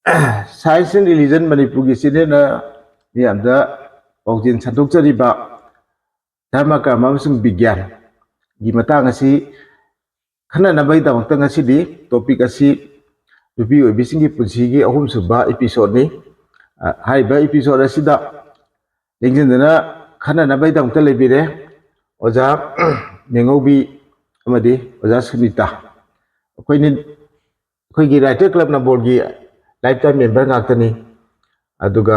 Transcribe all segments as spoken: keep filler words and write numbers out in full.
Science and Religion ꯃꯅꯤꯄꯨꯔꯒꯤ ꯆꯦꯅꯦꯜꯅ ꯃꯤꯌꯥꯝꯗ ꯄꯥꯎꯖꯦꯜ ꯁꯟꯗꯣꯛꯆꯔꯤꯕ ꯙꯔꯃ ꯀꯔꯃ ꯑꯃꯁꯨꯡ ꯕꯤꯒ꯭ꯌꯥꯟꯒꯤ ꯃꯇꯥꯡ ꯑꯁꯤ ꯈꯟꯅꯅꯕꯒꯤꯗꯃꯛꯇ ꯉꯁꯤꯗꯤ ꯇꯣꯄꯤꯛ ꯑꯁꯤ ꯅꯨꯄꯤ ꯑꯣꯏꯕꯤꯁꯤꯡꯒꯤ ꯄꯨꯟꯁꯤꯒꯤ ꯑꯍꯨꯝꯁꯨꯕ ꯏꯄꯤꯁꯣꯠꯅꯤ꯫ ꯑ, ꯍꯥꯏꯔꯤꯕ ꯏꯄꯤꯁꯣꯠ ꯑꯁꯤꯗ ꯂꯦꯡꯁꯤꯟꯗꯨꯅ ꯈꯟꯅꯅꯕꯒꯤꯗꯃꯛꯇ ꯂꯩꯕꯤꯔꯦ ꯑꯣꯖꯥ ꯃꯦꯉꯧꯕꯤ ꯑꯃꯗꯤ ꯑꯣꯖꯥ ꯁꯨꯅꯤꯇꯥ꯫ ꯑꯩꯈꯣꯏꯅꯤ, ꯑꯩꯈꯣꯏꯒꯤ ꯔꯥꯏꯇꯔ ꯀ꯭ꯂꯕ ꯅꯝꯕꯣꯜꯒꯤ ꯂꯥꯏꯐ ꯇꯥꯏꯝ ꯃꯦꯝꯕꯔ ꯉꯥꯛꯇꯅꯤ꯫ ꯑꯗꯨꯒ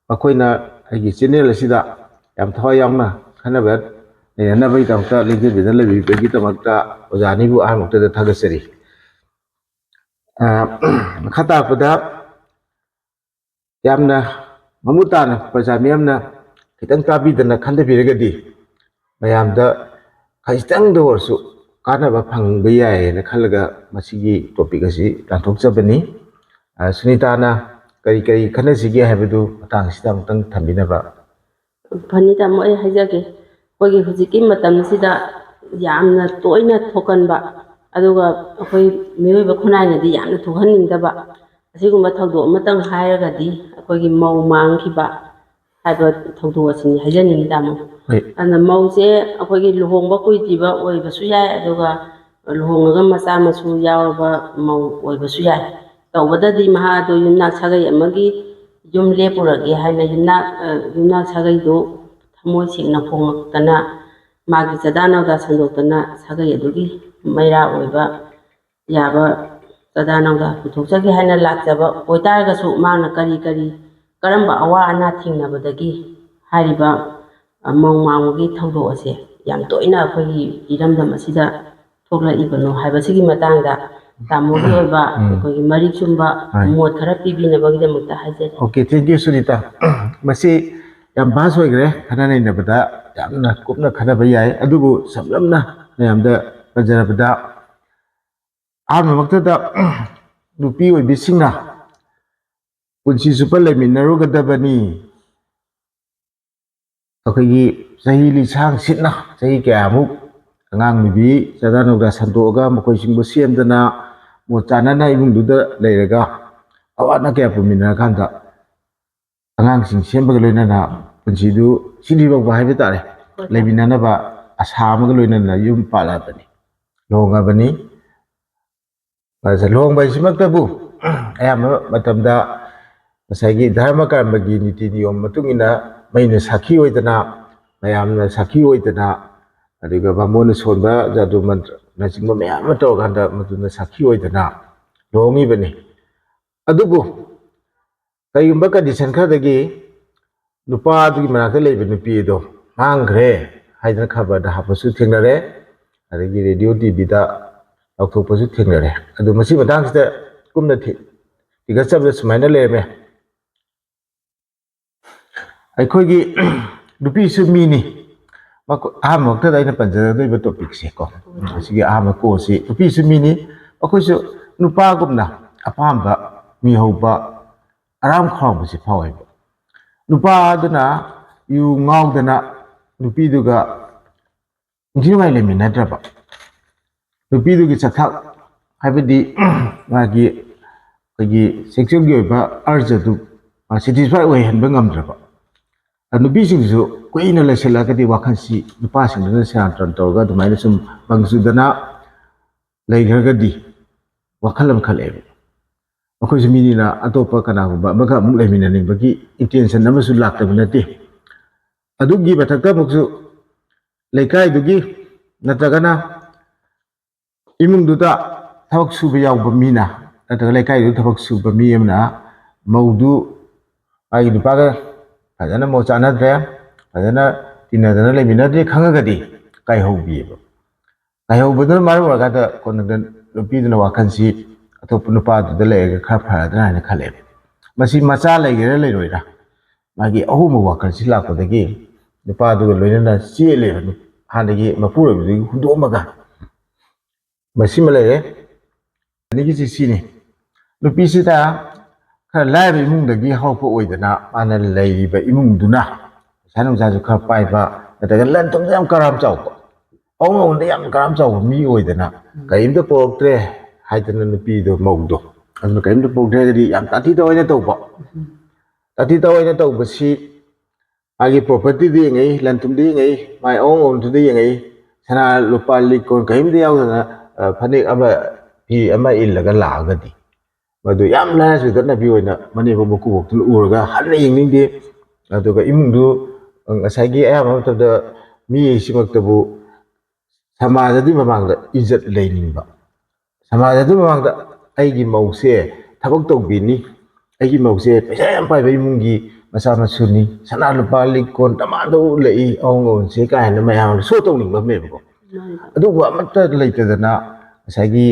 ꯃꯈꯣꯏꯅ ꯑꯩꯒꯤ ꯆꯦꯅꯦꯜ ꯑꯁꯤꯗ ꯌꯥꯝ ꯊꯋꯥꯏ ꯌꯥꯎꯅ ꯈꯟꯅꯕ ꯅꯩꯅꯅꯕꯒꯤꯗꯃꯛꯇ ꯂꯦꯡꯖꯟꯕꯤꯗꯨꯅ ꯂꯩꯕꯤꯕꯒꯤꯗꯃꯛꯇ ꯑꯣꯖꯥ ꯑꯅꯤꯕꯨ ꯑꯍꯥꯟꯕꯃꯛꯇꯗ ꯊꯥꯒꯠꯆꯔꯤ꯫ ꯑ, ꯃꯈꯥ ꯇꯥꯔꯛꯄꯗ ꯌꯥꯝꯅ ꯃꯃꯨꯠ ꯇꯥꯅ ꯄ꯭ꯔꯖꯥ ꯃꯤꯌꯥꯝꯅ ꯈꯤꯇꯪ ꯇꯥꯕꯤꯗꯅ ꯈꯟꯊꯕꯤꯔꯒꯗꯤ ꯃꯌꯥꯝꯗ ꯈꯖꯤꯛꯇꯪꯗ ꯑꯣꯏꯔꯁꯨ ꯀꯥꯟꯅꯕ ꯐꯪꯕ ꯌꯥꯏꯌꯦꯅ ꯈꯜꯂꯒ ꯃꯁꯤꯒꯤ ꯇꯣꯄꯤꯛ ꯑꯁꯤ ꯂꯥꯟꯊꯣꯛꯆꯕꯅꯤ꯫ ꯑ, ꯁꯨꯅꯤꯇꯥꯅ ꯀꯔꯤ ꯀꯔꯤ ꯈꯟꯅꯁꯤꯒꯦ ꯍꯥꯏꯕꯗꯨ ꯃꯇꯥꯡ ꯑꯁꯤꯗ ꯑꯃꯨꯛꯇꯪ ꯊꯝꯕꯤꯅꯕ꯫ ꯐꯅꯤ ꯇꯥꯃꯣ, ꯑꯩ ꯍꯥꯏꯖꯒꯦ꯫ ꯑꯩꯈꯣꯏꯒꯤ ꯍꯧꯖꯤꯛꯀꯤ ꯃꯇꯝꯁꯤꯗ ꯌꯥꯝꯅ ꯇꯣꯏꯅ ꯊꯣꯛꯀꯟꯕ, ꯑꯗꯨꯒ ꯑꯩꯈꯣꯏ ꯃꯤꯑꯣꯏꯕ ꯈꯨꯟꯅꯥꯏꯅꯗꯤ ꯌꯥꯝꯅ ꯊꯣꯛꯍꯟꯅꯤꯡꯗꯕ ꯑꯁꯤꯒꯨꯝꯕ ꯊꯧꯗꯣꯛ ꯑꯃꯇꯪ ꯍꯥꯏꯔꯒꯗꯤ ꯑꯩꯈꯣꯏꯒꯤ ꯃꯧ ꯃꯥꯡꯈꯤꯕ ꯍꯥꯏꯕ ꯊꯧꯗꯣꯛ ꯑꯁꯤꯅꯤ ꯍꯥꯏꯖꯅꯤꯡꯉꯤ ꯇꯥꯃꯣ꯫ ꯍꯣꯏ꯫ ꯑꯗꯨꯅ ꯃꯧꯁꯦ ꯑꯩꯈꯣꯏꯒꯤ ꯂꯨꯍꯣꯡꯕ ꯀꯨꯏꯗ꯭ꯔꯤꯕ ꯑꯣꯏꯕꯁꯨ ꯌꯥꯏ, ꯑꯗꯨꯒ ꯂꯨꯍꯣꯡꯉꯒ ꯃꯆꯥ ꯃꯁꯨ ꯌꯥꯎꯔꯕ ꯃꯧ ꯑꯣꯏꯕꯁꯨ ꯌꯥꯏ꯫ ꯇꯧꯕꯗꯗꯤ ꯃꯍꯥꯛ ꯑꯗꯨ ꯌꯨꯝꯅꯥꯛ ꯁꯥꯒꯩ ꯑꯃꯒꯤ ꯌꯨꯝ ꯂꯦꯞꯄꯨꯔꯒꯦ ꯍꯥꯏꯅ ꯌꯨꯝꯅꯥꯛ, ꯑ, ꯌꯨꯝꯅꯥꯛ ꯁꯥꯒꯩꯗꯨ ꯊꯃꯣꯏ ꯁꯦꯡꯅ ꯍꯣꯡꯂꯛꯇꯅ ꯃꯥꯒꯤ ꯆꯥꯗꯥ ꯅꯥꯎꯗꯥ ꯁꯟꯗꯣꯛꯇꯅ ꯁꯥꯒꯩ ꯑꯗꯨꯒꯤ ꯃꯩꯔꯥ ꯑꯣꯏꯕ ꯌꯥꯕ ꯆꯥꯗꯥ ꯅꯥꯎꯗꯥ ꯄꯨꯊꯣꯛꯆꯒꯦ ꯍꯥꯏꯅ ꯂꯥꯛꯆꯕ ꯑꯣꯏꯇꯥꯔꯒꯁꯨ, ꯃꯥꯅ ꯀꯔꯤ ꯀꯔꯤ, ꯀꯔꯝꯕ ꯑꯋꯥ ꯑꯅꯥ ꯊꯦꯡꯅꯕꯗꯒꯤ ꯍꯥꯏꯔꯤꯕ, ꯑ, ꯃꯧ ꯃꯥꯡꯕꯒꯤ ꯊꯧꯗꯣꯛ ꯑꯁꯦ ꯌꯥꯝ ꯇꯣꯏꯅ ꯑꯩꯈꯣꯏꯒꯤ ꯏꯔꯝꯗꯝ ꯑꯁꯤꯗ ꯊꯣꯛꯂꯛꯏꯕꯅꯣ ꯍꯥꯏꯕꯁꯤꯒꯤ ꯃꯇꯥꯡꯗ ꯇꯥꯃꯣꯒꯤ ꯑꯣꯏꯕ ꯎꯝ꯫ ꯑꯩꯈꯣꯏꯒꯤ ꯃꯔꯤꯛ ꯆꯨꯝꯕ ꯍꯣꯏ꯫ ꯃꯣꯠ ꯈꯔ ꯄꯤꯕꯤꯅꯕꯒꯤꯗꯃꯛꯇ ꯍꯥꯏꯖꯔꯤ꯫ Okay, thank you, Sunita. ꯃꯁꯤ ꯌꯥꯝ ꯚꯥꯁ ꯑꯣꯏꯈ꯭ꯔꯦ, ꯈꯟꯅ ꯅꯩꯅꯕꯗ ꯌꯥꯝꯅ ꯀꯨꯞꯅ ꯈꯟꯅꯕ ꯌꯥꯏ, ꯑꯗꯨꯕꯨ ꯁꯝꯂꯞꯅ ꯃꯌꯥꯝꯗ ꯄꯟꯖꯔꯕꯗ, ꯑꯍꯥꯟꯕꯃꯛꯇꯗ ꯅꯨꯄꯤ ꯑꯣꯏꯕꯤꯁꯤꯡꯅ ꯄꯨꯟꯁꯤ ꯆꯨꯞꯄ ꯂꯩꯃꯤꯟꯅꯔꯨꯒꯗꯕꯅꯤ꯫ ꯑꯩꯈꯣꯏꯒꯤ ꯆꯍꯤ ꯂꯤꯁꯥꯡ ꯁꯤꯠꯅ, ꯆꯍꯤ ꯀꯌꯥꯃꯨꯛ ꯑꯉꯥꯡ ꯅꯨꯕꯤ ꯆꯥꯗꯥ ꯅꯧꯗꯥ ꯁꯟꯗꯣꯛꯑꯒ ꯃꯈꯣꯏꯁꯤꯡꯕꯨ ꯁꯦꯝꯗꯅ ꯃꯣꯠ ꯆꯥꯅꯅ ꯏꯃꯨꯡꯗꯨꯗ ꯂꯩꯔꯒ ꯑꯋꯥ ꯑꯅꯥ ꯀꯌꯥ ꯄꯨꯃꯤꯟꯅꯔꯀꯥꯟꯗ ꯑꯉꯥꯡꯁꯤꯡ ꯁꯦꯝꯕꯒ ꯂꯣꯏꯅꯅ ꯄꯨꯟꯁꯤꯗꯨ ꯁꯤꯗ꯭ꯔꯤꯐꯥꯎꯕ ꯍꯥꯏꯕ ꯇꯥꯔꯦ, ꯂꯩꯃꯤꯟꯅꯅꯕ ꯑꯁꯥ ꯑꯃꯒ ꯂꯣꯏꯅꯅ ꯌꯨꯝ ꯄꯥꯜꯂꯛꯑꯕꯅꯤ, ꯂꯨꯍꯣꯡꯉꯕꯅꯤ꯫ ꯑꯗ ꯂꯨꯍꯣꯡꯕ ꯍꯥꯏꯁꯤꯃꯛꯇꯕꯨ ꯑꯌꯥꯝꯕ ꯃꯇꯝꯗ ꯉꯁꯥꯏꯒꯤ ꯙꯔꯃ ꯀꯔꯃꯒꯤ ꯅꯤꯇꯤ ꯅꯤꯌꯣꯝ ꯃꯇꯨꯡ ꯏꯟꯅ ꯃꯩꯅ ꯁꯥꯈꯤ ꯑꯣꯏꯗꯅ, ꯃꯌꯥꯝꯅ ꯁꯥꯈꯤ ꯑꯣꯏꯗꯅ, ꯑꯗꯨꯒ ꯕꯥꯃꯣꯟꯅ ꯁꯣꯟꯕ ꯖꯥꯗꯨ ꯃꯟꯇ꯭ꯔꯅꯆꯤꯡꯕ ꯃꯌꯥꯝ ꯑꯃ ꯇꯧꯔꯀꯥꯟꯗ ꯃꯗꯨꯅ ꯁꯥꯈꯤ ꯑꯣꯏꯗꯅ ꯂꯨꯍꯣꯡꯉꯤꯕꯅꯤ꯫ ꯑꯗꯨꯕꯨ ꯀꯔꯤꯒꯨꯝꯕ ꯀꯟꯗꯤꯁꯟ ꯈꯔꯗꯒꯤ ꯅꯨꯄꯥꯗꯨꯒꯤ ꯃꯅꯥꯛꯇ ꯂꯩꯕ ꯅꯨꯄꯤ ꯑꯗꯣ ꯃꯥꯡꯈ꯭ꯔꯦ ꯍꯥꯏꯗꯅ ꯈꯕꯔꯗ ꯍꯥꯞꯄꯁꯨ ꯊꯦꯡꯅꯔꯦ, ꯑꯗꯒꯤ ꯔꯦꯗꯤꯑꯣ ꯇꯤ ꯚꯤꯗ ꯂꯥꯎꯊꯣꯛꯄꯁꯨ ꯊꯦꯡꯅꯔꯦ꯫ ꯑꯗꯨ ꯃꯁꯤ ꯃꯇꯥꯡꯁꯤꯗ ꯀꯨꯞꯅ ꯊꯤ-, ꯊꯤꯒꯠꯆꯕꯗ ꯁꯨꯃꯥꯏꯅ ꯂꯩꯔꯝꯃꯦ꯫ ꯑꯩꯈꯣꯏꯒꯤ ꯅꯨꯄꯤꯁꯨ ꯃꯤꯅꯤ꯫ ꯃꯈꯣ-, ꯑꯍꯥꯟꯕ ꯃꯛꯇꯗ ꯑꯩꯅ ꯄꯟꯖꯒꯗꯧꯔꯤꯕ ꯇꯣꯄꯤꯛꯁꯦ ꯀꯣ, ꯑꯁꯤꯒꯤ ꯑꯍꯥꯟꯕ ꯀꯣꯁꯤ, ꯅꯨꯄꯤꯁꯨ ꯃꯤꯅꯤ, ꯃꯈꯣꯏꯁꯨ ꯅꯨꯄꯥꯒꯨꯝꯅ ꯑꯄꯥꯝꯕ ꯃꯤꯍꯧꯕ ꯑꯔꯥꯝ ꯈꯧꯔꯥꯡꯕꯁꯤ ꯐꯥꯎꯋꯦꯕ꯫ ꯅꯨꯄꯥꯗꯨꯅ ꯌꯨ ꯉꯥꯎꯗꯅ ꯅꯨꯄꯤꯗꯨꯒ ꯅꯤꯡꯊꯤ ꯅꯨꯡꯉꯥꯏ ꯂꯩꯃꯤꯟꯅꯗ꯭ꯔꯕ, ꯅꯨꯄꯤꯗꯨꯒꯤ ꯆꯠꯊꯛ, ꯍꯥꯏꯕꯗꯤ ꯃꯥꯒꯤ ꯑꯩꯈꯣꯏꯒꯤ ꯁꯦꯛꯁꯨꯋꯦꯜꯒꯤ ꯑꯣꯏꯕ ꯑꯔꯖꯗꯨ ꯃꯥ ꯁꯦꯇꯤꯁꯐꯥꯏ ꯑꯣꯏꯍꯟꯕ ꯉꯝꯗ꯭ꯔꯕ, ꯑ, ꯅꯨꯄꯤꯁꯤꯡꯁꯨ ꯀꯨꯏꯅ ꯂꯩꯁꯤꯜꯂꯒꯗꯤ ꯋꯥꯈꯜꯁꯤ ꯅꯨꯄꯥꯁꯤꯡꯗꯨꯅ ꯁꯦꯔꯥꯟ ꯇꯨꯔꯥꯟ ꯇꯧꯔꯒ ꯑꯗꯨꯃꯥꯏꯅ ꯁꯨꯝ ꯕꯪ ꯆꯨꯗꯅ ꯂꯩꯈ꯭ꯔꯒꯗꯤ ꯋꯥꯈꯜ ꯑꯃ ꯈꯜꯂꯛꯑꯦꯕ꯫ ꯑꯩꯈꯣꯏꯁꯨ ꯃꯤꯅꯤꯅ ꯑꯇꯣꯞꯄ ꯀꯅꯥꯒꯨꯝꯕ ꯑꯃꯒ ꯑꯃꯨꯛ ꯂꯩꯃꯤꯟꯅꯅꯤꯡꯕꯒꯤ ꯏꯟꯇꯦꯟꯁꯟ ꯑꯃꯁꯨ ꯂꯥꯛꯇꯕ ꯅꯠꯇꯦ꯫ ꯑꯗꯨꯒꯤ ꯃꯊꯛꯇ ꯑꯃꯨꯛꯁꯨ ꯂꯩꯀꯥꯏꯗꯨꯒꯤ ꯅꯠꯇ꯭ꯔꯒꯅ ꯏꯃꯨꯡꯗꯨꯗ ꯊꯕꯛ ꯁꯨꯕ ꯌꯥꯎꯕ ꯃꯤꯅ ꯅꯠꯇ꯭ꯔꯒ ꯂꯩꯀꯥꯏꯗꯨꯗ ꯊꯕꯛ ꯁꯨꯕ ꯃꯤ ꯑꯃꯅ ꯃꯧꯗꯨ ꯃꯥꯒꯤ ꯅꯨꯄꯥꯒ ꯐꯖꯅ ꯃꯣꯠ ꯆꯥꯅꯗ꯭ꯔꯦ, ꯐꯖꯅ ꯇꯤꯟꯅꯗꯅ ꯂꯩꯃꯤꯟꯅꯗ꯭ꯔꯦ ꯈꯪꯉꯒꯗꯤ ꯀꯥꯏꯍꯧꯕꯤꯌꯦꯕ꯫ ꯀꯥꯏꯍꯧꯕꯗꯨꯅ ꯃꯔꯝ ꯑꯣꯏꯔꯀꯥꯟꯗ ꯀꯣꯟꯅꯗ ꯅꯨꯄꯤꯗꯨꯅ ꯋꯥꯈꯜꯁꯤ ꯑꯇꯣꯞꯄ ꯅꯨꯄꯥꯗꯨꯗ ꯂꯩꯔꯒ ꯈꯔ ꯐꯔꯗ꯭ꯔꯥ ꯍꯥꯏꯅ ꯈꯜꯂꯦꯕ꯫ ꯃꯁꯤ ꯃꯆꯥ ꯂꯩꯒꯦꯔꯥ ꯂꯩꯔꯣꯏꯔꯥ, ꯃꯥꯒꯤ ꯑꯍꯣꯡꯕ ꯋꯥꯈꯜꯁꯤ ꯂꯥꯛꯄꯗꯒꯤ ꯅꯨꯄꯥꯗꯨꯒ ꯂꯣꯏꯅꯅ ꯆꯦꯜꯂꯦꯕ, ꯍꯥꯟꯅꯒꯤ ꯃꯄꯨꯔꯣꯏꯕꯗꯨꯒꯤ ꯍꯨꯟꯗꯣꯛꯑꯝꯃꯒ꯫ ꯃꯁꯤꯃ ꯂꯩꯔꯦ꯫ ꯑꯅꯤꯒꯤꯁꯤ ꯁꯤꯅꯤ, ꯅꯨꯄꯤꯁꯤꯗ ꯈꯔ ꯂꯥꯏꯔꯕ ꯏꯃꯨꯡꯗꯒꯤ ꯍꯧꯔꯛꯄ ꯑꯣꯏꯗꯅ ꯃꯥꯅ ꯂꯩꯔꯤꯕ ꯏꯃꯨꯡꯗꯨꯅ ꯄꯩꯁꯥ ꯅꯨꯡꯁꯥꯁꯨ ꯈꯔ ꯄꯥꯏꯕ, ꯅꯠꯇ꯭ꯔꯒ ꯂꯟ ꯊꯨꯝꯗ ꯌꯥꯝ ꯀꯔꯥꯝ ꯆꯥꯎꯕ, ꯑꯍꯣꯡ ꯑꯍꯣꯡꯗ ꯌꯥꯝ ꯀꯔꯥꯝ ꯆꯥꯎꯕ ꯃꯤ ꯑꯣꯏꯗꯅ ꯀꯔꯤꯝꯇ ꯄꯣꯔꯛꯇ꯭ꯔꯦ ꯍꯥꯏꯗꯅ ꯅꯨꯄꯤꯗꯣ, ꯃꯧꯗꯣ ꯑꯗꯨꯅ ꯀꯔꯤꯝꯇ ꯄꯨꯔꯛꯇ꯭ꯔꯒꯗꯤ ꯌꯥꯝ ꯇꯥꯊꯤ ꯇꯥꯑꯣꯏꯅ ꯇꯧꯕ꯫ ꯇꯥꯊꯤ ꯇꯥꯑꯣꯏꯅ ꯇꯧꯕꯁꯤ ꯃꯥꯒꯤ propertyꯗ ꯌꯦꯡꯉꯛꯏ, ꯂꯟ ꯊꯨꯝꯗ ꯌꯦꯡꯉꯛꯏ, ꯃꯥꯏ ꯑꯑꯣꯟ ꯑꯑꯣꯟꯗꯨꯗ ꯌꯦꯡꯉꯛꯏ꯫ ꯁꯅꯥ ꯂꯨꯄꯥ ꯂꯤꯛ ꯀꯣꯟ ꯀꯔꯤꯝꯇ ꯌꯥꯎꯗꯅ, ꯑ, ꯐꯅꯦꯛ ꯑꯃ, ꯐꯤ ꯑꯃ ꯏꯜꯂꯒ ꯂꯥꯛꯑꯒꯗꯤ ꯃꯗꯨ ꯌꯥꯝ ꯂꯥꯏꯔ ꯆꯠꯅꯕꯤ ꯑꯣꯏꯅ ꯃꯅꯦꯝꯕꯣꯛ ꯃꯀꯨꯕꯣꯛꯇꯨꯅ ꯎꯔꯒ ꯍꯟꯅ ꯌꯦꯡꯅꯤꯡꯗꯦ꯫ ꯑꯗꯨꯒ ꯏꯃꯨꯡꯗꯨ ꯉꯁꯥꯏꯒꯤ ꯑꯌꯥꯝꯕ ꯃꯇꯝꯗ ꯃꯤ ꯑꯁꯤꯃꯛꯇꯕꯨ ꯁꯃꯥꯖ ꯑꯗꯨꯒꯤ ꯃꯃꯥꯡꯗ ꯏꯖꯠ ꯂꯩꯅꯤꯡꯕ, ꯁꯃꯥꯖ ꯑꯗꯨꯒꯤ ꯃꯃꯥꯡꯗ ꯑꯩꯒꯤ ꯃꯧꯁꯦ ꯊꯕꯛ ꯇꯧꯕꯤꯅꯤ, ꯑꯩꯒꯤ ꯃꯧꯁꯦ ꯄꯩꯁꯥ ꯌꯥꯝ ꯄꯥꯏꯕ ꯏꯃꯨꯡꯒꯤ ꯃꯆꯥ ꯃꯁꯨꯅꯤ, ꯁꯅꯥ ꯂꯨꯄꯥ ꯂꯤꯛ ꯀꯣꯟ ꯗꯃꯥꯟꯗ ꯎꯠꯂꯛꯏ, ꯑꯑꯣꯟ ꯑꯋꯣꯟꯁꯦ ꯀꯥꯏꯅ ꯃꯌꯥꯝꯅ show ꯇꯧꯅꯤꯡꯕ ꯑꯃꯅꯦꯕꯀꯣ꯫ ꯑꯗꯨꯒꯨꯝꯕ ꯑꯃꯠꯇ ꯂꯩꯇꯗꯅ ꯉꯁꯥꯏꯒꯤ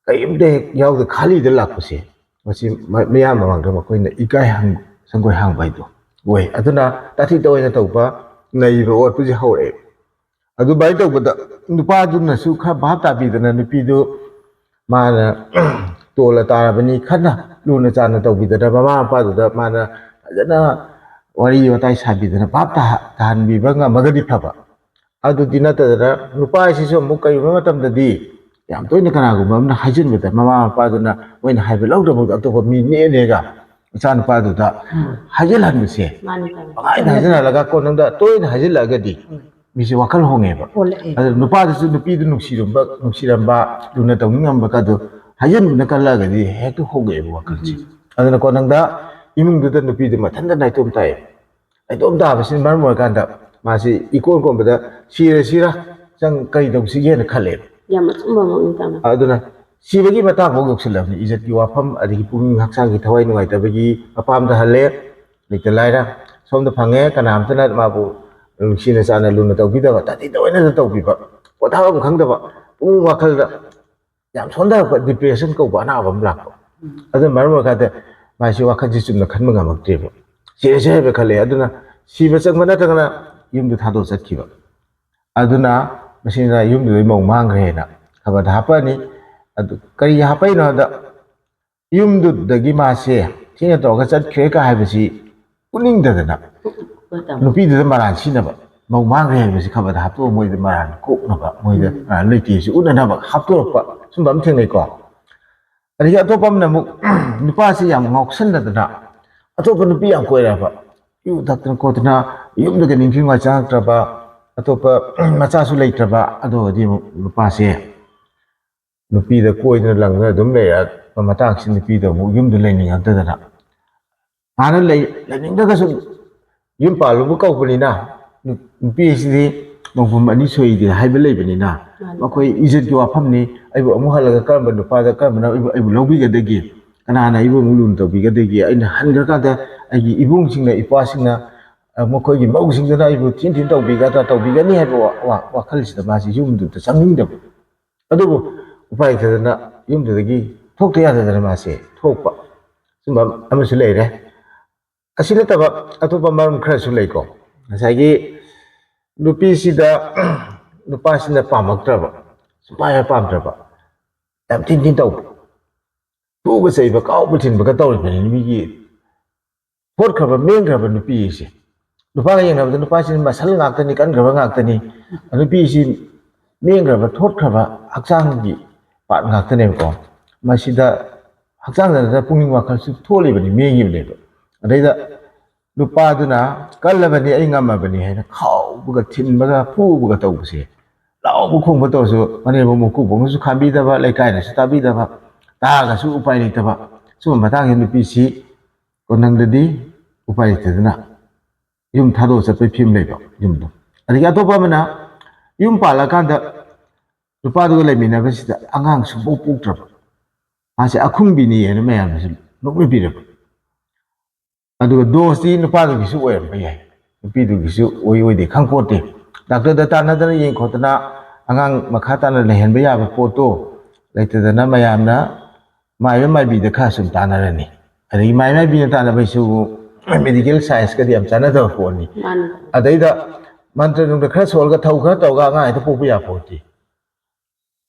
ꯀꯔꯤꯝꯇ ꯍꯦꯛ ꯌꯥꯎꯗ ꯈꯥꯂꯤꯗ ꯂꯥꯛꯄꯁꯦ, ꯃꯁꯤ ꯃ-, ꯃꯤꯌꯥꯝ ꯃꯃꯥꯡꯗ ꯃꯈꯣꯏꯅ ꯏꯀꯥꯏ ꯍꯪ-, ꯁꯪꯒꯣꯏ ꯍꯥꯡꯕ ꯍꯥꯏꯗꯣ ꯑꯣꯏ꯫ ꯑꯗꯨꯅ ꯇꯥꯊꯤ ꯇꯥꯑꯣꯏꯅ ꯇꯧꯕ, ꯅꯩꯕ ꯑꯣꯠꯄꯁꯦ ꯍꯧꯔꯛꯑꯦ꯫ ꯑꯗꯨꯃꯥꯏꯅ ꯇꯧꯕꯗ ꯅꯨꯄꯥꯗꯨꯅꯁꯨ ꯈꯔ ꯚꯥꯞ ꯇꯥꯕꯤꯗꯅ ꯅꯨꯄꯤꯗꯨ ꯃꯥꯅ ꯇꯣꯜꯂ ꯇꯥꯔꯕꯅꯤ ꯈꯟꯅ ꯂꯨꯅ ꯆꯥꯟꯅ ꯇꯧꯕꯤꯗꯅ ꯃꯃꯥ ꯃꯄꯥꯗꯨꯗ ꯃꯥꯅ ꯐꯖꯅ ꯋꯥꯔꯤ ꯋꯥꯇꯥꯏ ꯁꯥꯕꯤꯗꯅ ꯚꯥꯞ ꯇꯥꯍ-, ꯇꯥꯍꯟꯕꯤꯕ ꯉꯝꯃꯒꯗꯤ ꯐꯕ꯫ ꯑꯗꯨꯗꯤ ꯅꯠꯇꯗꯅ ꯅꯨꯄꯥ ꯑꯁꯤꯁꯨ ꯑꯃꯨꯛ ꯀꯔꯤꯒꯨꯝꯕ ꯃꯇꯝꯗꯗꯤ ꯌꯥꯝ ꯇꯣꯏꯅ ꯀꯅꯥꯒꯨꯝꯕ ꯑꯃꯅ ꯍꯥꯏꯖꯤꯟꯕꯗ ꯃꯃꯥ ꯃꯄꯥꯗꯨꯅ ꯃꯣꯏꯅ ꯍꯥꯏꯕ ꯂꯧꯗ꯭ꯔꯕꯗ ꯑꯇꯣꯞꯄ ꯃꯤ ꯅꯦꯛꯑ ꯅꯦꯛꯑꯒ ꯃꯆꯥꯅꯨꯄꯥꯗꯨꯗ ꯍꯥꯏꯖꯤꯜꯍꯟꯕꯁꯦ ꯃꯥꯅꯤ, ꯃꯥꯅꯤ꯫ ꯄꯪꯍꯥꯏꯗ ꯍꯥꯏꯖꯤꯜꯍꯜꯂꯒ ꯀꯣꯟꯅꯪꯗ ꯇꯣꯏꯅ ꯍꯥꯏꯖꯤꯜꯂꯛꯑꯒꯗꯤ ꯍꯣꯏ꯫ ꯃꯤꯁꯦ ꯋꯥꯈꯜ ꯍꯣꯡꯉꯦꯕ꯫ ꯍꯣꯜꯂꯛꯑꯦ꯫ ꯑꯗꯨ ꯅꯨꯄꯥꯗꯨꯁꯨ ꯅꯨꯄꯤꯗꯨ ꯅꯨꯡꯁꯤꯔꯝꯕ, ꯅꯨꯡꯁꯤꯔꯝꯕ, ꯂꯨꯅ ꯇꯧꯅꯤꯡꯉꯝꯕ ꯀꯥꯗꯣ ꯍꯥꯏꯖꯤꯟꯕꯅ ꯀꯜꯂꯛꯑꯒꯗꯤ ꯍꯦꯛꯇ ꯍꯣꯡꯉꯛꯑꯦꯕ ꯋꯥꯈꯜꯁꯦ꯫ ꯎꯝ꯫ ꯑꯗꯨꯅ ꯀꯣꯟꯅꯪꯗ ꯏꯃꯨꯡꯗꯨꯗ ꯅꯨꯄꯤꯗꯨ ꯃꯊꯟꯇ ꯅꯥꯏꯇꯣꯝ ꯇꯥꯏꯌꯦ꯫ ꯅꯥꯏꯇꯣꯝ ꯇꯥꯕꯁꯤꯅ ꯃꯔꯝ ꯑꯣꯏꯔꯀꯥꯟꯗ ꯃꯥꯁꯤ ꯏꯀꯣꯟ ꯀꯣꯟꯕꯗ ꯁꯤꯔꯁꯤꯔ ꯆꯪ ꯀꯔꯤ ꯇꯧꯁꯤꯒꯦꯅ ꯈꯜꯂꯦꯕ꯫ ꯌꯥꯝ ꯑꯆꯨꯝꯕꯃꯛꯅꯤ ꯇꯥꯃꯣ꯫ ꯑꯗꯨꯅ ꯁꯤꯕꯒꯤ ꯃꯇꯥꯡꯐꯥꯎ ꯌꯧꯁꯤꯜꯂꯛꯑꯕꯅꯤ꯫ ꯏꯖꯠꯀꯤ ꯋꯥꯐꯝ, ꯑꯗꯒꯤ ꯄꯨꯛꯅꯤꯡ ꯍꯛꯆꯥꯡꯒꯤ ꯊꯋꯥꯏ ꯅꯨꯡꯉꯥꯏꯇꯕꯒꯤ ꯃꯄꯥꯝꯗ ꯍꯜꯂꯦ꯫ ꯂꯩꯇ ꯂꯥꯏꯔ ꯁꯣꯝꯗ ꯐꯪꯉꯦ, ꯀꯅꯥꯝꯇꯅ ꯃꯥꯕꯨ ꯅꯨꯡꯁꯤꯅ ꯆꯥꯟꯅ ꯂꯨꯅ ꯇꯧꯕꯤꯗꯕ, ꯇꯥꯊꯤ ꯇꯥꯑꯣꯏꯅ ꯇꯧꯕꯤꯕ, ꯄꯣꯊꯥꯐꯝ ꯈꯪꯗꯕ, ꯄꯨꯛꯅꯤꯡ ꯋꯥꯈꯜꯗ ꯌꯥꯝ ꯁꯣꯟꯊꯔꯛꯄ, depression ꯀꯧꯕ ꯑꯅꯥꯕ ꯑꯃ ꯂꯥꯛꯄ꯫ ꯎꯝ꯫ ꯑꯗꯨꯅ ꯃꯔꯝ ꯑꯣꯏꯔꯀꯥꯟꯗ ꯃꯥꯁꯤ ꯋꯥꯈꯜꯁꯤ ꯆꯨꯝꯅ ꯈꯟꯕ ꯉꯝꯃꯛꯇ꯭ꯔꯦꯕ꯫ ꯁꯤꯔꯁꯦ ꯍꯥꯏꯕ ꯈꯜꯂꯦ꯫ ꯑꯗꯨꯅ ꯁꯤꯕ ꯆꯪꯕ ꯅꯠꯇ꯭ꯔꯒꯅ ꯌꯨꯝꯗꯨ ꯊꯥꯗꯣꯛ ꯆꯠꯈꯤꯕ꯫ ꯑꯗꯨꯅ ꯃꯁꯤꯅ ꯌꯨꯝꯗꯨꯗꯩ ꯃꯧ ꯃꯥꯡꯈ꯭ꯔꯦꯅ ꯈꯕꯔꯗ ꯍꯥꯞꯄꯛꯑꯅꯤ꯫ ꯑꯗꯨ ꯀꯔꯤ ꯍꯥꯞꯄꯛꯏꯅꯣ ꯍꯥꯏꯕꯗ, ꯌꯨꯝꯗꯨꯗꯒꯤ ꯃꯥꯁꯦ ꯊꯤꯅ ꯇꯧꯔꯒ ꯆꯠꯈ꯭ꯔꯦ ꯀ ꯍꯥꯏꯕꯁꯤ ꯎꯠꯅꯤꯡꯗꯗꯅ ꯍꯣꯏ, ꯇꯥꯃꯣ꯫ ꯅꯨꯄꯤꯗꯨꯗ ꯃꯔꯥꯜ ꯁꯤꯅꯕ, ꯃꯧ ꯃꯥꯡꯈ꯭ꯔꯦ ꯍꯥꯏꯕꯁꯤ ꯈꯕꯔꯗ ꯍꯥꯞꯇꯣꯛꯑ ꯃꯣꯏꯗ ꯃꯔꯥꯜ ꯀꯣꯛꯅꯕ, ꯃꯣꯏꯗ ꯎꯝ꯫ ꯃꯔꯥꯜ ꯂꯩꯇꯦꯁꯤ ꯎꯠꯅꯅꯕ ꯍꯥꯞꯇꯣꯔꯛꯄ, ꯁꯨꯝꯕ ꯑꯃ ꯊꯦꯡꯅꯩꯀꯣ꯫ ꯑꯗꯒꯤ ꯑꯇꯣꯞꯄ ꯑꯃꯅ ꯑꯃꯨꯛ ꯅꯨꯄꯥꯁꯤ ꯌꯥꯝ ꯉꯥꯎꯁꯟꯅꯗꯅ ꯑꯇꯣꯞꯄ ꯅꯨꯄꯤ ꯌꯥꯝ ꯀꯣꯏꯔꯛꯑꯕ, ꯌꯨ ꯊꯛꯇꯅ ꯈꯣꯠꯇꯅ, ꯌꯨꯝꯗꯒ ꯅꯤꯡꯊꯤ ꯅꯨꯡꯉꯥꯏ ꯆꯪꯉꯛꯇ꯭ꯔꯕ, ꯑꯇꯣꯞꯄ ꯃꯆꯥꯁꯨ ꯂꯩꯇ꯭ꯔꯕ, ꯑꯗꯨꯒꯗꯤ ꯑꯃꯨꯛ ꯅꯨꯄꯥꯁꯦ ꯅꯨꯄꯤꯗ ꯀꯣꯏꯗꯅ ꯂꯪꯗꯅ ꯑꯗꯨꯝ ꯂꯩꯔꯛꯄ ꯃꯇꯥꯡꯁꯤ ꯅꯨꯄꯤꯗꯣ ꯑꯃꯨꯛ ꯌꯨꯝꯗ ꯂꯩꯅꯤꯡꯉꯛꯇꯗꯅ ꯍꯥꯟꯅ ꯂꯩ ꯂꯩꯅꯤꯡꯗ꯭ꯔꯒꯁꯨ ꯌꯨꯝ ꯄꯥꯜꯂꯨꯕ ꯀꯧꯕꯅꯤꯅ, ꯅꯨ- ꯅꯨꯄꯤ ꯑꯁꯤꯗꯤ ꯃꯣꯡꯐꯝ ꯑꯅꯤ ꯁꯣꯏꯗꯦ ꯍꯥꯏꯕ ꯂꯩꯕꯅꯤꯅ, ꯃꯥꯅꯤ꯫ ꯃꯈꯣꯏ ꯏꯖꯠꯀꯤ ꯋꯥꯐꯝꯅꯤ꯫ ꯑꯩꯕꯨ ꯑꯃꯨꯛ ꯍꯜꯂꯒ ꯀꯔꯝꯕ ꯅꯨꯄꯥꯗ, ꯀꯔꯝꯕꯅ ꯑꯩꯕꯨ ꯑꯩꯕꯨ ꯂꯧꯕꯤꯒꯗꯒꯦ? ꯀꯅꯥꯅ ꯑꯩꯕꯨ ꯑꯃꯨꯛ ꯂꯨꯅ ꯇꯧꯕꯤꯒꯗꯒꯦ? ꯑꯩꯅ ꯍꯟꯈ꯭ꯔꯀꯥꯟꯗ ꯑꯩꯒꯤ ꯏꯕꯨꯡꯁꯤꯡꯅ, ꯏꯄ꯭ꯋꯥꯁꯤꯡꯅ, ꯑ, ꯃꯈꯣꯏꯒꯤ ꯃꯧꯁꯤꯡꯗꯨꯅ ꯑꯩꯕꯨ ꯊꯤꯟ ꯊꯤꯟ ꯇꯧꯕꯤꯒꯗ꯭ꯔꯥ, ꯇꯧꯕꯤꯒꯅꯤ ꯍꯥꯏꯕ ꯋꯥ- ꯋꯥ- ꯋꯥꯈꯜꯁꯤꯗ ꯃꯥꯁꯤ ꯌꯨꯝꯗꯨꯗ ꯆꯪꯅꯤꯡꯗꯕ꯫ ꯑꯗꯨꯕꯨ ꯎꯄꯥꯏ ꯂꯩꯇꯗꯅ ꯌꯨꯝꯗꯨꯗꯒꯤ ꯊꯣꯛꯇ ꯌꯥꯗꯗꯅ ꯃꯥꯁꯦ ꯊꯣꯛꯄ, ꯁꯨꯝꯕ ꯑꯃꯁꯨ ꯂꯩꯔꯦ꯫ ꯑꯁꯤ ꯅꯠꯇꯕ ꯑꯇꯣꯞꯄ ꯃꯔꯝ ꯈꯔꯁꯨ ꯂꯩꯀꯣ꯫ ꯉꯁꯥꯏꯒꯤ ꯅꯨꯄꯤꯁꯤꯗ ꯅꯨꯄꯥꯁꯤꯅ ꯄꯥꯝꯃꯛꯇ꯭ꯔꯕ, ꯁꯨꯡꯄꯥꯝ ꯍꯦꯛ ꯄꯥꯝꯗ꯭ꯔꯕ, ꯌꯥꯝ ꯊꯤꯟ ꯊꯤꯟ ꯇꯧꯕ, ꯐꯨꯕ ꯆꯩꯕ, ꯀꯥꯎꯕ ꯊꯤꯟꯕꯒ ꯇꯧꯔꯤꯕꯅꯤ ꯃꯤꯒꯤ ꯍꯣꯠꯈ꯭ꯔꯕ, ꯃꯦꯟꯈ꯭ꯔꯕ ꯅꯨꯄꯤ ꯑꯁꯦ꯫ ꯅꯨꯄꯥꯒ ꯌꯦꯡꯅꯕꯗ ꯅꯨꯄꯥꯁꯤꯅ ꯃꯁꯜ ꯉꯥꯛꯇꯅꯤ, ꯀꯟꯈ꯭ꯔꯕ ꯉꯥꯛꯇꯅꯤ꯫ ꯅꯨꯄꯤꯁꯤ ꯃꯦꯟꯈ꯭ꯔꯕ, ꯊꯣꯠꯈ꯭ꯔꯕ ꯍꯛꯆꯥꯡꯒꯤ ꯄꯥꯔꯠ ꯉꯥꯛꯇꯅꯦꯕꯀꯣ꯫ ꯃꯁꯤꯗ ꯍꯛꯆꯥꯡꯗ ꯅꯠꯇꯅ ꯄꯨꯛꯅꯤꯡ ꯋꯥꯈꯜꯁꯨ ꯊꯣꯠꯂꯤꯕꯅꯤ, ꯃꯦꯟꯈꯤꯕꯅꯦꯕ꯫ ꯑꯗꯩꯗ ꯅꯨꯄꯥꯗꯨꯅ ꯀꯜꯂꯕꯅꯤ, ꯑꯩ ꯉꯝꯃꯕꯅꯤ ꯍꯥꯏꯅ ꯈꯥꯎꯕꯒ, ꯊꯤꯟꯕꯒ, ꯐꯨꯕꯒ ꯇꯧꯕꯁꯦ, ꯂꯥꯎꯕ ꯈꯣꯡꯕ ꯇꯧꯔꯁꯨ ꯃꯅꯦꯝꯕꯣꯛ ꯃꯀꯨꯕꯣꯛꯅꯁꯨ ꯈꯥꯝꯕꯤꯗꯕ, ꯂꯩꯀꯥꯏꯅꯁꯨ ꯇꯥꯕꯤꯗꯕ, ꯇꯥꯔꯒꯁꯨ ꯎꯄꯥꯏ ꯂꯩꯇꯕ꯫ ꯁꯨꯝꯕ ꯃꯇꯥꯡꯁꯤ ꯅꯨꯄꯤꯁꯤ ꯀꯣꯟꯅꯪꯗꯗꯤ ꯎꯄꯥꯏ ꯂꯩꯇꯗꯅ ꯌꯨꯝ ꯊꯥꯗꯣꯛꯑ ꯆꯠꯄꯒꯤ ꯐꯤꯕꯝ ꯂꯩꯕ ꯌꯨꯝꯗꯣ꯫ ꯑꯗꯒꯤ ꯑꯇꯣꯞꯄ ꯑꯃꯅ ꯌꯨꯝ ꯄꯥꯜꯂꯀꯥꯟꯗ ꯅꯨꯄꯥꯗꯨꯒ ꯂꯩꯃꯤꯟꯅꯕꯁꯤꯗ ꯑꯉꯥꯡ ꯁꯨꯡꯄꯣꯛ ꯄꯣꯛꯇ꯭ꯔꯕ, ꯃꯥꯁꯦ ꯑꯈꯨꯡꯕꯤꯅꯤ ꯍꯥꯏꯅ ꯃꯌꯥꯝꯅꯁꯨ ꯅꯣꯛꯅꯕꯤꯔꯕ꯫ ꯑꯗꯨꯒ ꯗꯣꯁꯇꯤ ꯅꯨꯄꯥꯗꯨꯒꯤꯁꯨ ꯑꯣꯏꯔꯝꯕ ꯌꯥꯏ, ꯅꯨꯄꯤꯗꯨꯒꯤꯁꯨ ꯑꯣꯏ ꯑꯣꯏꯗꯦ ꯈꯪꯄꯣꯠꯇꯦ꯫ ꯗꯥꯛꯇꯔꯗ ꯇꯥꯟꯅꯗꯅ ꯌꯦꯡ ꯈꯣꯠꯇꯅ ꯑꯉꯥꯡ ꯃꯈꯥ ꯇꯥꯅ ꯂꯩꯍꯟꯕ ꯌꯥꯕ ꯄꯣꯠꯇꯣ ꯂꯩꯇꯗꯅ ꯃꯌꯥꯝꯅ ꯃꯥꯏꯕ ꯃꯥꯏꯕꯤꯗ ꯈꯔ ꯁꯨꯝ ꯇꯥꯟꯅꯔꯅꯤ꯫ ꯑꯗꯒꯤ ꯃꯥꯏ ꯃꯥꯏꯕꯤꯅ ꯇꯥꯟꯅꯕꯩꯁꯨ ꯃꯦꯗꯤꯀꯦꯜ ꯁꯥꯏꯟꯁꯀꯗꯤ ꯌꯥꯝ ꯆꯥꯟꯅꯗꯕ ꯄꯣꯠꯅꯤ꯫ ꯃꯥꯅꯤ꯫ ꯑꯗꯩꯗ ꯃꯟꯇ꯭ꯔ ꯅꯨꯡꯇ꯭ꯔ ꯈꯔ ꯁꯣꯜꯂꯒ ꯊꯧ ꯈꯔ ꯇꯧꯔꯒ ꯑꯉꯥꯡ ꯍꯦꯛꯇ ꯄꯣꯛꯄ ꯌꯥꯄꯣꯠꯇꯦ꯫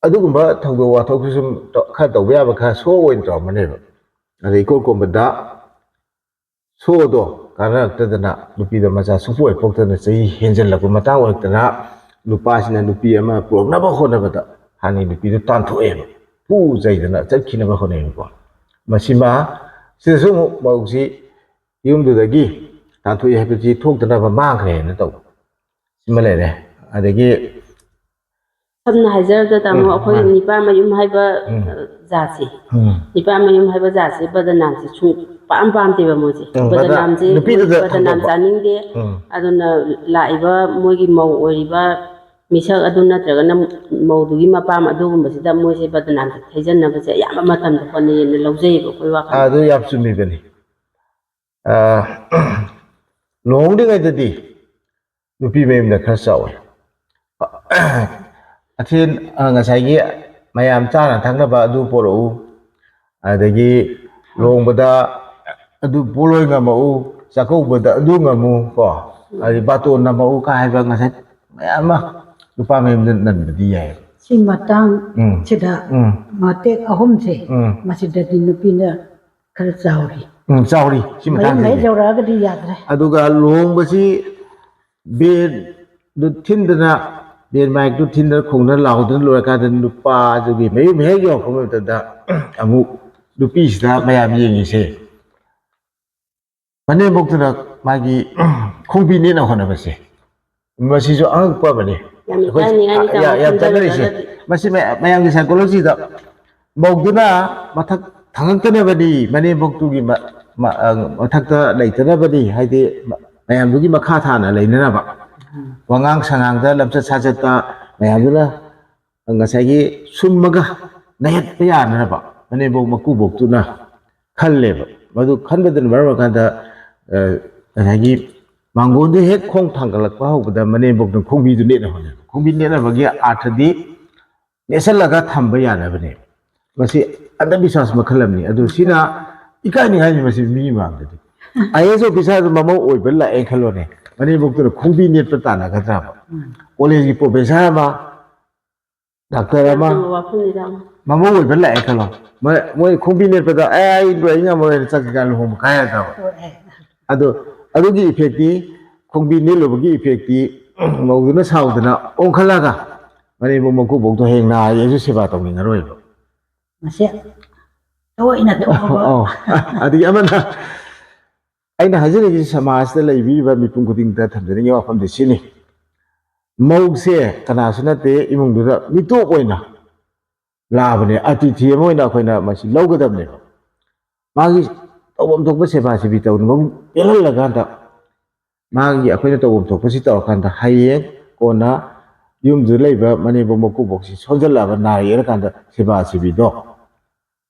ꯑꯗꯨꯒꯨꯝꯕ ꯊꯧꯗꯣꯛ ꯋꯥꯊꯣꯛꯁꯨ ꯁꯨꯝ ꯇ- ꯈꯔ ꯇꯧꯕ ꯌꯥꯕ ꯈꯔ ꯁꯣ ꯑꯣꯏꯅ ꯇꯧꯔꯝꯕꯅꯦꯕ꯫ ꯑꯗꯩ ꯏꯀꯣꯟ ꯀꯣꯟꯕꯗ ꯁꯣꯗꯣ ꯀꯥꯟꯅꯔꯛꯇꯗꯅ ꯅꯨꯄꯤꯗ ꯃꯆꯥ ꯁꯨꯡꯄꯣꯛ ꯍꯦꯛ ꯄꯣꯛꯇꯅ ꯆꯍꯤ ꯍꯦꯟꯖꯜꯂꯛꯄ ꯃꯇꯥꯡ ꯑꯣꯏꯔꯛꯇꯅ ꯅꯨꯄꯥꯁꯤꯅ ꯅꯨꯄꯤ ꯑꯃ ꯄꯨꯔꯛꯅꯕ ꯍꯣꯠꯅꯕꯗ ꯍꯥꯟꯅꯒꯤ ꯅꯨꯄꯤꯗꯣ ꯇꯥꯟꯊꯣꯛꯑꯦꯕ꯫ ꯐꯨ ꯆꯩꯗꯅ ꯆꯠꯈꯤꯅꯕ ꯍꯣꯠꯅꯩꯕꯀꯣ꯫ ꯃꯁꯤꯃ, ꯁꯤꯗꯁꯨ ꯑꯃꯨꯛ ꯃꯧꯁꯤ ꯌꯨꯝꯗꯨꯗꯒꯤ ꯇꯥꯟꯊꯣꯛꯏ ꯍꯥꯏꯕꯁꯤ ꯊꯣꯛꯇꯅꯕ ꯃꯥꯡꯈ꯭ꯔꯦꯅ ꯇꯧꯕ ꯁꯤꯃ ꯂꯩꯔꯦ꯫ ꯑꯗꯒꯤ ꯁꯝꯅ ꯍꯥꯏꯖꯔꯕꯗ, ꯇꯥꯃꯣ, ꯎꯝ, ꯑꯩꯈꯣꯏ ꯃꯥꯅꯤ꯫ ꯅꯤꯄꯥ ꯃꯌꯨꯝ ꯍꯥꯏꯕ ꯎꯝ꯫ ꯑ, ꯖꯥꯠꯁꯦ, ꯎꯝ, ꯅꯤꯄꯥ ꯃꯌꯨꯝ ꯍꯥꯏꯕ ꯖꯥꯠꯁꯦ ꯕꯗꯅꯥꯝꯁꯦ ꯁꯨꯡ ꯄꯥꯝ ꯄꯥꯝꯗꯦꯕ ꯃꯣꯏꯁꯦ꯫ ꯎꯝ, ꯕꯗ-, ꯕꯗꯅꯥꯝꯁꯦ, ꯅꯨꯄꯤꯗꯨꯗ ꯕꯗꯅꯥꯝ ꯊꯝꯕ꯫ ꯆꯥꯅꯤꯡꯗꯦ꯫ ꯎꯝ꯫ ꯑꯗꯨꯅ ꯂꯥꯛꯏꯕ ꯃꯣꯏꯒꯤ ꯃꯧ ꯑꯣꯏꯔꯤꯕ ꯃꯤꯁꯛ ꯑꯗꯨ ꯅꯠꯇ꯭ꯔꯒꯅ ꯃꯧꯗꯨꯒꯤ ꯃꯄꯥꯝ ꯑꯗꯨꯒꯨꯝꯕꯁꯤꯗ ꯃꯣꯏꯁꯦ ꯕꯗꯅꯥꯝꯁꯦ ꯊꯩꯖꯟꯅꯕꯁꯦ ꯑꯌꯥꯝꯕ ꯃꯇꯝꯗ ꯍꯣꯠꯅꯩꯌꯦꯅ ꯂꯧꯖꯩꯌꯦꯕ ꯑꯩꯈꯣꯏ ꯋꯥꯈꯜꯗ꯫ ꯑꯗꯨ ꯌꯥꯝ ꯆꯨꯝꯃꯤꯕꯅꯤ꯫ ꯑ, ꯂꯨꯍꯣꯡꯗ꯭ꯔꯤꯉꯩꯗꯗꯤ ꯅꯨꯄꯤ ꯃꯌꯨꯝꯗ ꯈꯔ ꯆꯥꯎꯋꯤ꯫ ꯑꯊꯦꯟ, ꯑ, ꯉꯁꯥꯏꯒꯤ ꯃꯌꯥꯝ ꯆꯥꯅ ꯊꯛꯅꯕ ꯑꯗꯨ ꯄꯣꯔꯛꯎ, ꯑꯗꯒꯤ ꯂꯨꯍꯣꯡꯕꯗ ꯑꯗꯨ ꯄꯣꯠꯂꯣꯏ ꯉꯝꯃꯛꯎ, ꯆꯥꯛꯀꯧꯕꯗ ꯑꯗꯨ ꯉꯝꯃꯨ ꯀꯣ, ꯑꯗꯩ ꯕꯥꯇꯣꯟ ꯅꯝꯃꯛꯎ ꯀ ꯍꯥꯏꯕ ꯉꯁꯥꯏ ꯃꯌꯥꯝ ꯑꯃ ꯅꯨꯄꯥ ꯃꯌꯨꯝꯗ ꯅꯟꯕꯗꯤ ꯌꯥꯏ꯫ ꯁꯤ ꯃꯇꯥꯡ ꯎꯝ꯫ ꯁꯤꯗ ꯎꯝ꯫ ꯃꯇꯦꯛ ꯑꯍꯨꯝꯁꯦ ꯎꯝ꯫ ꯃꯁꯤꯗꯗꯤ ꯅꯨꯄꯤꯅ ꯈꯔ ꯆꯥꯎꯔꯤ꯫ ꯎꯝ, ꯆꯥꯎꯔꯤ ꯁꯤ ꯃꯌꯨꯝ ꯍꯦꯛ ꯃꯇꯥꯡꯁꯤꯗꯤ꯫ ꯌꯧꯔꯛꯑꯒꯗꯤ ꯌꯥꯗ꯭ꯔꯦ꯫ ꯑꯗꯨꯒ ꯂꯨꯍꯣꯡꯕꯁꯤ ꯕꯦꯟꯗꯨ ꯊꯤꯟꯗꯅ, ꯕꯦꯟ ꯃꯥꯏꯛꯇꯨ ꯊꯤꯟꯗꯅ ꯈꯣꯡꯗꯅ ꯂꯥꯎꯗꯅ ꯂꯣꯏꯔꯀꯥꯟꯗ ꯅꯨꯄꯥꯗꯨꯒꯤ ꯃꯌꯨꯝ ꯍꯦꯛ ꯌꯧꯔꯛꯄ ꯃꯇꯝꯗ ꯑꯃꯨꯛ ꯅꯨꯄꯤꯁꯤꯗ ꯃꯌꯥꯝ ꯌꯦꯡꯉꯤꯁꯦ ꯃꯅꯦꯝꯕꯣꯛꯇꯨꯅ ꯃꯥꯒꯤ ꯈꯣꯡꯕꯤ ꯅꯦꯠꯅ ꯍꯣꯠꯅꯕꯁꯦ, ꯃꯁꯤꯁꯨ ꯑꯉꯛꯄ ꯑꯃꯅꯤ꯫ ꯌꯥꯝ ꯑꯩꯈꯣꯏ ꯏꯀꯥꯏꯅꯤꯡꯉꯥꯏꯅꯤ, ꯌꯥ-, ꯌꯥꯝ ꯇꯥꯃꯣ, ꯆꯠꯅꯔꯤꯁꯦ꯫ ꯈꯟꯖꯜꯂꯨꯔꯒꯗꯤ꯫ ꯃꯁꯤ ꯃꯌꯥꯝ, ꯃꯌꯥꯝꯒꯤ psychologyꯗ ꯃꯧꯗꯨꯅ ꯃꯊꯛ ꯊꯪꯉꯛꯇꯅꯕꯅꯤ, ꯃꯅꯦꯝꯕꯣꯛꯇꯨꯒꯤ ꯃ-, ꯃ-, ꯑ, ꯃꯊꯛꯇ ꯂꯩꯇꯅꯕꯅꯤ, ꯍꯥꯏꯗꯤ ꯃ-, ꯃꯌꯥꯝꯗꯨꯒꯤ ꯃꯈꯥ ꯊꯥꯅ ꯂꯩꯅꯅꯕ꯫ ꯋꯥꯉꯥꯡ ꯁꯉꯥꯡꯗ, ꯂꯝꯆꯠ ꯁꯥꯖꯠꯇ ꯃꯌꯥꯝꯗꯨꯅ ꯉꯁꯥꯏꯒꯤ ꯁꯨꯝꯃꯒ ꯅꯩꯍꯠꯄ ꯌꯥꯅꯅꯕ ꯃꯅꯦꯝꯕꯣꯛ ꯃꯀꯨꯕꯣꯛꯇꯨꯅ ꯈꯜꯂꯦꯕ꯫ ꯃꯗꯨ ꯈꯟꯕꯗꯨꯅ ꯃꯔꯝ ꯑꯣꯏꯔꯀꯥꯟꯗ, ꯑ, ꯉꯁꯥꯏꯒꯤ ꯃꯥꯡꯒꯣꯟꯗꯨ ꯍꯦꯛ ꯈꯣꯡ ꯊꯥꯡꯒꯠꯂꯛꯄ ꯍꯧꯕꯗ ꯃꯅꯦꯝꯕꯣꯛꯅ ꯈꯣꯡꯕꯤꯗꯨ ꯅꯦꯠꯅ ꯍꯣꯠꯅꯩ꯫ ꯈꯣꯡꯕꯤ ꯅꯦꯠꯅꯕꯒꯤ ꯑꯥꯔꯊꯗꯤ ꯅꯦꯠꯁꯜꯂꯒ ꯊꯝꯕ ꯌꯥꯅꯕꯅꯦ꯫ ꯃꯁꯤ ꯑꯟꯗꯕꯤꯁ꯭ꯋꯥꯁ ꯃꯈꯜ ꯑꯃꯅꯤ꯫ ꯑꯗꯨ ꯁꯤꯅ ꯏꯀꯥꯏꯅꯤꯡꯉꯥꯏꯅꯤ ꯃꯁꯤ ꯃꯤ ꯃꯥꯡꯗꯗꯤ꯫ IAS officerꯗꯨ ꯃꯃꯧ ꯑꯣꯏꯕ ꯂꯥꯛꯑꯦ ꯈꯜꯂꯣꯅꯦ, ꯃꯅꯦꯝꯕꯣꯛꯇꯨꯅ ꯈꯣꯡꯕꯤ ꯅꯦꯠꯄ ꯇꯥꯟꯅꯒꯗ꯭ꯔꯕ? ꯀꯣꯂꯦꯖꯀꯤ professor ꯑꯃ, doctor ꯑꯃ, ꯌꯥꯝ ꯆꯨꯝꯕ ꯋꯥꯐꯝꯅꯤꯗ꯫ ꯃꯃꯧ ꯑꯣꯏꯕ ꯂꯥꯛꯑꯦ ꯈꯜꯂꯣ, ꯃꯣꯏ, ꯃꯣꯏ ꯈꯣꯡꯕꯤ ꯅꯦꯠꯄꯗ "ꯑꯦ, ꯑꯩ ꯂꯣꯏ ꯉꯝꯃꯔꯣꯏꯅ ꯆꯠꯈꯤ" ꯀꯥꯏꯅ ꯂꯨꯍꯣꯡꯕ ꯀꯥꯏ ꯌꯥꯗ꯭ꯔꯕ? ꯑꯗꯣ ꯑꯗꯨꯒꯤ effectꯇꯤ, ꯈꯣꯡꯕꯤ ꯅꯦꯠꯂꯨꯕꯒꯤ effectꯇꯤ, ꯃꯧꯗꯨꯅ ꯁꯥꯎꯗꯅ ꯑꯣꯟꯈꯠꯂꯒ ꯃꯅꯦꯝꯕꯣꯛ ꯃꯀꯨꯕꯣꯛꯇꯣ ꯍꯌꯦꯡ ꯅꯥꯔꯗꯤ ꯑꯩꯁꯨ ꯁꯦꯕꯥ ꯇꯧꯅꯤꯡꯉꯔꯣꯏꯕ꯫ ꯃꯁꯦ ꯇꯣꯏꯅ ꯊꯣꯛꯑꯕ꯫ ꯑꯧ꯫ ꯑꯗꯒꯤ ꯑꯃꯅ, ꯑꯩꯅ ꯍꯥꯏꯖꯅꯤꯡꯉꯤꯁꯤ ꯁꯃꯥꯖꯇ ꯂꯩꯕꯤꯔꯤꯕ ꯃꯤꯄꯨꯝ ꯈꯨꯗꯤꯡꯗ ꯊꯝꯖꯅꯤꯡꯉꯤ ꯋꯥꯐꯝꯗꯤ ꯁꯤꯅꯤ: ꯃꯧꯁꯦ ꯀꯅꯥꯁꯨ ꯅꯠꯇꯦ, ꯏꯃꯨꯡꯗꯨꯗ ꯃꯤꯇꯣꯞ ꯑꯣꯏꯅ ꯂꯥꯛꯑꯕꯅꯦ, ꯑꯇꯤꯊꯤ ꯑꯃ ꯑꯣꯏꯅ ꯑꯩꯈꯣꯏꯅ ꯃꯁꯤ ꯂꯧꯒꯗꯕꯅꯦꯕ꯫ ꯃꯥꯒꯤ ꯇꯧꯐꯝ ꯊꯣꯛꯄ ꯁꯦꯕꯥ ꯁꯦꯕꯤ ꯇꯧꯗꯅ ꯃꯕꯨ ꯄꯦꯜꯍꯜꯂꯀꯥꯟꯗ, ꯃꯥꯒꯤ ꯑꯩꯈꯣꯏꯅ ꯇꯧꯐꯝ ꯊꯣꯛꯄꯁꯤ ꯇꯧꯔꯀꯥꯟꯗ, ꯍꯌꯦꯡ ꯀꯣꯟꯅ ꯌꯨꯝꯗꯨꯗ ꯂꯩꯕ ꯃꯅꯦꯝꯕꯣꯛ ꯃꯀꯨꯕꯣꯛꯁꯤ ꯁꯣꯟꯖꯜꯂꯛꯑꯕ, ꯅꯥꯔꯛꯑꯦ ꯀꯥꯟꯗ ꯁꯦꯕꯥ ꯁꯦꯕꯤꯗꯣ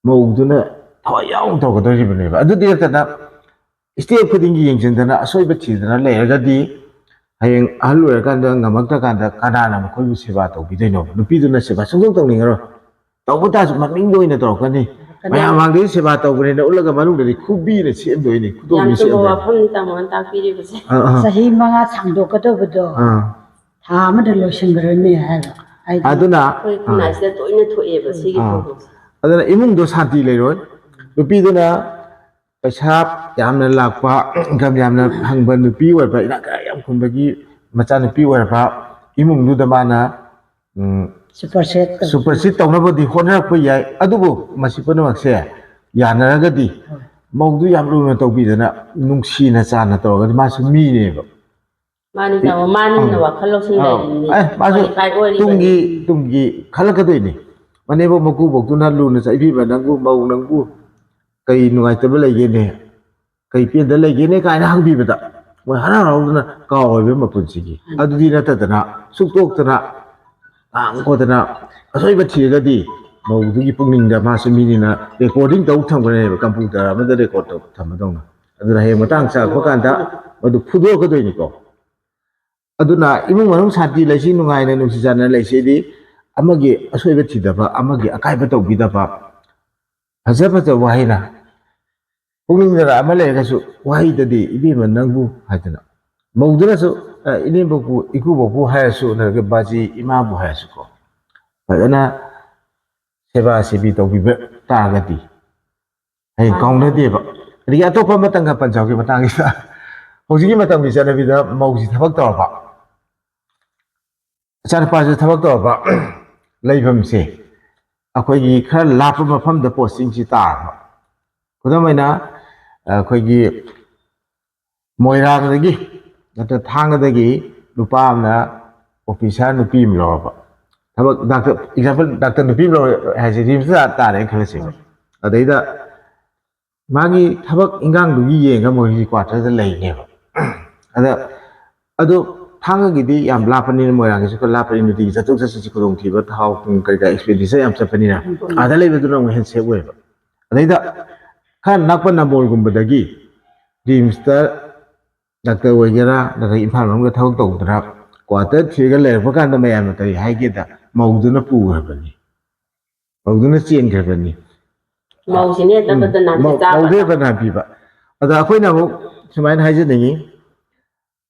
ꯃꯧꯗꯨꯅ ꯊꯋꯥꯏ ꯌꯥꯎꯅ ꯇꯧꯒꯗꯧꯔꯤꯕꯅꯦꯕ꯫ ꯑꯗꯨꯗꯤ ꯅꯠꯇꯅ ꯁ꯭ꯇꯦꯞ ꯈꯨꯗꯤꯡꯒꯤ ꯌꯦꯡꯁꯤꯟꯗꯅ ꯑꯁꯣꯏꯕ ꯊꯤꯗꯅ ꯂꯩꯔꯒꯗꯤ, ꯍꯌꯦꯡ ꯑꯍꯜ ꯑꯣꯏꯔꯀꯥꯟꯗ ꯉꯝꯃꯛꯇ꯭ꯔꯀꯥꯟꯗ ꯀꯅꯥꯅ ꯃꯈꯣꯏꯕꯨ ꯁꯦꯕꯥ ꯇꯧꯕꯤꯗꯣꯏꯅꯣ? ꯅꯨꯄꯤꯗꯨꯅ ꯁꯦꯕꯥ ꯁꯨꯡꯇꯧ ꯇꯧꯅꯤꯡꯉꯔꯣꯏ꯫ ꯇꯧꯕ ꯇꯥꯔꯁꯨ ꯃꯃꯤꯡꯗ ꯑꯣꯏꯅ ꯇꯧꯔꯛꯀꯅꯤ꯫ ꯃꯌꯥꯝ ꯃꯥꯡꯗꯒꯤ ꯁꯦꯕꯥ ꯇꯧꯕꯅꯦꯅ ꯎꯠꯂꯒ ꯃꯅꯨꯡꯗꯗꯤ ꯈꯨꯕꯤꯅ ꯁꯦꯝꯗꯣꯏꯅꯤ, ꯈꯨꯗꯣꯝꯕꯤ ꯌꯥꯝ ꯆꯨꯝꯕ ꯁꯦꯝꯗꯣꯏꯅꯤ꯫ ꯋꯥꯐꯝꯅꯤ ꯇꯥꯃꯣꯅ ꯇꯥꯛꯄꯤꯔꯤꯕꯁꯦ꯫ ꯑꯥ, ꯑꯥ, ꯆꯍꯤ ꯃꯉꯥ ꯁꯥꯡꯗꯣꯛꯀꯗꯧꯕꯗꯣ ꯑꯥ꯫ ꯊꯥ ꯑꯃꯗ ꯂꯣꯏꯁꯤꯟꯈ꯭ꯔꯅꯤ ꯍꯥꯏꯕ꯫ ꯍꯥꯏꯗꯤ ꯑꯗꯨꯅ ꯑꯩꯈꯣꯏ ꯈꯨꯟꯅꯥꯏꯁꯤꯗ ꯇꯣꯏꯅ ꯊꯣꯛꯑꯦꯕ ꯁꯤꯒꯤ ꯑꯥ꯫ ꯊꯧꯗꯣꯛꯁꯦ꯫ ꯑꯗꯨꯅ ꯏꯃꯨꯡꯗꯣ ꯁꯥꯟꯇꯤ ꯂꯩꯔꯣꯏ꯫ ꯅꯨꯄꯤꯗꯨꯅ ꯄꯩꯁꯥ ꯌꯥꯝꯅ ꯂꯥꯛꯄ, ꯏꯟꯀꯝ ꯌꯥꯝꯅ ꯐꯪꯕ ꯅꯨꯄꯤ ꯑꯣꯏꯔꯕ, ꯏꯅꯥꯛ ꯀꯩꯔꯥꯛ ꯌꯥꯝ ꯈꯨꯟꯕꯒꯤ ꯃꯆꯥꯅꯨꯄꯤ ꯑꯣꯏꯔꯕ ꯏꯃꯨꯡꯗꯨꯗ ꯃꯥꯅ, ꯎꯝ, ꯁꯨꯄꯔ ꯁꯦꯠ ꯇꯧ- ꯁꯨꯄꯔꯁꯤꯠ ꯇꯧꯅꯕꯗꯤ ꯍꯣꯠꯅꯔꯛꯄ ꯌꯥꯏ, ꯑꯗꯨꯕꯨ ꯃꯁꯤ ꯄꯨꯝꯅꯃꯛꯁꯦ ꯌꯥꯅꯔꯒꯗꯤ ꯃꯧꯗꯨ ꯌꯥꯝ ꯂꯨꯅ ꯇꯧꯕꯤꯗꯅ ꯅꯨꯡꯁꯤꯅ ꯆꯥꯟꯅ ꯇꯧꯔꯒꯗꯤ ꯃꯥꯁꯨ ꯃꯤꯅꯦꯕ꯫ ꯃꯥꯅꯤ ꯇꯥꯃꯣ, ꯃꯥꯅꯤꯅ ꯋꯥꯈꯜ ꯂꯧꯁꯤꯡ ꯑꯥ꯫ ꯂꯩꯔꯤꯅꯤ꯫ ꯑꯦ, ꯃꯥꯁꯨ Qualified ꯑꯣꯏꯔꯤꯕꯅꯤ꯫ ꯇꯨꯡꯒꯤ, ꯇꯨꯡꯒꯤ ꯈꯜꯂꯛꯀꯗꯣꯏꯅꯤ꯫ ꯃꯅꯦꯝꯕꯣꯛ ꯃꯀꯨꯕꯣꯛꯇꯨꯅ ꯂꯨꯅ ꯆꯥꯏꯕꯤꯕ, "ꯅꯪꯕꯨ ꯃꯧ, ꯅꯪꯕꯨ ꯀꯩ ꯅꯨꯡꯉꯥꯏꯇꯕ ꯂꯩꯒꯦꯅꯦ? ꯀꯩ ꯄꯦꯟꯗ ꯂꯩꯒꯦꯅꯦ?" ꯀꯥꯏꯅ ꯍꯪꯕꯤꯕꯗ ꯃꯣꯏ ꯍꯔꯥꯎ ꯍꯔꯥꯎꯗꯅ ꯀꯥꯎꯔꯣꯏꯕ ꯃꯄꯨꯟꯁꯤꯒꯤ꯫ ꯑꯗꯨꯗꯤ ꯅꯠꯇꯗꯅ ꯁꯨꯛꯇꯣꯛꯇꯅ ꯉꯥꯡ ꯈꯣꯠꯇꯅ ꯑꯁꯣꯏꯕ ꯊꯤꯔꯒꯗꯤ ꯃꯧꯗꯨꯒꯤ ꯄꯨꯛꯅꯤꯡꯗ ꯃꯥꯁꯨ ꯃꯤꯅꯤꯅ recording ꯇꯧ ꯊꯝꯒꯅꯦꯕ, computer ꯑꯃꯗ record ꯇꯧ ꯊꯝꯕꯗꯧꯅ꯫ ꯑꯗꯨꯅ ꯍꯌꯦꯡ ꯃꯇꯥꯡ ꯆꯥꯔꯛꯄ ꯀꯥꯟꯗ ꯃꯗꯨ ꯐꯨꯗꯣꯔꯛꯀꯗꯣꯏꯅꯤꯀꯣ꯫ ꯑꯗꯨꯅ ꯏꯃꯨꯡ ꯃꯅꯨꯡ ꯁꯥꯟꯇꯤ ꯂꯩꯁꯤ, ꯅꯨꯡꯉꯥꯏꯅ ꯅꯨꯡꯁꯤ ꯆꯥꯟꯅꯅ ꯂꯩꯁꯤꯗꯤ ꯑꯃꯒꯤ ꯑꯁꯣꯏꯕ ꯊꯤꯗꯕ, ꯑꯃꯒꯤ ꯑꯀꯥꯏꯕ ꯇꯧꯕꯤꯗꯕ, ꯐꯖ ꯐꯖꯕ ꯋꯥꯍꯩꯅ, ꯄꯨꯛꯅꯤꯡꯗ ꯑꯃ ꯂꯩꯔꯒꯁꯨ ꯋꯥꯍꯩꯗꯗꯤ "ꯏꯕꯦꯝꯃ ꯅꯪꯕꯨ" ꯍꯥꯏꯗꯅ, ꯃꯧꯗꯨꯅꯁꯨ "ꯑ, ꯏꯅꯦꯝꯕꯣꯛꯄꯨ, ꯏꯀꯨꯕꯣꯛꯄꯨ" ꯍꯥꯏꯔꯁꯨ, ꯅꯠꯇ꯭ꯔꯒ "ꯕꯥꯖꯤ, ꯏꯃꯥꯕꯨ" ꯍꯥꯏꯔꯁꯨꯀꯣ, ꯐꯖꯅ ꯁꯦꯕꯥ ꯁꯦꯕꯤ ꯇꯧꯕꯤꯕ ꯇꯥꯔꯒꯗꯤ ꯍꯌꯦꯡ ꯀꯥꯎꯅꯗꯦꯕ꯫ ꯑꯗꯒꯤ ꯑꯇꯣꯞꯄ ꯑꯃꯇꯪꯒ ꯄꯟꯖꯍꯧꯒꯦ ꯃꯇꯥꯡꯁꯤꯗ, ꯍꯧꯖꯤꯛꯀꯤ ꯃꯇꯝꯒꯤ ꯆꯠꯅꯕꯤꯗ ꯃꯧꯁꯤ ꯊꯕꯛ ꯇꯧꯔꯕ, ꯏꯆꯥꯅꯨꯄꯥꯁꯤ ꯊꯕꯛ ꯇꯧꯔꯕ, ꯂꯩꯐꯝꯁꯦ ꯑꯩꯈꯣꯏꯒꯤ ꯈꯔ ꯂꯥꯞꯄ ꯃꯐꯝꯗ ꯄꯣꯁꯇꯤꯡꯁꯤ ꯇꯥꯔꯕ꯫ ꯈꯨꯗꯝ ꯑꯣꯏꯅ, ꯑꯩꯈꯣꯏꯒꯤ ꯃꯣꯏꯔꯥꯡꯗꯒꯤ ꯅꯠꯇ꯭ꯔ ꯊꯥꯡꯒꯗꯒꯤ ꯅꯨꯄꯥ ꯑꯃꯅ ꯑꯣꯐꯤꯁꯥꯔ ꯅꯨꯄꯤ ꯑꯃ ꯂꯧꯔꯕ꯫ ꯊꯕꯛ ꯗꯥꯛꯇꯔ, ꯑꯦꯛꯖꯥꯝꯄꯜ, ꯗꯥꯛꯇꯔ ꯅꯨꯄꯤ ꯑꯃ ꯂꯧꯔꯦ ꯍꯥꯏꯁꯦ, ꯔꯤꯝꯁꯇ ꯇꯥꯔꯦꯅ ꯈꯜꯂꯁꯦꯕ꯫ ꯑꯗꯩꯗ ꯃꯥꯒꯤ ꯊꯕꯛ ꯏꯟꯈꯥꯡꯗꯨꯒꯤ ꯌꯦꯡꯉꯒ ꯃꯣꯏꯒꯤ ꯀ꯭ꯋꯥꯇꯔꯗ ꯂꯩꯅꯦꯕ꯫ ꯑꯗ ꯑꯗꯣ ꯊꯥꯡꯒꯒꯤꯗꯤ ꯌꯥꯝ ꯂꯥꯞꯄꯅꯤꯅ, ꯃꯣꯏꯔꯥꯡꯒꯤꯁꯨ ꯈꯔ ꯂꯥꯞꯄꯅꯤꯅ, ꯅꯨꯡꯇꯤꯒꯤ ꯆꯠꯊꯣꯛ ꯆꯠꯁꯤꯟꯁꯤ ꯈꯨꯗꯣꯡꯊꯤꯕ, ꯊꯥꯎ ꯊꯨꯝ ꯀꯔꯤ ꯀꯔꯥ ꯑꯦꯛꯁꯄꯦꯟꯗꯤꯆꯔ ꯌꯥꯝ ꯆꯠꯄꯅꯤꯅ, ꯎꯝ꯫ ꯑꯥꯗ ꯂꯩꯕꯗꯨꯅ ꯑꯃꯨꯛ ꯍꯦꯟꯅ ꯁꯦꯐ ꯑꯣꯏꯌꯦꯕ꯫ ꯑꯗꯩꯗ ꯈꯔ ꯅꯛꯄ ꯅꯝꯕꯣꯜꯒꯨꯝꯕꯗꯒꯤ ꯔꯤꯝꯁꯇ ꯗꯥꯛꯇꯔ ꯑꯣꯏꯒꯦꯔꯥ, ꯅꯠꯇ꯭ꯔꯒ ꯏꯝꯐꯥꯜ ꯃꯅꯨꯡꯗ ꯊꯕꯛ ꯇꯧꯗꯅ ꯀ꯭ꯋꯥꯇꯔ ꯊꯤꯔꯒ ꯂꯩꯔꯛꯄ ꯀꯥꯟꯗ ꯃꯌꯥꯝꯅ ꯀꯔꯤ ꯍꯥꯏꯒꯦꯗ, ꯃꯧꯗꯨꯅ ꯄꯨꯈ꯭ꯔꯕꯅꯤ, ꯃꯧꯗꯨꯅ ꯆꯦꯟꯈ꯭ꯔꯕꯅꯤ꯫ ꯃꯧꯁꯤꯅ ꯍꯦꯟꯅ ꯎꯝ, ꯕꯗꯅꯥꯝꯁꯦ ꯃꯧ-, ꯆꯥꯕ꯫ ꯃꯧꯗꯨꯅ ꯕꯗꯅꯥꯝ ꯄꯤꯕ꯫ ꯑꯗ ꯑꯩꯈꯣꯏꯅ ꯑꯃꯨꯛ ꯁꯨꯃꯥꯏꯅ ꯍꯥꯏꯖꯅꯤꯡꯉꯤ,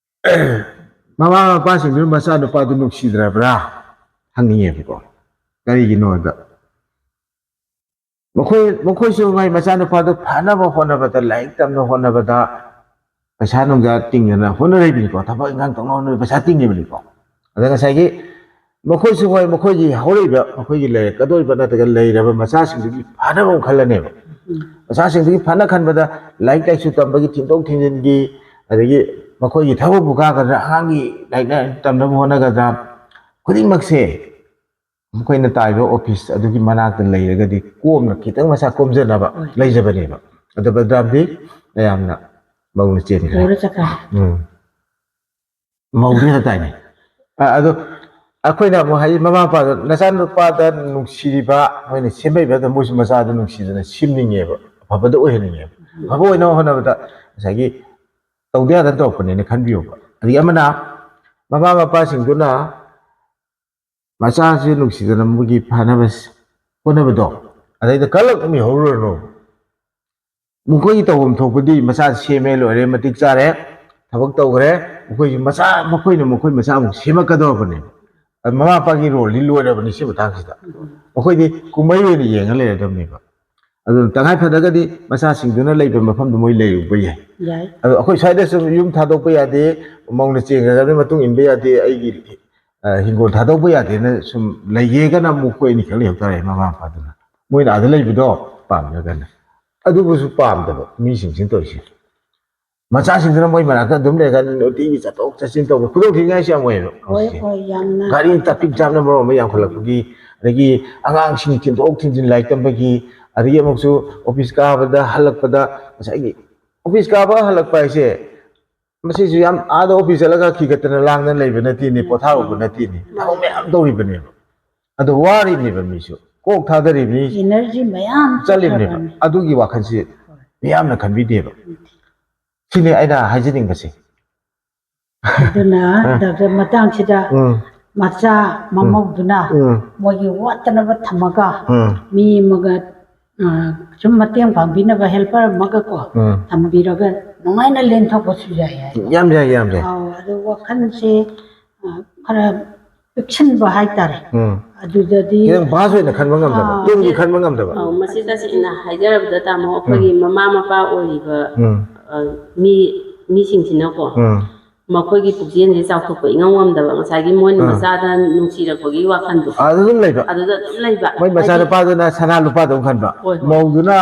ꯃꯃꯥ ꯃꯄꯥꯁꯤꯡꯗꯨꯅ ꯃꯆꯥꯅꯨꯄꯥꯗꯨ ꯅꯨꯡꯁꯤꯗ꯭ꯔꯕ꯭ꯔꯥ ꯍꯪꯅꯤꯡꯉꯦꯕꯀꯣ꯫ ꯀꯔꯤꯒꯤꯅꯣꯗ, ꯃꯈꯣꯏ, ꯃꯈꯣꯏꯁꯨ ꯃꯥꯏ ꯃꯆꯥꯅꯨꯄꯥꯗꯨ ꯐꯅꯕ ꯍꯣꯠꯅꯕꯗ, ꯂꯥꯏꯔꯤꯛ ꯇꯝꯅꯕ ꯍꯣꯠꯅꯕꯗ ꯄꯩꯁꯥ ꯅꯨꯡꯁꯥ ꯇꯤꯡꯗꯅ ꯍꯣꯠꯅꯔꯤꯕꯅꯤꯀꯣ, ꯊꯕꯛ ꯏꯪꯈꯥꯡ ꯇꯧꯅꯕ ꯍꯣꯠꯅꯕꯗ ꯄꯩꯁꯥ ꯇꯤꯡꯉꯤꯕꯅꯤꯀꯣ꯫ ꯑꯗ ꯉꯁꯥꯏꯒꯤ ꯃꯈꯣꯏꯁꯨ ꯍꯣꯏ, ꯃꯈꯣꯏꯒꯤ ꯍꯧꯔꯛꯏꯕ, ꯃꯈꯣꯏꯒꯤ ꯂꯩꯔꯛꯀꯗꯧꯔꯤꯕ ꯅꯠꯇ꯭ꯔꯒ ꯂꯩꯔꯕ ꯃꯆꯥꯁꯤꯡꯗꯨꯒꯤ ꯐꯅꯕ ꯑꯃꯨꯛ ꯈꯜꯂꯅꯦꯕ꯫ ꯎꯝ꯫ ꯃꯆꯥꯁꯤꯡꯗꯨꯒꯤ ꯐꯅ ꯈꯟꯕꯗ ꯂꯥꯏꯔꯤꯛ ꯂꯥꯏꯁꯨ ꯇꯝꯕꯒꯤ ꯊꯤꯟꯗꯣꯛ ꯊꯤꯟꯖꯤꯟꯒꯤ, ꯑꯗꯒꯤ ꯃꯈꯣꯏꯒꯤ ꯊꯕꯛꯄꯨ ꯀꯥꯒꯗ꯭ꯔꯥ, ꯑꯉꯥꯡꯒꯤ ꯂꯥꯏꯔꯤꯛ ꯂꯥꯏꯁꯨ ꯇꯝꯅꯕ ꯍꯣꯠꯅꯒꯗ꯭ꯔꯥ, ꯈꯨꯗꯤꯡꯃꯛꯁꯦ ꯃꯈꯣꯏꯅ ꯇꯥꯔꯤꯕ ꯑꯣꯐꯤꯁ ꯑꯗꯨꯒꯤ ꯃꯅꯥꯛꯇ ꯂꯩꯔꯒꯗꯤ ꯀꯣꯝꯅ ꯈꯤꯇꯪ ꯃꯁꯥ ꯀꯣꯝꯖꯅꯕ ꯍꯣꯏ꯫ ꯂꯩꯖꯕꯅꯦꯕ꯫ ꯑꯗꯨ ꯕꯗ꯭ꯔꯥꯝꯗꯤ ꯃꯌꯥꯝꯅ ꯃꯧꯅ ꯆꯦꯟꯈ꯭ꯔꯦ꯫ ꯄꯨꯔ ꯆꯠꯈ꯭ꯔꯦ꯫ ꯎꯝ꯫ ꯃꯧꯗꯤ ꯍꯦꯟꯅ ꯇꯥꯏꯅꯦ꯫ ꯑ-, ꯑꯗꯣ ꯑꯩꯈꯣꯏꯅ ꯑꯃꯨꯛ ꯍꯥꯏ, ꯃꯃꯥ ꯃꯄꯥꯗ, ꯅꯆꯥꯅꯨꯄꯥꯗ ꯅꯨꯡꯁꯤꯔꯤꯕ, ꯃꯣꯏꯅ ꯁꯦꯝꯃꯛꯏꯕ ꯑꯗꯨ ꯃꯣꯏꯁꯨ ꯃꯆꯥꯗ ꯅꯨꯡꯁꯤꯗꯅ ꯁꯦꯝꯅꯤꯡꯉꯦꯕ, ꯑꯐꯕꯗ ꯑꯣꯏꯍꯟꯅꯤꯡꯉꯦꯕ꯫ ꯑꯐꯕ ꯑꯣꯏꯅꯕ ꯍꯣꯠꯅꯕꯗ ꯉꯁꯥꯏꯒꯤ ꯇꯧꯗ ꯌꯥꯗꯅ ꯇꯧꯔꯛꯄꯅꯦꯅ ꯈꯟꯕꯤꯌꯣꯕ꯫ ꯑꯗꯒꯤ ꯑꯃꯅ ꯃꯃꯥ ꯃꯄꯥꯁꯤꯡꯗꯨꯅ ꯃꯆꯥꯁꯤ ꯅꯨꯡꯁꯤꯗꯅ ꯃꯣꯏꯒꯤ ꯐꯅꯕ ꯍꯣꯠꯅꯕꯗꯣ, ꯑꯗꯩꯗ ꯀꯂꯛ ꯃꯤꯍꯧꯔꯨꯔꯅꯨ꯫ ꯃꯈꯣꯏꯒꯤ ꯇꯧꯐꯝ ꯊꯣꯛꯄꯗꯤ ꯃꯆꯥ ꯁꯦꯝꯃꯦ, ꯂꯣꯏꯔꯦ, ꯃꯇꯤꯛ ꯆꯥꯔꯦ, ꯊꯕꯛ ꯇꯧꯈ꯭ꯔꯦ꯫ ꯃꯈꯣꯏꯁꯨ ꯃꯆꯥ, ꯃꯈꯣꯏꯅ ꯃꯈꯣꯏ ꯃꯆꯥ ꯑꯃꯨꯛ ꯁꯦꯝꯃꯛꯀꯗꯧꯔꯕꯅꯦꯕ꯫ ꯑꯗꯨ ꯃꯃꯥ ꯃꯄꯥꯒꯤ ꯔꯣꯜꯗꯤ ꯂꯣꯏꯔꯕꯅꯤ ꯁꯤ ꯃꯇꯥꯡꯁꯤꯗ꯫ ꯃꯈꯣꯏꯗꯤ ꯀꯨꯝꯍꯩ ꯑꯣꯏꯅ ꯌꯦꯡꯉ ꯂꯩꯔꯗꯕꯅꯦꯕ꯫ ꯑꯗꯨꯅ ꯇꯉꯥꯏ ꯐꯗ꯭ꯔꯒꯗꯤ ꯃꯆꯥꯁꯤꯡꯗꯨꯅ ꯂꯩꯕ ꯃꯐꯝꯗꯨ ꯃꯣꯏ ꯂꯩꯔꯨꯕ ꯌꯥꯏ꯫ ꯌꯥꯏ꯫ ꯑꯗꯣ ꯑꯩꯈꯣꯏ ꯁ꯭ꯋꯥꯏꯗꯁꯨ ꯌꯨꯝ ꯊꯥꯗꯣꯛꯄ ꯌꯥꯗꯦ, ꯃꯧꯅ ꯆꯦꯟꯈ꯭ꯔꯕꯅꯤꯅ ꯃꯇꯨꯡ ꯏꯟꯕ ꯌꯥꯗꯦ, ꯑꯩꯒꯤ ꯑ, ꯍꯤꯡꯒꯣꯜ ꯊꯥꯗꯣꯛꯄ ꯌꯥꯗꯦꯅ ꯁꯨꯝ ꯂꯩꯒꯦꯒꯅ ꯑꯃꯨꯛ ꯑꯩꯈꯣꯏ ꯑꯅꯤꯈꯛ ꯂꯩꯍꯧ ꯇꯥꯔꯦ, ꯃꯃꯥ ꯃꯄꯥꯗꯨꯅ꯫ ꯃꯣꯏꯅ ꯑꯥꯗ ꯂꯩꯕꯗꯣ ꯄꯥꯝꯗ꯭ꯔꯒꯅ꯫ ꯑꯗꯨꯕꯨꯁꯨ ꯄꯥꯝꯗꯕ ꯃꯤꯁꯤꯡꯁꯤꯅ ꯇꯧꯔꯤꯁꯦ꯫ ꯃꯆꯥꯁꯤꯡꯗꯨꯅ ꯃꯣꯏ ꯃꯅꯥꯛꯇ ꯑꯗꯨꯝ ꯂꯩꯔꯒ ꯅꯨꯡꯇꯤꯒꯤ ꯆꯠꯊꯣꯛ ꯆꯠꯁꯤꯟ ꯇꯧꯕ, ꯈꯨꯗꯣꯡ ꯊꯤꯅꯤꯡꯉꯥꯏꯁꯨ ꯌꯥꯝ ꯑꯣꯏꯌꯦꯕ꯫ ꯍꯣꯏ, ꯍꯣꯏ, ꯌꯥꯝꯅ꯫ ꯒꯥꯔꯤ ꯇ꯭ꯔꯥꯐꯤꯛ ꯖꯥꯝꯅ ꯃꯔꯣꯜ ꯑꯃ ꯌꯥꯝꯈꯠꯂꯛꯄꯒꯤ, ꯑꯗꯒꯤ ꯑꯉꯥꯡꯁꯤꯡ ꯊꯤꯟꯗꯣꯛ ꯊꯤꯟꯖꯤꯟ ꯂꯥꯏꯔꯤꯛ ꯇꯝꯕꯒꯤ, ꯑꯗꯒꯤ ꯑꯃꯨꯛꯁꯨ ꯑꯣꯐꯤꯁ ꯀꯥꯕꯗ ꯍꯜꯂꯛꯄꯗ, ꯉꯁꯥꯏꯒꯤ ꯑꯣꯐꯤꯁ ꯀꯥꯕ ꯍꯜꯂꯛꯄ ꯍꯥꯏꯁꯦ, ꯃꯁꯤꯁꯨ ꯌꯥꯝ ꯑꯥꯗ ꯑꯣꯐꯤꯁ ꯆꯠꯂꯒ ꯈꯤꯒꯠꯇꯅ ꯂꯥꯡꯗꯅ ꯂꯩꯕ ꯅꯠꯇꯦꯅꯦ, ꯄꯣꯊꯥꯔꯨꯕ ꯅꯠꯇꯦꯅꯦ, ꯊꯕꯛ ꯃꯌꯥꯝ ꯇꯧꯔꯤꯕꯅꯦꯕ꯫ ꯑꯗꯣ ꯋꯥꯔꯤꯕꯅꯦꯕ ꯃꯤꯁꯨ, ꯀꯣꯛ ꯊꯥꯗꯔꯤꯕꯅꯤ, ꯏꯅꯔꯖꯤ ꯃꯌꯥꯝ ꯆꯠꯂꯤꯕꯅꯦꯕ꯫ ꯆꯠꯈ꯭ꯔꯕꯅꯤ꯫ ꯑꯗꯨꯒꯤ ꯋꯥꯈꯜꯁꯤ ꯃꯤꯌꯥꯝꯅ ꯈꯟꯕꯤꯗꯦꯕ꯫ ꯁꯤꯅꯤ ꯑꯩꯅ ꯍꯥꯏꯖꯅꯤꯡꯕꯁꯦ꯫ ꯑꯗꯨꯅ ꯑ꯫ ꯗꯥꯛꯇꯔ, ꯃꯇꯥꯡꯁꯤꯗ ꯎꯝ, ꯃꯆꯥ ꯃꯃꯧꯗꯨꯅ ꯎꯝ, ꯃꯣꯏꯒꯤ ꯋꯥꯠꯇꯅꯕ ꯊꯝꯃꯒ, ꯎꯝ, ꯃꯤ ꯑꯃꯒ, ꯑ, ꯁꯨꯝ ꯃꯇꯦꯡ ꯄꯥꯡꯕꯤꯅꯕ ꯍꯦꯜꯄꯔ ꯑꯃꯒꯀꯣ ꯎꯝ꯫ ꯊꯝꯕꯤꯔꯒ ꯅꯨꯡꯉꯥꯏꯅ ꯂꯦꯟꯊꯣꯛꯄꯁꯨ ꯌꯥꯏ ꯍꯥꯏꯕ꯫ ꯌꯥꯝ ꯌꯥꯏ, ꯌꯥꯝ ꯌꯥꯏ꯫ ꯑꯧ, ꯑꯗꯨ ꯋꯥꯈꯜꯁꯦ, ꯑ, ꯈꯔ ꯄꯤꯛꯁꯤꯟꯕ ꯍꯥꯏꯇꯥꯔꯦ꯫ ꯎꯝ꯫ ꯑꯗꯨꯗꯗꯤ ꯈꯤꯇꯪ ꯚꯥꯁ ꯑꯣꯏꯅ ꯈꯟꯕ ꯉꯝꯗꯕ, ꯑꯥ꯫ ꯇꯨꯡꯒꯤ ꯈꯟꯕ ꯉꯝꯗꯕ꯫ ꯑꯧ, ꯃꯁꯤ ꯇꯁꯦꯡꯅ ꯍꯥꯏꯖꯔꯕꯗ, ꯇꯥꯃꯣ, ꯑꯩꯈꯣꯏꯒꯤ ꯃꯃꯥ ꯃꯄꯥ ꯑꯣꯏꯔꯤꯕ, ꯎꯝ꯫ ꯑ, ꯃꯤ, ꯃꯤꯁꯤꯡꯁꯤꯅꯀꯣ, ꯎꯝ꯫ ꯃꯈꯣꯏꯒꯤ ꯄꯨꯛꯆꯦꯜꯁꯦ ꯆꯥꯎꯊꯣꯛꯄ ꯏꯉꯝ ꯉꯝꯗꯕ, ꯉꯁꯥꯏꯒꯤ ꯃꯣꯏꯅ ꯎꯝ꯫ ꯃꯆꯥꯗ ꯅꯨꯡꯁꯤꯔꯛꯄꯒꯤ ꯋꯥꯈꯜꯗꯣ, ꯑꯗꯨ ꯑꯗꯨꯝ ꯂꯩꯕ꯫ ꯑꯗꯨꯗ ꯑꯗꯨꯝ ꯂꯩꯕ꯫ ꯃꯣꯏ ꯍꯥꯏꯗꯤ, ꯃꯆꯥꯅꯨꯄꯥꯗꯨꯅ ꯁꯅꯥ ꯂꯨꯄꯥꯗꯧ ꯈꯟꯕ, ꯍꯣꯏ, ꯍꯣꯏ꯫ ꯃꯧꯗꯨꯅ,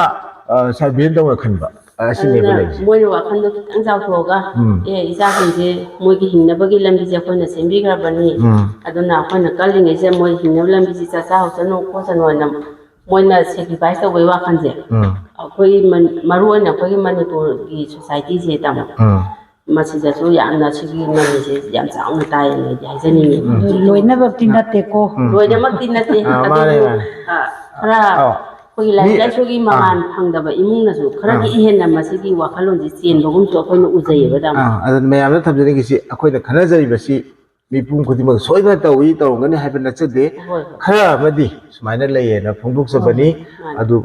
ꯑ, ꯁꯔꯚꯦꯟꯗꯧꯅ ꯈꯟꯕ, ꯑꯁꯤꯅꯦꯕ ꯑꯗꯨꯅ ꯂꯩꯔꯤꯁꯦ꯫ ꯃꯣꯏꯅ ꯋꯥꯈꯜꯗꯣ ꯈꯤꯇꯪ ꯆꯥꯎꯊꯣꯛꯑꯒ, ꯎꯝ꯫ ꯑꯦ, ꯏꯆꯥꯁꯤꯡꯁꯦ ꯃꯣꯏꯒꯤ ꯍꯤꯡꯅꯕꯒꯤ ꯂꯝꯕꯤꯁꯦ ꯑꯩꯈꯣꯏꯅ ꯁꯦꯝꯕꯤꯈ꯭ꯔꯕꯅꯤ, ꯎꯝ꯫ ꯑꯗꯨꯅ ꯑꯩꯈꯣꯏꯅ ꯀꯜꯂꯤꯉꯩꯁꯦ ꯃꯣꯏ ꯍꯤꯡꯅꯕ ꯂꯝꯕꯤꯁꯦ ꯆꯠꯆꯍꯧꯁꯅꯨ ꯈꯣꯠꯁꯅꯨ ꯍꯥꯏꯅ ꯃꯣꯏꯅ ꯁꯦꯀ꯭ꯔꯤꯐꯥꯏꯁ ꯇꯧꯕꯒꯤ ꯋꯥꯈꯜꯁꯦ, ꯎꯝ꯫ ꯑꯩꯈꯣꯏ ꯃꯅꯤ-, ꯃꯔꯨ ꯑꯣꯏꯅ ꯑꯩꯈꯣꯏꯒꯤ ꯃꯅꯤꯄꯨꯔꯒꯤ ꯁꯣꯁꯥꯏꯇꯤꯁꯦ, ꯇꯥꯃꯣ, ꯎꯝ꯫ ꯃꯁꯤꯗꯁꯨ ꯌꯥꯝꯅ ꯁꯤꯒꯤ ꯃꯃꯤꯁꯦ ꯌꯥꯝ ꯆꯥꯎꯅ ꯇꯥꯏꯌꯦꯅ ꯑꯩꯗꯤ ꯍꯥꯏꯖꯅꯤꯡꯉꯤ꯫ ꯎꯝ꯫ ꯑꯗꯨ ꯂꯣꯏꯅꯃꯛꯇꯤ ꯅꯠꯇꯦꯀꯣ꯫ ꯎꯝ꯫ ꯂꯣꯏꯅꯃꯛꯇꯤ ꯅꯠꯇꯦ, ꯑꯥ, ꯃꯥꯅꯦ, ꯑꯗꯨꯕꯨ, ꯃꯥꯅꯦ꯫ ꯑ, ꯈꯔ ꯑꯧ꯫ ꯑꯩꯈꯣꯏꯒꯤ ꯂꯥꯏꯔꯤꯛ ꯃꯤ-, ꯂꯥꯏꯁꯨꯒꯤ ꯃꯉꯥꯜ ꯐꯪꯗꯕ ꯏꯃꯨꯡꯅꯁꯨ ꯈꯔꯗꯤ ꯑꯥ꯫ ꯍꯦꯟꯅ ꯃꯁꯤꯒꯤ ꯋꯥꯈꯜꯂꯣꯟꯁꯦ ꯆꯦꯟꯕꯒꯨꯝꯁꯨ ꯑꯩꯈꯣꯏꯅ ꯎꯖꯩꯌꯦꯕ, ꯇꯥꯃꯣ꯫ ꯑꯥ, ꯑꯗꯨꯅ ꯃꯌꯥꯝꯅ ꯊꯝꯖꯅꯤꯡꯉꯤꯁꯤ, ꯑꯩꯈꯣꯏꯅ ꯈꯟꯅꯖꯔꯤꯕꯁꯤ ꯃꯤꯄꯨꯝ ꯈꯨꯗꯤꯡꯃꯛ ꯁꯣꯏꯗꯅ ꯇꯧꯏ, ꯇꯧꯔꯝꯒꯅꯤ ꯍꯥꯏꯕ ꯅꯠꯆꯗꯦ꯫ ꯍꯣꯏ, ꯍꯣꯏ꯫ ꯈꯔ ꯑꯃꯗꯤ ꯁꯨꯃꯥꯏꯅ ꯂꯩꯌꯦꯅ ꯐꯣꯡꯗꯣꯛꯆꯕꯅꯤ꯫ ꯃꯥꯅꯤ꯫ ꯑꯗꯨ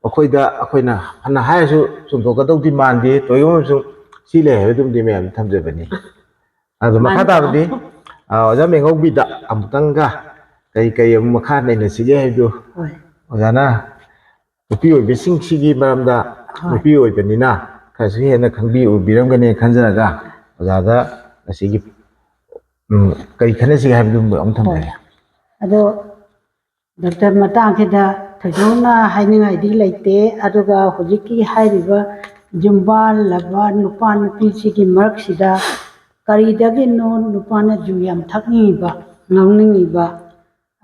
ꯑꯩꯈꯣꯏꯗ, ꯑꯩꯈꯣꯏꯅ ꯐꯅ ꯍꯥꯏꯔꯁꯨ ꯆꯨꯝꯊꯣꯛꯀꯗꯧꯗꯤ ꯃꯥꯟꯗꯦ꯫ ꯇꯣꯏꯒꯨꯝꯕꯁꯨ ꯁꯤ ꯂꯩ ꯍꯥꯏꯕꯗꯨꯃꯗꯤ ꯃꯌꯥꯝꯗ ꯊꯝꯖꯕꯅꯤ꯫ ꯑꯗꯣ ꯃꯈꯥ ꯃꯥꯅꯤ꯫ ꯇꯥꯕꯗꯤ, ꯑ, ꯑꯣꯖꯥ ꯃꯦꯡꯍꯧꯕꯤꯗ ꯑꯃꯨꯛꯇꯪꯒ ꯀꯔꯤ ꯀꯔꯤ ꯑꯃꯨꯛ ꯃꯈꯥ ꯅꯩꯅꯁꯤꯒꯦ ꯍꯥꯏꯕꯗꯨ ꯍꯣꯏ꯫ ꯑꯣꯖꯥꯅ ꯅꯨꯄꯤ ꯑꯣꯏꯕꯤꯁꯤꯡꯁꯤꯒꯤ ꯃꯔꯝꯗ, ꯍꯣꯏ꯫ ꯅꯨꯄꯤ ꯑꯣꯏꯕꯅꯤꯅ ꯈꯔꯁꯨ ꯍꯦꯟꯅ ꯈꯪꯕꯤ ꯎꯕꯤꯔꯝꯒꯅꯤ ꯈꯟꯖꯔꯒ ꯑꯣꯖꯥꯗ ꯉꯁꯤꯒꯤ ꯎꯝ, ꯀꯔꯤ ꯈꯟꯅꯁꯤꯒꯦ ꯍꯥꯏꯕꯗꯨ ꯑꯃꯨꯛ ꯊꯝꯖꯒꯦ꯫ ꯑꯗꯣ ꯗꯣꯛꯇꯔ, ꯃꯇꯥꯡꯁꯤꯗ ꯊꯣꯏꯗꯣꯛꯅ ꯍꯥꯏꯅꯤꯡꯉꯥꯏꯗꯤ ꯂꯩꯇꯦ꯫ ꯑꯗꯨꯒ ꯍꯧꯖꯤꯛꯀꯤ ꯍꯥꯏꯔꯤꯕ ꯌꯨꯝꯕꯥꯜꯂꯕ ꯅꯨꯄꯥ ꯅꯨꯄꯤꯁꯤꯒꯤ ꯃꯔꯛꯁꯤꯗ ꯀꯔꯤꯗꯒꯤꯅꯣ ꯅꯨꯄꯥꯅ ꯌꯨ ꯌꯥꯝ ꯊꯛꯅꯤꯡꯉꯤꯕ, ꯉꯥꯎꯅꯤꯡꯉꯤꯕ,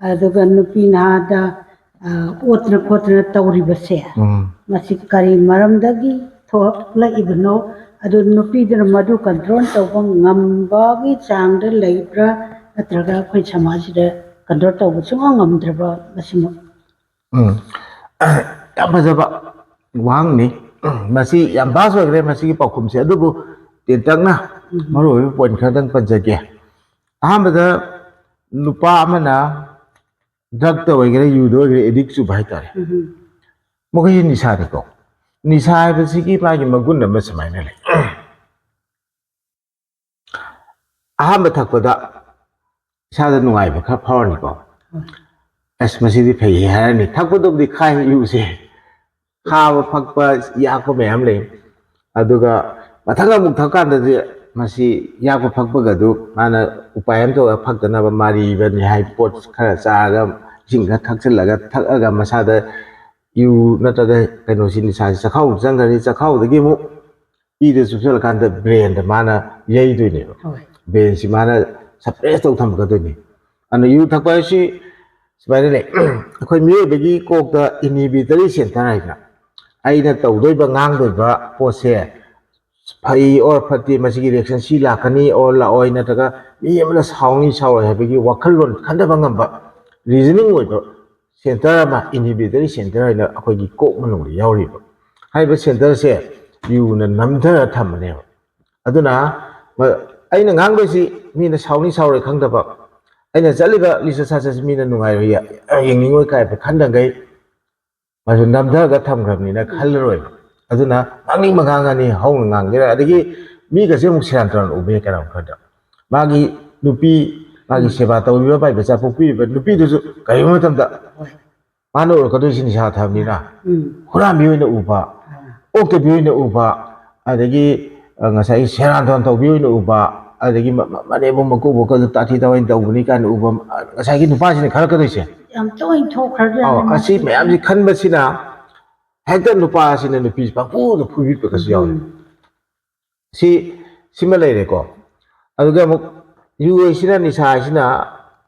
ꯑꯗꯨꯒ ꯅꯨꯄꯤ ꯅꯍꯥꯗ ꯑ, ꯑꯣꯠꯇꯅ ꯈꯣꯠꯇꯅ ꯇꯧꯔꯤꯕꯁꯦ, ꯎꯝ꯫ ꯃꯁꯤ ꯀꯔꯤ ꯃꯔꯝꯗꯒꯤ ꯊꯣꯛꯂꯛꯏꯕꯅꯣ? ꯑꯗꯨ ꯅꯨꯄꯤꯗꯨꯅ ꯃꯗꯨ ꯀꯟꯇ꯭ꯔꯣꯜ ꯇꯧꯕ ꯉꯝꯕꯒꯤ ꯆꯥꯡꯗ ꯂꯩꯕ꯭ꯔꯥ, ꯅꯠꯇ꯭ꯔꯒ ꯑꯩꯈꯣꯏ ꯁꯃꯥꯖꯁꯤꯗ ꯀꯟꯇ꯭ꯔꯣꯜ ꯇꯧꯕ ꯁꯨꯡꯉꯝ ꯉꯝꯗ꯭ꯔꯕ? ꯃꯁꯤꯃꯛ ꯎꯝ꯫ ꯌꯥꯝ ꯐꯖꯕ ꯋꯥꯍꯪꯅꯤ꯫ ꯃꯁꯤ ꯌꯥꯝ ꯚꯥꯁ ꯑꯣꯏꯈ꯭ꯔꯦ ꯃꯁꯤꯒꯤ ꯄꯥꯎꯈꯨꯝꯁꯦ, ꯑꯗꯨꯕꯨ ꯇꯦꯟꯇꯛꯅ ꯎꯝ꯫ ꯃꯔꯨꯑꯣꯏꯕ ꯄꯣꯏꯟ ꯈꯔꯗꯪ ꯄꯟꯖꯒꯦ꯫ ꯑꯍꯥꯟꯕꯗ, ꯅꯨꯄꯥ ꯑꯃꯅ ꯗ꯭ꯔꯛꯇ ꯑꯣꯏꯒꯦꯔꯥ, ꯌꯨꯗ ꯑꯣꯏꯒꯦꯔꯥ, ꯑꯦꯗꯤꯛ ꯆꯨꯕ ꯍꯥꯏꯇꯥꯔꯦ, ꯎꯝ꯫ ꯃꯈꯣꯏꯁꯤ ꯅꯤꯁꯥꯅꯤꯀꯣ꯫ ꯅꯤꯁꯥ ꯍꯥꯏꯕꯁꯤꯒꯤ ꯃꯥꯒꯤ ꯃꯒꯨꯟ ꯑꯃ ꯁꯨꯃꯥꯏꯅ ꯂꯩ꯫ ꯑꯍꯥꯟꯕ ꯊꯛꯄꯗ ꯏꯁꯥꯗ ꯅꯨꯡꯉꯥꯏꯕ ꯈꯔ ꯐꯥꯎꯔꯅꯤꯀꯣ꯫ ꯑꯁ, ꯃꯁꯤꯗꯤ ꯐꯩꯍꯦ ꯍꯥꯏꯔꯅꯤ꯫ ꯊꯛꯄꯗꯕꯨꯗꯤ ꯈꯥꯏ, ꯌꯨꯁꯦ꯫ ꯈꯥꯕ, ꯐꯛꯄ, ꯌꯥꯛꯄ ꯃꯌꯥꯝ ꯂꯩ꯫ ꯑꯗꯨꯒ ꯃꯊꯪ ꯑꯃꯨꯛ ꯊꯛꯀꯥꯟꯗꯗꯤ ꯃꯁꯤ ꯌꯥꯛꯄ ꯐꯛꯄꯒꯗꯨ ꯃꯥꯅ ꯎꯄꯥꯏ ꯑꯃ ꯇꯧꯔꯒ ꯐꯛꯇꯅꯕ ꯃꯥꯔꯤꯕꯅꯤ ꯍꯥꯏ ꯄꯣꯠ ꯈꯔ ꯆꯥꯔꯒ, ꯏꯁꯤꯡ ꯈꯔ ꯊꯛꯆꯤꯜꯂꯒ, ꯊꯛꯑꯒ ꯃꯁꯥꯗ ꯌꯨ ꯅꯠꯇ꯭ꯔꯒ ꯀꯩꯅꯣꯁꯤ, ꯅꯤꯁꯥꯁꯤ ꯆꯈꯥꯎꯗ ꯆꯪꯈ꯭ꯔꯅꯤ꯫ ꯆꯈꯥꯎꯗꯒꯤ ꯑꯃꯨꯛ ꯏꯗ ꯆꯨꯞꯁꯤꯜꯂꯀꯥꯟꯗ ꯕ꯭ꯔꯦꯟꯗ ꯃꯥꯅ ꯌꯩꯗꯣꯏꯅꯦꯕ꯫ ꯍꯣꯏ꯫ ꯕ꯭ꯔꯦꯟꯁꯤ ꯃꯥꯅ ꯁꯄ꯭ꯔꯦꯁ ꯇꯧ ꯊꯝꯒꯗꯣꯏꯅꯤ꯫ ꯑꯗꯨꯅ ꯌꯨ ꯊꯛꯄ ꯍꯥꯏꯁꯤ ꯁꯨꯃꯥꯏꯅ ꯂꯩ꯫ ꯑꯩꯈꯣꯏ ꯃꯤꯑꯣꯏꯕꯒꯤ ꯀꯣꯛꯇ ꯏꯟꯍꯤꯕꯤꯇꯔꯤ ꯁꯦꯟꯇꯔ ꯍꯥꯏꯅ, ꯑꯩꯅ ꯇꯧꯗꯣꯏꯕ, ꯉꯥꯡꯗꯣꯏꯕ ꯄꯣꯠꯁꯦ ꯐꯩ ꯑꯣꯔ ꯐꯠꯇꯦ, ꯃꯁꯤꯒꯤ ꯔꯤꯑꯦꯛꯁꯟ ꯁꯤ ꯂꯥꯛꯀꯅꯤ ꯑꯣꯔ ꯂꯥꯛꯑꯣꯏ, ꯅꯠꯇ꯭ꯔꯒ ꯃꯤ ꯑꯃꯅ ꯁꯥꯎꯅꯤ ꯁꯥꯎꯔꯣꯏ ꯍꯥꯏꯕꯒꯤ ꯋꯥꯈꯜꯂꯣꯟ ꯈꯟꯊꯕ ꯉꯝꯕ, ꯔꯤꯖꯅꯤꯡ ꯑꯣꯏꯕ ꯁꯦꯟꯇꯔ ꯑꯃ, ꯏꯟꯍꯤꯕꯤꯇꯔꯤ ꯁꯦꯟꯇꯔ ꯍꯥꯏꯅ ꯑꯩꯈꯣꯏꯒꯤ ꯀꯣꯛ ꯃꯅꯨꯡꯗ ꯌꯥꯎꯔꯤꯕ ꯍꯥꯏꯔꯤꯕ ꯁꯦꯟꯇꯔꯁꯦ ꯌꯨꯅ ꯅꯝꯊꯔ ꯊꯝꯕꯅꯦꯕ꯫ ꯑꯗꯨꯅ ꯃ-, ꯑꯩꯅ ꯉꯥꯡꯗꯣꯏꯁꯤ ꯃꯤꯅ ꯁꯥꯎꯅꯤ ꯁꯥꯎꯔꯣꯏ ꯈꯪꯗꯕ, ꯑꯩꯅ ꯆꯠꯂꯤꯕ ꯂꯤꯆꯠ ꯁꯥꯖꯠꯁꯤ ꯃꯤꯅ ꯅꯨꯡꯉꯥꯏꯔꯣꯏ, ꯌꯦꯡꯅꯤꯡꯉꯣꯏ ꯀꯥꯏꯕ ꯈꯟꯗꯉꯩ ꯃꯗꯨ ꯅꯝꯊꯔꯒ ꯊꯝꯈ꯭ꯔꯕꯅꯤꯅ ꯈꯜꯂꯔꯣꯏꯕ꯫ ꯑꯗꯨꯅ ꯉꯥꯡꯅꯤꯡꯕ ꯉꯥꯡꯉꯅꯤ, ꯍꯧꯅ ꯉꯥꯡꯒꯦꯔꯥ, ꯑꯗꯒꯤ ꯃꯤꯒꯁꯦ ꯑꯃꯨꯛ ꯁꯦꯔꯥꯟ ꯇꯨꯔꯥꯟ ꯎꯕ ꯌꯥꯏ꯫ ꯀꯅꯥꯒꯨꯝꯕ ꯈꯔꯗ ꯃꯥꯒꯤ ꯅꯨꯄꯤ, ꯃꯥꯒꯤ ꯁꯦꯕꯥ ꯇꯧꯕꯤꯕ, ꯃꯥꯏ ꯃꯆꯥ ꯄꯣꯛꯄꯤꯔꯤꯕ ꯅꯨꯄꯤꯗꯨꯁꯨ ꯀꯔꯤꯒꯨꯝꯕ ꯃꯇꯝꯗ ꯃꯥꯅ ꯎꯔꯛꯀꯗꯣꯏꯁꯤ ꯅꯤꯁꯥ ꯊꯛꯑꯕꯅꯤꯅ ꯎꯝ꯫ ꯍꯨꯔꯥꯟꯕꯤ ꯑꯣꯏꯅ ꯎꯕ, ꯑꯣꯛꯇꯕꯤ ꯑꯣꯏꯅ ꯎꯕ, ꯑꯗꯒꯤ, ꯑ, ꯉꯁꯥꯏꯒꯤ ꯁꯦꯔꯥꯟ ꯇꯨꯔꯥꯟ ꯇꯧꯕꯤ ꯑꯣꯏꯅ ꯎꯕ, ꯑꯗꯒꯤ ꯃ- ꯃ- ꯃꯅꯦꯝꯕꯣꯛ ꯃꯀꯨꯕꯣꯛꯀꯗꯣ ꯇꯥꯊꯤ ꯇꯥꯑꯣꯏꯅ ꯇꯧꯕꯅꯤ ꯀꯥꯏꯅ ꯎꯕ, ꯑ, ꯉꯁꯥꯏꯒꯤ ꯅꯨꯄꯥꯁꯤꯅ ꯈꯜꯂꯛꯀꯗꯣꯏꯁꯦ꯫ ꯌꯥꯝ ꯇꯣꯏꯅ ꯊꯣꯛꯈ꯭ꯔꯕ ꯑꯧ, ꯖꯥꯠꯅꯤ ꯑꯁꯤ ꯃꯁꯤ꯫ ꯃꯌꯥꯝꯁꯤ ꯈꯟꯕꯁꯤꯅ ꯍꯦꯛꯇ ꯅꯨꯄꯥꯁꯤꯅ ꯅꯨꯄꯤꯁꯤ ꯄꯪꯐꯨꯗ ꯐꯨꯕꯤꯕꯒꯁꯨ ꯌꯥꯎꯋꯦ꯫ ꯎꯝ. ꯁꯤ, ꯁꯤꯃ ꯂꯩꯔꯦꯀꯣ꯫ ꯑꯗꯨꯒ ꯑꯃꯨꯛ ꯌꯨ ꯍꯥꯏꯁꯤꯅ, ꯅꯤꯁꯥ ꯍꯥꯏꯁꯤꯅ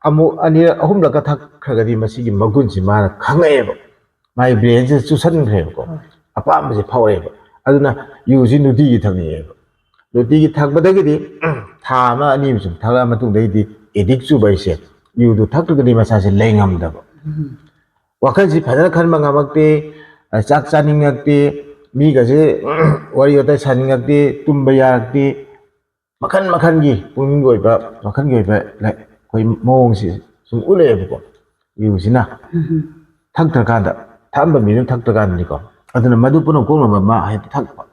ꯑꯃꯨꯛ ꯑꯅꯤꯔꯛ ꯑꯍꯨꯝꯂꯛꯀ ꯊꯛꯈ꯭ꯔꯒꯗꯤ ꯃꯁꯤꯒꯤ ꯃꯒꯨꯟꯁꯤ ꯃꯥꯅ ꯈꯪꯉꯛꯑꯦꯕ, ꯃꯥꯒꯤ ꯕ꯭ꯔꯦꯟꯁꯤꯗ ꯆꯨꯁꯟꯈ꯭ꯔꯦꯕꯀꯣ, ꯍꯣꯏ. ꯑꯄꯥꯝꯕꯁꯦ ꯐꯥꯎꯔꯛꯑꯦꯕ꯫ ꯑꯗꯨꯅ ꯌꯨꯁꯤ ꯅꯨꯡꯇꯤꯒꯤ ꯊꯛꯅꯤꯡꯉꯦꯕ꯫ ꯅꯨꯡꯇꯤꯒꯤ ꯊꯛꯄꯗꯒꯤꯗꯤ ꯊꯥ ꯑꯃ ꯑꯅꯤ ꯑꯃ ꯁꯨꯝ ꯊꯛꯂꯛꯑ ꯃꯇꯨꯡꯗꯒꯤꯗꯤ ꯑꯦꯗꯤꯛ ꯆꯨꯕ ꯍꯥꯏꯁꯦ, ꯌꯨꯗꯨ ꯊꯛꯇ꯭ꯔꯒꯗꯤ ꯃꯁꯥꯁꯦ ꯂꯩꯉꯝꯗꯕ, ꯎꯝ. ꯋꯥꯈꯜꯁꯤ ꯐꯖꯅ ꯈꯟꯕ ꯉꯝꯃꯛꯇꯦ, ꯑ, ꯆꯥꯛ ꯆꯥꯅꯤꯡꯉꯛꯇꯦ, ꯃꯤꯒꯁꯦ ꯋꯥꯔꯤ ꯋꯥꯇꯥꯏ ꯁꯥꯅꯤꯡꯉꯛꯇꯦ, ꯇꯨꯝꯕ ꯌꯥꯔꯛꯇꯦ, ꯃꯈꯜ ꯃꯈꯜꯒꯤ ꯄꯨꯛꯅꯤꯡꯒꯤ ꯑꯣꯏꯕ, ꯋꯥꯈꯜꯒꯤ ꯑꯣꯏꯕ ꯂꯥꯏ-, ꯑꯩꯈꯣꯏ ꯃꯑꯣꯡꯁꯤ ꯁꯨꯝ ꯎꯠꯂꯛꯑꯦꯕꯀꯣ꯫ ꯌꯨꯁꯤꯅ ꯎꯝ. ꯊꯛꯇ꯭ꯔꯀꯥꯟꯗ, ꯊꯛꯑꯝꯕ ꯃꯤꯗꯨꯅ ꯊꯛꯇ꯭ꯔꯀꯥꯟꯗꯅꯤꯀꯣ, ꯑꯗꯨꯅ ꯃꯗꯨ ꯄꯨꯝꯅꯃꯛ ꯀꯣꯛꯅꯕ ꯃꯥ ꯍꯦꯛꯇ ꯊꯛꯄ,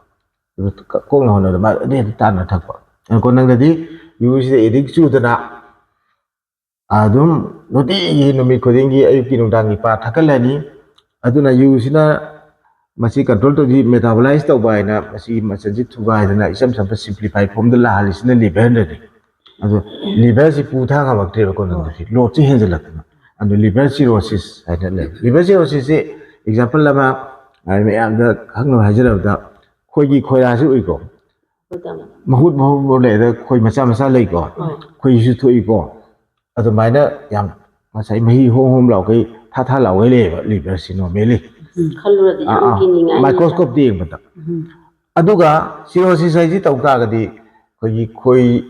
ꯑꯗꯨ ꯀ-, ꯀꯣꯛꯅ ꯍꯣꯠꯅꯕꯗ ꯃꯥ ꯑꯗꯨ ꯍꯦꯛꯇ ꯇꯥꯟꯅ ꯊꯛꯄ꯫ ꯑꯗꯨ ꯀꯣꯟꯅꯪꯗꯗꯤ ꯌꯨꯁꯤꯗ ꯑꯦꯗꯤꯛ ꯆꯨꯗꯅ ꯑꯗꯨꯝ ꯅꯨꯡꯇꯤꯒꯤ ꯅꯨꯃꯤꯠ ꯈꯨꯗꯤꯡꯒꯤ ꯑꯌꯨꯛꯀꯤ ꯅꯨꯡꯗꯥꯡꯒꯤ ꯄꯥ ꯊꯛꯀꯠꯂꯅꯤ꯫ ꯑꯗꯨꯅ ꯌꯨꯁꯤꯅ ꯃꯁꯤ ꯀꯟꯇ꯭ꯔꯣꯜ ꯇꯧꯗꯤ ꯃꯦꯇꯥꯕꯣꯂꯥꯏꯁ ꯇꯧꯕ ꯍꯥꯏꯅ ꯃꯁꯤꯒꯤ ꯃꯆꯜꯁꯤ ꯊꯨꯒꯥꯏꯗꯅ ꯏꯆꯝ ꯆꯝꯕ ꯁꯤꯝꯄ꯭ꯂꯤꯐꯥꯏ ꯐꯣꯝꯗ ꯂꯥꯛꯍꯜꯂꯤꯁꯤꯅ ꯂꯤꯚꯔꯗꯅꯤ꯫ ꯑꯗꯣ ꯂꯤꯚꯔꯁꯤ ꯄꯨ ꯊꯥꯡ ꯉꯝꯃꯛꯇ꯭ꯔꯦꯕ ꯀꯣꯟꯅꯗꯤ, ꯂꯣꯗꯁꯤ ꯍꯦꯟꯖꯜꯂꯛꯇꯅ꯫ ꯑꯗꯣ ꯂꯤꯚꯔ ꯁꯤꯔꯣꯁꯤꯁ ꯍꯥꯏꯅ ꯂꯩ꯫ ꯂꯤꯚꯔ ꯁꯤꯔꯣꯁꯤꯁꯁꯤ ꯑꯦꯛꯖꯥꯝꯄꯜ ꯑꯃ, ꯑ, ꯃꯌꯥꯝꯗ ꯈꯪꯅꯕ ꯍꯥꯏꯖꯔꯕꯗ, ꯑꯩꯈꯣꯏꯒꯤ ꯈꯣꯏꯔꯥꯁꯤ ꯎꯏꯀꯣ, ꯃꯍꯨꯠ ꯃꯍꯨꯠ ꯃꯍꯨꯠ ꯂꯩꯗ ꯈꯣꯏ ꯃꯆꯥ ꯃꯆꯥ ꯂꯩꯀꯣ, ꯍꯣꯏ. ꯈꯣꯏꯁꯨ ꯊꯣꯛꯏꯀꯣ꯫ ꯑꯗꯨꯃꯥꯏꯅ ꯌꯥꯝ ꯉꯁꯥꯏ ꯃꯍꯤ ꯍꯣꯝ ꯍꯣꯝ ꯂꯥꯎꯈꯩ ꯊꯥ ꯊꯥ ꯂꯥꯎꯈꯩ ꯂꯩꯌꯦꯕ ꯂꯤꯚꯔꯁꯤ ꯅꯣꯔꯃꯦꯂꯤ꯫ ꯈꯜꯂꯨꯔꯗꯤ ꯌꯥꯝ ꯀꯤꯅꯤꯡꯉꯥꯏ. ꯃꯥꯏꯀ꯭ꯔꯣꯁꯀꯣꯞꯇ ꯌꯦꯡꯕꯗ꯫ ꯎꯝ. ꯑꯗꯨꯒ ꯁꯤꯔꯣꯁꯤꯁ ꯍꯥꯏꯁꯤ ꯇꯧ ꯇꯥꯔꯒꯗꯤ ꯑꯩꯈꯣꯏꯒꯤ ꯈꯣꯏ,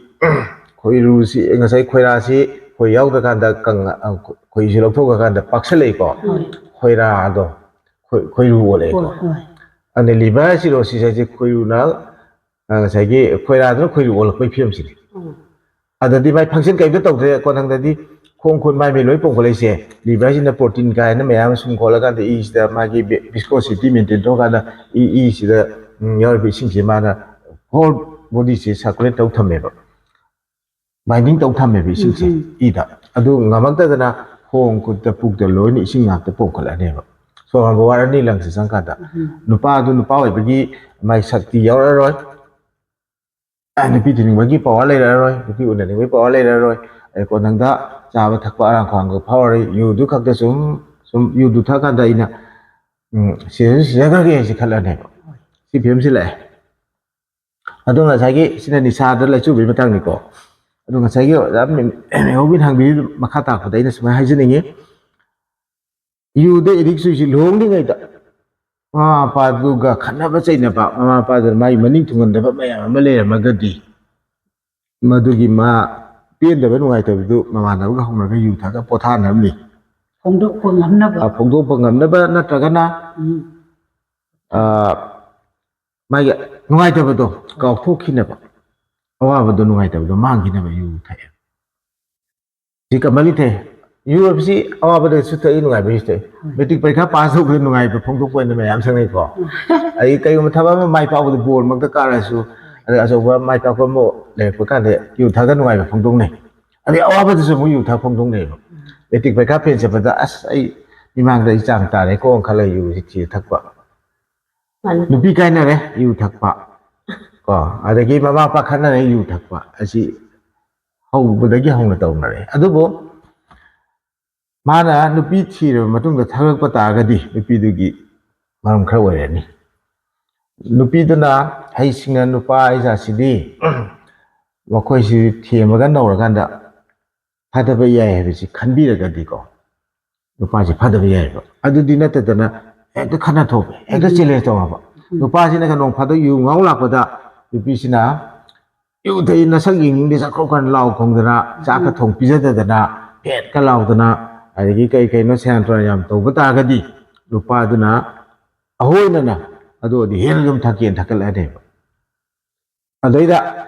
ꯈꯣꯏꯔꯨꯁꯤ, ꯉꯁꯥꯏ ꯈꯣꯏꯔꯥꯁꯤ ꯈꯣꯏ ꯌꯥꯎꯗ꯭ꯔꯀꯥꯟꯗ ꯀꯪ-, ꯑ, ꯈꯣꯏꯁꯤ ꯂꯧꯊꯣꯛꯈ꯭ꯔꯀꯥꯟꯗ ꯄꯥꯛꯁꯜꯂꯛꯏꯀꯣ꯫ ꯍꯣꯏ. ꯈꯣꯏꯔꯥꯗꯣ ꯈꯣꯏ-, ꯈꯣꯏꯔꯨ ꯑꯣꯜꯂꯛꯑꯦꯀꯣ꯫ ꯍꯣꯏ, ꯍꯣꯏ. ꯑꯗꯨꯅ ꯂꯤꯚꯔ ꯁꯤꯔꯣꯁꯤꯁ ꯍꯥꯏꯁꯦ ꯈꯣꯏꯔꯨꯅ, ꯑ, ꯉꯁꯥꯏꯒꯤ ꯈꯣꯏꯔꯥꯗꯨꯅ ꯈꯣꯏꯔꯨ ꯑꯣꯜꯂꯛꯄꯒꯤ ꯐꯤꯕꯝꯁꯤꯅꯤ꯫ ꯎꯝ. ꯑꯗꯗꯤ ꯃꯥꯏ ꯐꯪꯁꯟ ꯀꯔꯤꯝꯇ ꯇꯧꯗ꯭ꯔꯦ꯫ ꯀꯣꯟꯊꯪꯗꯗꯤ ꯈꯣꯡ ꯈꯨꯠ ꯃꯥꯏ ꯃꯤꯠ ꯂꯣꯏ ꯄꯣꯝꯈꯠꯂꯛꯏꯁꯦ, ꯂꯤꯚꯔꯁꯤꯅ ꯄ꯭ꯔꯣꯇꯤꯟ ꯀꯥꯏꯅ ꯃꯌꯥꯝ ꯑꯃ ꯁꯨꯝ ꯈꯣꯠꯂꯀꯥꯟꯗ ꯏꯁꯤꯗ ꯃꯥꯒꯤ ꯕꯤ-, ꯚꯤꯁꯀꯣꯁꯤꯇꯤ ꯃꯦꯟꯇꯦꯟ ꯇꯧꯔꯀꯥꯟꯗ ꯏ, ꯏꯁꯤꯗ, ꯎꯝ, ꯌꯥꯎꯔꯤꯕ ꯏꯁꯤꯡꯁꯦ ꯃꯥꯅ ꯍꯣꯜ ꯕꯣꯗꯤꯁꯦ ꯁꯔꯀꯨꯂꯦꯠ ꯇꯧ ꯊꯝꯃꯦꯕ, ꯕꯥꯏꯟꯗꯤꯡ ꯇꯧ ꯊꯝꯃꯦꯕ ꯏꯁꯤꯡꯁꯦ ꯎꯝ. ꯏꯗ꯫ ꯑꯗꯨ ꯉꯝꯃꯛꯇꯗꯅ ꯈꯣꯡ ꯈꯨꯠꯇ ꯄꯨꯛꯇ ꯂꯣꯏꯅ ꯏꯁꯤꯡ ꯉꯥꯛꯇ ꯄꯣꯝꯈꯠꯂꯛꯑꯅꯦꯕ꯫ ꯁꯣꯔ ꯍꯣꯟꯕ ꯋꯥꯔꯅꯤ, ꯂꯪꯁ ꯆꯪꯀꯥꯟꯗ꯫ ꯎꯝ. ꯅꯨꯄꯥꯗꯨ ꯅꯨꯄꯥ ꯑꯣꯏꯕꯒꯤ ꯃꯥꯏ ꯁꯛꯇꯤ ꯌꯥꯎꯔꯛꯑꯔꯣꯏ꯫ ꯅꯨꯄꯤ ꯊꯤꯅꯤꯡꯕꯒꯤ ꯄꯋꯥꯔ ꯂꯩꯔꯛꯑꯔꯣꯏ, ꯅꯨꯄꯤ ꯎꯅꯅꯤꯡꯕꯒꯤ ꯄꯋꯥꯔ ꯂꯩꯔꯛꯑꯔꯣꯏ꯫ ꯑꯗꯩ ꯀꯣꯟꯊꯪꯗ ꯆꯥꯕ ꯊꯛꯄ ꯑꯔꯥꯡ ꯈꯧꯔꯥꯡꯕ ꯐꯥꯎꯔꯔꯣꯏ꯫ ꯌꯨꯗꯨ ꯈꯛꯇ ꯁꯨꯝ ꯁꯨꯝ ꯌꯨꯗꯨ ꯊꯛꯑꯀꯥꯟꯗ ꯑꯩꯅ ꯎꯝ, ꯁꯤꯔꯁꯨ ꯁꯤꯖꯈ꯭ꯔꯒꯦ ꯍꯥꯏꯁꯤ ꯈꯜꯂꯅꯦꯕ꯫ ꯁꯤ ꯐꯤꯕꯝꯁꯤ ꯂꯥꯛꯑꯦ꯫ ꯑꯗꯣ ꯉꯁꯥꯏꯒꯤ ꯁꯤꯅ ꯅꯤꯁꯥꯗ ꯂꯥꯏꯆꯨꯕꯒꯤ ꯃꯇꯥꯡꯅꯤꯀꯣ꯫ ꯑꯗꯣ ꯉꯁꯥꯏꯒꯤ ꯑꯣꯖꯥ ꯃꯦ-, ꯃꯦꯍꯧꯕꯤꯅ ꯍꯪꯕꯤꯔꯤꯗꯨ ꯃꯈꯥ ꯇꯥꯔꯛꯄꯗ ꯑꯩꯅ ꯁꯨꯃꯥꯏꯅ ꯍꯥꯏꯖꯅꯤꯡꯉꯤ, ꯌꯨꯗ ꯑꯦꯗꯤꯛ ꯆꯨꯏꯁꯤ ꯂꯨꯍꯣꯡꯗ꯭ꯔꯤꯉꯩꯗ ꯃꯃꯥ ꯃꯄꯥꯗꯨꯒ ꯈꯠꯅꯕ ꯆꯩꯅꯕ, ꯃꯃꯥ ꯃꯄꯥꯗꯨꯅ ꯃꯥꯒꯤ ꯃꯅꯤꯡ ꯊꯨꯡꯍꯟꯗꯕ ꯃꯌꯥꯝ ꯑꯃ ꯂꯩꯔꯝꯃꯒꯗꯤ, ꯃꯗꯨꯒꯤ ꯃꯥ ꯄꯦꯟꯗꯕ ꯅꯨꯡꯉꯥꯏꯇꯕꯗꯨ ꯃꯃꯥꯟꯅꯕꯒ ꯍꯧꯅꯔꯒ ꯌꯨ ꯊꯛꯑꯒ ꯄꯣꯊꯥꯅꯕꯅꯤ꯫ ꯐꯣꯡꯗꯣꯛꯄ ꯉꯝꯅꯕ꯫ ꯑ, ꯐꯣꯡꯗꯣꯛꯄ ꯉꯝꯅꯕ ꯅꯠꯇ꯭ꯔꯒꯅ ꯎꯝ꯫ ꯑ, ꯃꯥꯒꯤ ꯅꯨꯡꯉꯥꯏꯇꯕꯗꯣ ꯀꯥꯎꯊꯣꯛꯈꯤꯅꯕ, ꯑꯋꯥꯕꯗꯣ ꯅꯨꯡꯉꯥꯏꯇꯕꯗꯣ ꯃꯥꯡꯈꯤꯅꯕ ꯌꯨ ꯊꯛꯑꯦ꯫ ꯁꯤ ꯀꯃꯟꯂꯤ ꯊꯛꯑꯦ꯫ ꯌꯨ ꯍꯥꯏꯕꯁꯤ ꯑꯋꯥꯕꯗꯁꯨ ꯊꯛꯏ, ꯅꯨꯡꯉꯥꯏꯕꯗꯁꯨ ꯊꯛꯏ꯫ ꯃꯦꯇ꯭ꯔꯤꯛ ꯄꯔꯤꯈꯥ ꯄꯥꯁ ꯇꯧꯕꯗ ꯅꯨꯡꯉꯥꯏꯕ ꯐꯣꯡꯗꯣꯛꯄ ꯑꯣꯏꯅ ꯃꯌꯥꯝ ꯁꯛꯅꯩꯀꯣ꯫ ꯑꯩ ꯀꯔꯤꯒꯨꯝꯕ ꯊꯕꯛ ꯑꯃ ꯃꯥꯏ ꯄꯥꯛꯄꯗ ꯕꯣꯜꯃꯛꯇ ꯀꯥꯔꯁꯨ, ꯑꯗ ꯑꯆꯧꯕ ꯃꯥꯏ ꯄꯥꯛꯄ ꯑꯃ ꯂꯩꯔꯛꯄ ꯀꯥꯟꯗ ꯌꯨ ꯊꯛꯑꯒ ꯅꯨꯡꯉꯥꯏꯕ ꯐꯣꯡꯗꯣꯛꯅꯩ꯫ ꯑꯗꯩ ꯑꯋꯥꯕꯗꯁꯨ ꯑꯃꯨꯛ ꯌꯨ ꯊꯛ ꯐꯣꯡꯗꯣꯛꯅꯩꯕ꯫ ꯃꯦꯇ꯭ꯔꯤꯛ ꯄꯔꯤꯈꯥ ꯐꯦꯜ ꯆꯠꯄꯗ "ꯑꯁ, ꯑꯩ ꯃꯤꯃꯥꯡꯗ ꯑꯩ ꯆꯥꯡ ꯇꯥꯔꯦꯀꯣ" ꯈꯜꯂꯒ ꯌꯨꯁꯤ ꯊꯤꯔ ꯊꯛꯄ꯫ ꯃꯥꯅꯤ꯫ ꯅꯨꯄꯤ ꯀꯥꯏꯅꯔꯦ, ꯌꯨ ꯊꯛꯄ꯫ ꯀꯣ, ꯑꯗꯒꯤ ꯃꯃꯥ ꯃꯄꯥ ꯈꯠꯅꯔꯦ, ꯌꯨ ꯊꯛꯄ꯫ ꯑꯁꯤ ꯍꯧꯕꯗꯒꯤ ꯍꯧꯅ ꯇꯧꯅꯔꯦ꯫ ꯑꯗꯨꯕꯨ ꯃꯥꯅ ꯅꯨꯄꯤ ꯊꯤꯔꯕ ꯃꯇꯨꯡꯗ ꯊꯛꯂꯛꯄ ꯇꯥꯔꯒꯗꯤ ꯅꯨꯄꯤꯗꯨꯒꯤ ꯃꯔꯝ ꯈꯔ ꯑꯣꯏꯔꯅꯤ꯫ ꯅꯨꯄꯤꯗꯨꯅ ꯍꯩꯁꯤꯡꯅ ꯅꯨꯄꯥ ꯑꯩ ꯖꯥꯠꯁꯤꯗꯤ ꯃꯈꯣꯏꯁꯤ ꯊꯦꯝꯃꯒ ꯅꯧꯔꯀꯥꯟꯗ ꯊꯥꯗꯕ ꯌꯥꯏ ꯍꯥꯏꯕꯁꯤ ꯈꯟꯕꯤꯔꯒꯗꯤꯀꯣ, ꯅꯨꯄꯥꯁꯤ ꯐꯥꯗꯕ ꯌꯥꯏꯑꯕ꯫ ꯑꯗꯨꯗꯤ ꯅꯠꯇꯗꯅ ꯍꯦꯛꯇ ꯈꯠꯅ ꯊꯣꯛꯄ, ꯍꯦꯛꯇ ꯎꯝ꯫ ꯆꯦꯂꯦꯟꯖ ꯇꯧꯔꯕ꯫ ꯎꯝ꯫ ꯅꯨꯄꯥꯁꯤꯅ ꯅꯣꯡ ꯐꯥꯗꯣꯛ ꯌꯨ ꯉꯥꯎ ꯂꯥꯛꯄꯗ ꯅꯨꯄꯤꯁꯤꯅ "ꯌꯨ ꯊꯛꯏ, ꯅꯁꯛ ꯌꯦꯡꯅꯤꯡꯗꯦ, ꯆꯠꯈ꯭ꯔꯣ" ꯀꯥꯏꯅ ꯂꯥꯎ ꯈꯣꯡꯗꯅ, ꯆꯥꯛꯀ ꯊꯣꯡ ꯄꯤꯖꯗꯗꯅ, ꯐꯦꯠꯀ ꯂꯥꯎꯗꯅ, ꯑꯗꯒꯤ ꯀꯩ ꯀꯩꯅꯣ ꯁꯦꯔꯥꯟ ꯇꯨꯔꯥꯟ ꯌꯥꯝ ꯇꯧꯕ ꯇꯥꯔꯒꯗꯤ, ꯅꯨꯄꯥꯗꯨꯅ ꯑꯍꯣꯏꯅꯅ ꯑꯗꯨ ꯑꯣꯏꯔꯗꯤ ꯍꯦꯟꯅ ꯑꯗꯨꯝ ꯊꯛꯀꯦꯅ ꯊꯛꯀꯠꯂꯛꯑꯅꯦꯕ꯫ ꯑꯗꯩꯗ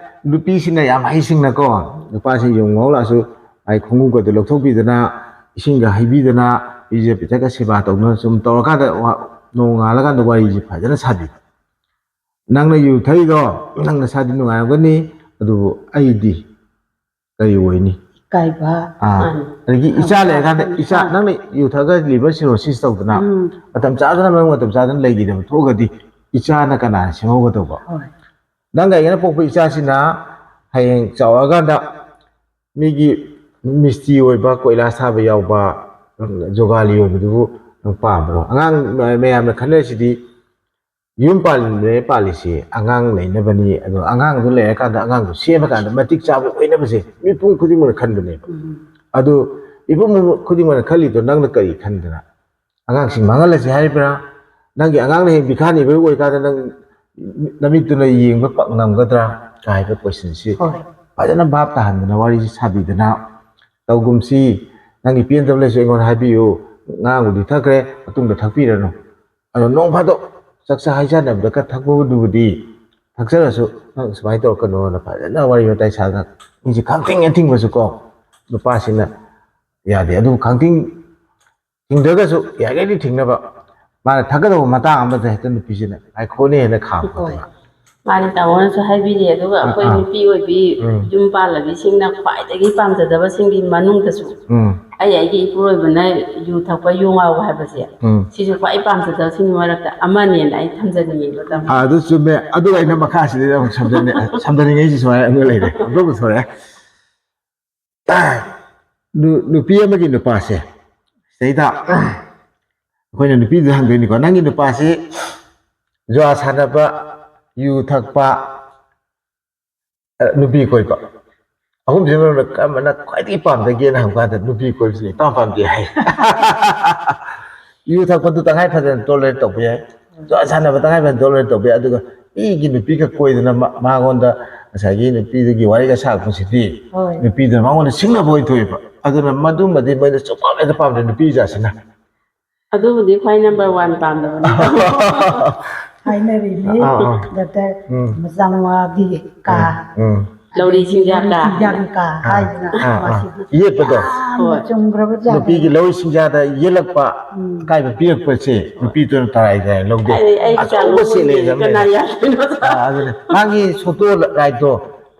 ꯅꯨꯄꯤꯁꯤꯅ ꯌꯥꯝ ꯍꯩꯁꯤꯡꯅꯀꯣ, ꯅꯨꯄꯥꯁꯤ ꯌꯨ ꯉꯥꯎ ꯂꯥꯛꯑꯁꯨ ꯑꯩ ꯈꯣꯡꯎꯞꯀꯗꯨ ꯂꯧꯊꯣꯛꯄꯤꯗꯅ, ꯏꯁꯤꯡꯒ ꯍꯩꯕꯤꯗꯅ, ꯏꯔꯨꯖ ꯄꯤꯊꯛꯀ ꯁꯦꯕꯥ ꯇꯧꯗꯅ ꯁꯨꯝ ꯇꯧꯔꯀꯥꯟꯗ ꯋꯥ-, ꯅꯣꯡꯉꯥꯜꯂꯀꯥꯟꯗ ꯋꯥꯔꯤꯁꯤ ꯐꯖꯅ ꯁꯥꯕꯤꯕ꯫ "ꯅꯪꯅ ꯌꯨ ꯊꯛꯏꯗꯣ ꯅꯪ ꯅꯁꯥꯗꯤ ꯅꯨꯡꯉꯥꯏꯔꯝꯒꯅꯤ, ꯑꯗꯨꯕꯨ ꯑꯩꯗꯤ ꯀꯔꯤ ꯑꯣꯏꯅꯤ?" ꯏꯀꯥꯏꯕ꯫ ꯑꯥ, ꯃꯥꯅꯤ꯫ ꯑꯗꯒꯤ ꯏꯆꯥ ꯂꯩꯔꯀꯥꯟꯗ, "ꯏꯆꯥ, ꯅꯪꯅ ꯌꯨ ꯊꯛꯑꯒ ꯂꯤꯚꯔ ꯁꯤꯔꯣꯁꯤꯁ ꯇꯧꯗꯅ, ꯎꯝ꯫ ꯃꯇꯝ ꯆꯥꯗꯅ, ꯃꯔꯝ ꯃꯇꯝ ꯆꯥꯗꯅ ꯂꯩꯈꯤꯗꯕ ꯊꯣꯛꯑꯒꯗꯤ ꯏꯆꯥꯅ ꯀꯅꯥꯅ ꯁꯦꯝꯍꯧꯒꯗꯧꯕ?" ꯍꯣꯏ꯫ ꯅꯪꯒ ꯑꯩꯒꯅ ꯄꯣꯛꯄ ꯏꯆꯥꯁꯤꯅ ꯍꯌꯦꯡ ꯆꯥꯎꯔꯛꯑꯀꯥꯟꯗ ꯃꯤꯒꯤ ꯃꯤꯁꯇ꯭ꯔꯤ ꯑꯣꯏꯕ, ꯀꯣꯏꯂꯥ ꯁꯥꯕ ꯌꯥꯎꯕ, ꯖꯣꯒꯥꯂꯤ ꯑꯣꯏꯕꯗꯨꯕꯨ ꯅꯪ ꯄꯥꯝꯕ꯭ꯔꯣ? ꯑꯉꯥꯡ ꯃꯌꯥꯝꯅ ꯈꯟꯅꯔꯤꯁꯤꯗꯤ ꯌꯨꯝ ꯄꯥꯜꯂꯦ ꯄꯥꯜꯂꯤꯁꯤ ꯑꯉꯥꯡ ꯂꯩꯅꯕꯅꯤ, ꯑꯗꯣ ꯑꯉꯥꯡꯗꯨ ꯂꯩꯔꯀꯥꯟꯗ ꯑꯉꯥꯡꯗꯨ ꯁꯦꯝꯃꯀꯥꯟꯗ ꯃꯇꯤꯛ ꯆꯥꯕ ꯑꯣꯏꯅꯕꯁꯦ ꯃꯤꯄꯨꯝ ꯈꯨꯗꯤꯡꯃꯛꯅ ꯈꯟꯕꯅꯦꯕ꯫ ꯑꯗꯨ ꯃꯤꯄꯨꯝ ꯈꯨꯗꯤꯡꯃꯛꯅ ꯈꯜꯂꯤꯗꯣ ꯅꯪꯅ ꯀꯔꯤ ꯈꯟꯗꯅ? ꯑꯉꯥꯡꯁꯤꯡ ꯃꯥꯡꯍꯜꯂꯁꯤ ꯍꯥꯏꯔꯤꯕ꯭ꯔꯥ? ꯅꯪꯒꯤ ꯑꯉꯥꯡꯅ ꯍꯦꯛ ꯕꯤꯈꯥꯅꯤꯕ ꯑꯣꯏꯔꯀꯥꯟꯗ ꯅꯪ ꯅꯃꯤꯠꯇꯨꯅ ꯌꯦꯡꯕ ꯄꯛ ꯉꯝꯒꯗ꯭ꯔꯥ ꯀꯥꯏꯕ ꯀꯣꯏꯁꯟꯁꯤ ꯐꯖꯅ ꯚꯥꯞ ꯇꯥꯍꯟꯗꯅ ꯋꯥꯔꯤꯁꯤ ꯁꯥꯕꯤꯗꯅ ꯇꯧꯒꯨꯝꯁꯤ꯫ ꯅꯪꯒꯤ ꯄꯦꯟꯗꯕ ꯂꯩꯔꯁꯨ ꯑꯩꯉꯣꯟꯗ ꯍꯥꯏꯕꯤꯌꯨ꯫ ꯉꯥꯡꯕꯨꯗꯤ ꯊꯛꯈ꯭ꯔꯦ, ꯃꯇꯨꯡꯗ ꯊꯛꯄꯤꯔꯅꯨ꯫ ꯑꯗꯣ ꯅꯣꯡ ꯐꯥꯗꯣꯛ ꯆꯥꯛꯆꯥ ꯍꯩꯖꯥꯟꯅꯕꯗ ꯈꯔ ꯊꯛꯄꯕꯨꯗꯤ ꯊꯛꯆꯔꯁꯨ ꯅꯪ ꯁꯨꯃꯥꯏꯅ ꯇꯧꯔꯛꯀꯅꯣꯅ ꯐꯖꯅ ꯋꯥꯔꯤ ꯋꯥꯇꯥꯏ ꯁꯥꯗꯅ ꯃꯤꯁꯦ ꯈꯪꯊꯤꯡ ꯑꯊꯤꯡꯕꯁꯨ ꯀꯣ ꯅꯨꯄꯥꯁꯤꯅ ꯌꯥꯗꯦ꯫ ꯑꯗꯨꯕꯨ ꯈꯪꯊꯤꯡ ꯊꯤꯡꯗ꯭ꯔꯒꯁꯨ ꯌꯥꯔꯤꯈꯩꯗꯤ ꯊꯤꯡꯅꯕ꯫ ꯃꯥꯅ ꯊꯛꯀꯗꯧꯕ ꯃꯇꯥꯡ ꯑꯃꯗ ꯍꯦꯛꯇ ꯅꯨꯄꯤꯁꯤꯅ ꯉꯥꯏꯈꯣꯅꯦ ꯍꯦꯟꯅ ꯈꯥꯝꯕ꯫ ꯍꯣꯏ꯫ ꯃꯥꯅꯤ, ꯇꯥꯃꯣꯅꯁꯨ ꯍꯥꯏꯕꯤꯔꯤ꯫ ꯑꯗꯨꯒ ꯑꯥ, ꯑꯩꯈꯣꯏ ꯑꯥ꯫ ꯅꯨꯄꯤ ꯑꯣꯏꯕꯤ ꯎꯝ꯫ ꯌꯨꯝ ꯄꯥꯜꯂꯕꯤꯁꯤꯡꯅ ꯈ꯭ꯋꯥꯏꯗꯒꯤ ꯄꯥꯝꯖꯗꯕꯁꯤꯡꯒꯤ ꯃꯅꯨꯡꯗꯁꯨ ꯎꯝ꯫ ꯑꯩ ꯑꯩꯒꯤ ꯏꯄꯨꯔꯣꯏꯕꯅ ꯌꯨ ꯊꯛꯄ, ꯌꯨ ꯉꯥꯎꯕ ꯍꯥꯏꯕꯁꯦ, ꯎꯝ꯫ ꯁꯤꯁꯨ ꯈ꯭ꯋꯥꯏ ꯄꯥꯝꯖꯗꯕꯁꯤꯡꯒꯤ ꯃꯔꯛꯇ ꯑꯃꯅꯦꯅ ꯑꯩ ꯊꯝꯖꯅꯤꯡꯉꯦꯕ, ꯇꯥꯃꯣ꯫ ꯑꯥ, ꯑꯗꯨ ꯆꯨꯝꯃꯦ꯫ ꯑꯗꯨꯒ ꯑꯩꯅ ꯃꯈꯥꯁꯤꯗ ꯑꯃꯨꯛ ꯁꯝꯖꯟꯅꯤꯡ-, ꯁꯝꯖꯅꯤꯡꯉꯩꯁꯤ ꯁꯨꯃꯥꯏꯅ ꯑꯃ ꯂꯩꯔꯦ꯫ ꯑꯗꯨꯕꯨ ꯊꯣꯔꯛꯑꯦ꯫ ꯅꯨ-, ꯅꯨꯄꯤ ꯑꯃꯒꯤ ꯅꯨꯄꯥꯁꯦ, ꯁꯤꯗꯩꯗ ꯑꯩꯈꯣꯏꯅ ꯅꯨꯄꯤꯗꯨꯗ ꯍꯪꯗꯣꯏꯅꯤꯀꯣ, "ꯅꯪꯒꯤ ꯅꯨꯄꯥꯁꯤ ꯖꯨꯋꯥ ꯁꯥꯟꯅꯕ, ꯌꯨ ꯊꯛꯄ, ꯑ, ꯅꯨꯄꯤ ꯀꯣꯏꯕ, ꯑꯍꯨꯝꯁꯤ ꯃꯅꯨꯡꯗ ꯀꯔꯝꯕꯅ ꯈ꯭ꯋꯥꯏꯗꯒꯤ ꯄꯥꯝꯖꯒꯦꯅ?" ꯍꯪꯕ ꯀꯥꯟꯗ, "ꯅꯨꯄꯤ ꯀꯣꯏꯕꯁꯤꯅ ꯏꯄꯥꯝ ꯄꯥꯝꯖꯩ" ꯍꯥꯏ꯫ ꯌꯨ ꯊꯛꯄꯗꯨ ꯇꯉꯥꯏ ꯐꯗꯅ tolerate ꯇꯧꯕ ꯌꯥꯏ, ꯖꯨꯋꯥ ꯁꯥꯟꯅꯕ ꯇꯉꯥꯏ ꯐꯗꯅ tolerate ꯇꯧꯕ ꯌꯥꯏ, ꯑꯗꯨꯒ ꯃꯤꯒꯤ ꯅꯨꯄꯤꯒ ꯀꯣꯏꯗꯅ ꯃ-, ꯃꯉꯣꯟꯗ ꯉꯁꯥꯏꯒꯤ ꯅꯨꯄꯤꯗꯨꯒꯤ ꯋꯥꯔꯤꯒ ꯁꯥꯔꯛꯄꯁꯤꯗꯤ ꯍꯣꯏ꯫ ꯅꯨꯄꯤꯗꯨꯅ ꯃꯉꯣꯟꯗ ꯁꯤꯡꯅꯕ ꯑꯣꯏꯅ ꯊꯣꯛꯑꯦꯕ꯫ ꯑꯗꯨꯅ ꯃꯗꯨꯃꯗꯤ ꯃꯣꯏꯅ ꯁꯨꯡꯄꯥꯝ ꯍꯦꯛꯇ ꯄꯥꯝꯗꯦ ꯅꯨꯄꯤ ꯖꯥꯠꯁꯤꯅ꯫ ꯑꯗꯨꯕꯨꯗꯤ ꯈ꯭ꯋꯥꯏ number one ꯄꯥꯝꯗꯕꯅꯤ꯫ ꯍꯥꯏꯅꯔꯤꯅꯤ꯫ ꯑꯥ, ꯑꯥ꯫ ꯗꯣꯛꯇꯔ ꯎꯝ꯫ ꯃꯆꯥ ꯃꯋꯥꯒꯤ ꯀꯥ꯫ ꯎꯝ, ꯎꯝ꯫ ꯂꯧꯔꯤ ꯁꯤꯡꯖꯥ ꯀꯥ꯫ ꯆꯤꯟꯖꯥꯛꯀꯤ ꯀꯥ ꯑꯥ, ꯍꯥꯏꯗꯅ ꯑꯥ, ꯑꯥ꯫ ꯃꯁꯤꯗꯤ ꯌꯦꯠꯄꯗꯣ꯫ ꯌꯥꯝꯅ ꯍꯣꯏ꯫ ꯆꯨꯝꯈ꯭ꯔꯕ ꯖꯥꯠꯅꯤ꯫ ꯅꯨꯄꯤꯒꯤ ꯂꯧꯔꯤ ꯁꯤꯡꯖꯥꯗ ꯌꯦꯠꯂꯛꯄ, ꯎꯝ꯫ ꯑꯀꯥꯏꯕ ꯄꯤꯔꯛꯄꯁꯦ ꯅꯨꯄꯤꯗꯨꯅ ꯇꯔꯥꯏ ꯇꯔꯥꯏ ꯂꯧꯗꯦ꯫ ꯑꯩ, ꯑꯩ ꯏꯆꯥ ꯑꯆꯧꯕ ꯂꯧꯕ ꯁꯦꯠꯂꯦ ꯍꯧꯅꯤꯡꯉꯦ꯫ ꯀꯅꯥ ꯌꯥꯗꯣꯏꯅꯣ? ꯑꯥ, ꯑꯗꯨꯅꯦ꯫ ꯃꯥꯒꯤ ꯁꯣꯇꯣ ꯔꯥꯏꯠꯇꯣ,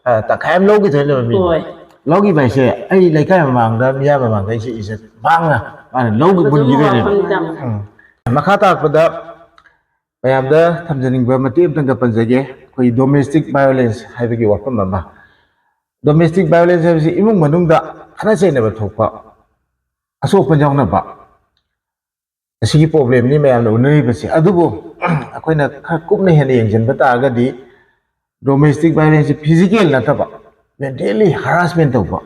ꯑꯥ, ꯇꯪꯈꯥꯏ ꯑꯃ ꯂꯧꯈꯤꯗꯣꯏꯅꯦꯕ ꯃꯤꯅ꯫ ꯍꯣꯏ꯫ ꯂꯧꯈꯤꯕ ꯍꯥꯏꯁꯦ ꯑꯩ ꯂꯩꯀꯥꯏ ꯃꯃꯥꯡꯗ, ꯃꯤꯌꯥꯝ ꯃꯃꯥꯡꯗ ꯑꯩꯁꯦ ꯏꯖꯠ ꯃꯥꯡꯅ ꯃꯥꯅ ꯂꯧꯕ ꯃꯗꯨ ꯃꯨꯟꯈꯤꯗꯣꯏꯅꯦꯕ꯫ ꯋꯥꯐꯝꯅꯤ ꯇꯥꯃꯣ꯫ ꯎꯝ꯫ ꯃꯈꯥ ꯇꯥꯔꯛꯄꯗ ꯃꯌꯥꯝꯗ ꯊꯝꯖꯅꯤꯡꯕ ꯃꯇꯦꯛ ꯑꯃꯇꯪꯒ ꯄꯟꯖꯒꯦ꯫ ꯑꯩꯈꯣꯏ domestic violence ꯍꯥꯏꯕꯒꯤ ꯋꯥꯐꯝ ꯑꯃ, domestic violence ꯍꯥꯏꯕꯁꯤ ꯏꯃꯨꯡ ꯃꯅꯨꯡꯗ ꯈꯠꯅ ꯆꯩꯅꯕ ꯊꯣꯛꯄ ꯑꯁꯣꯛ ꯑꯄꯟ ꯌꯥꯎꯅꯕ, ꯑꯁꯤꯒꯤ problemꯅꯤ ꯃꯌꯥꯝꯅ ꯎꯅꯔꯤꯕꯁꯤ꯫ ꯑꯗꯨꯕꯨ ꯑꯩꯈꯣꯏꯅ ꯈꯔ ꯀꯨꯞꯅ ꯍꯦꯟꯅ ꯌꯦꯡꯁꯤꯟꯕ ꯇꯥꯔꯒꯗꯤ domestic violence physical ꯅꯠꯇꯕ mentally harassment ꯇꯧꯕ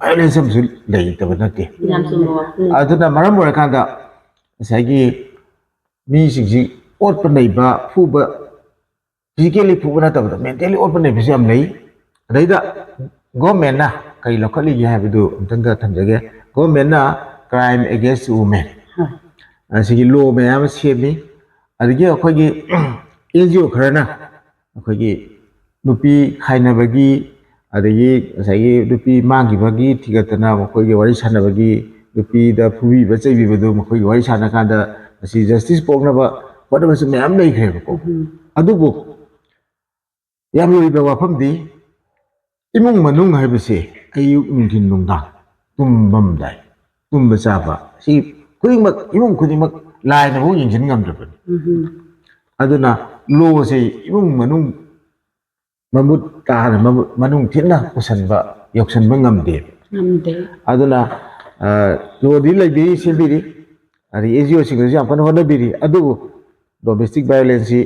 violence ꯑꯃꯁꯨ ꯂꯩꯇꯕ ꯅꯠꯇꯦ꯫ ꯌꯥꯝ ꯆꯨꯝꯕ ꯋꯥꯐꯝꯅꯤ꯫ ꯑꯗꯨꯅ ꯃꯔꯝ ꯑꯣꯏꯔꯀꯥꯟꯗ ꯉꯁꯥꯏꯒꯤ ꯃꯤꯁꯤꯡꯁꯤ ꯑꯣꯠꯄ ꯅꯩꯕ, ꯐꯨꯕ, physically ꯐꯨꯕ ꯅꯠꯇꯕꯗ mentally ꯑꯣꯠꯄ ꯅꯩꯕꯁꯨ ꯌꯥꯝ ꯂꯩ꯫ ꯑꯗꯩꯗ governmentꯅ ꯀꯔꯤ ꯂꯧꯈꯠꯂꯤꯒꯦ ꯍꯥꯏꯕꯗꯨ ꯑꯝꯇꯪꯒ ꯊꯝꯖꯒꯦ꯫ Governmentꯅ crime against women, ꯑꯁꯤꯒꯤ law ꯃꯌꯥꯝ ꯑꯃ ꯁꯦꯝꯃꯤ꯫ ꯑꯗꯒꯤ ꯑꯩꯈꯣꯏꯒꯤ NGO ꯈꯔꯅ ꯑꯩꯈꯣꯏꯒꯤ ꯅꯨꯄꯤ ꯈꯥꯏꯅꯕꯒꯤ, ꯑꯗꯒꯤ ꯉꯁꯥꯏꯒꯤ ꯅꯨꯄꯤ ꯃꯥꯡꯈꯤꯕꯒꯤ ꯊꯤꯒꯠꯇꯅ ꯃꯈꯣꯏꯒꯤ ꯋꯥꯔꯤ ꯁꯥꯟꯅꯕꯒꯤ, ꯅꯨꯄꯤꯗ ꯐꯨꯕꯤꯕ ꯆꯩꯕꯤꯕꯗꯨ ꯃꯈꯣꯏꯒꯤ ꯋꯥꯔꯤ ꯁꯥꯟꯅ ꯀꯥꯟꯗ ꯃꯁꯤ justice ꯄꯣꯛꯅꯕ ꯍꯣꯠꯅꯕꯁꯨ ꯃꯌꯥꯝ ꯂꯩꯈ꯭ꯔꯦꯕꯀꯣ꯫ ꯑꯗꯨꯕꯨ ꯌꯥꯝ ꯂꯨꯔꯤꯕ ꯋꯥꯐꯝꯗꯤ ꯏꯃꯨꯡ ꯃꯅꯨꯡ ꯍꯥꯏꯕꯁꯦ ꯑꯌꯨꯛ, ꯅꯨꯡꯊꯤꯟ, ꯅꯨꯡꯗꯥꯡ ꯇꯨꯝꯕꯝꯗꯥꯏ, ꯇꯨꯝꯕ ꯆꯥꯕ, ꯁꯤ ꯈꯨꯗꯤꯡꯃꯛ, ꯏꯃꯨꯡ ꯈꯨꯗꯤꯡꯃꯛ ꯂꯥꯏꯅꯐꯥꯎ ꯌꯦꯡꯁꯤꯟ ꯉꯝꯗ꯭ꯔꯕꯅꯤ꯫ ꯑꯗꯨꯅ lawꯁꯦ ꯏꯃꯨꯡ ꯃꯅꯨꯡ ꯃꯃꯨꯠ ꯇꯥꯅ, ꯃꯃꯨꯠ ꯃꯅꯨꯡ ꯊꯤꯟꯅ ꯄꯨꯁꯟꯕ, ꯌꯧꯁꯟꯕ ꯉꯝꯗꯦ꯫ ꯉꯝꯗꯦ꯫ ꯑꯗꯨꯅ lawꯗꯤ ꯂꯩꯕꯤꯔꯤ, ꯁꯦꯝꯕꯤꯔꯤ, ꯑꯗꯩ NGOꯁꯤꯡꯅꯁꯨ ꯌꯥꯝ ꯀꯟꯅ ꯍꯣꯠꯅꯕꯤꯔꯤ, ꯑꯗꯨꯕꯨ domestic violenceꯁꯤ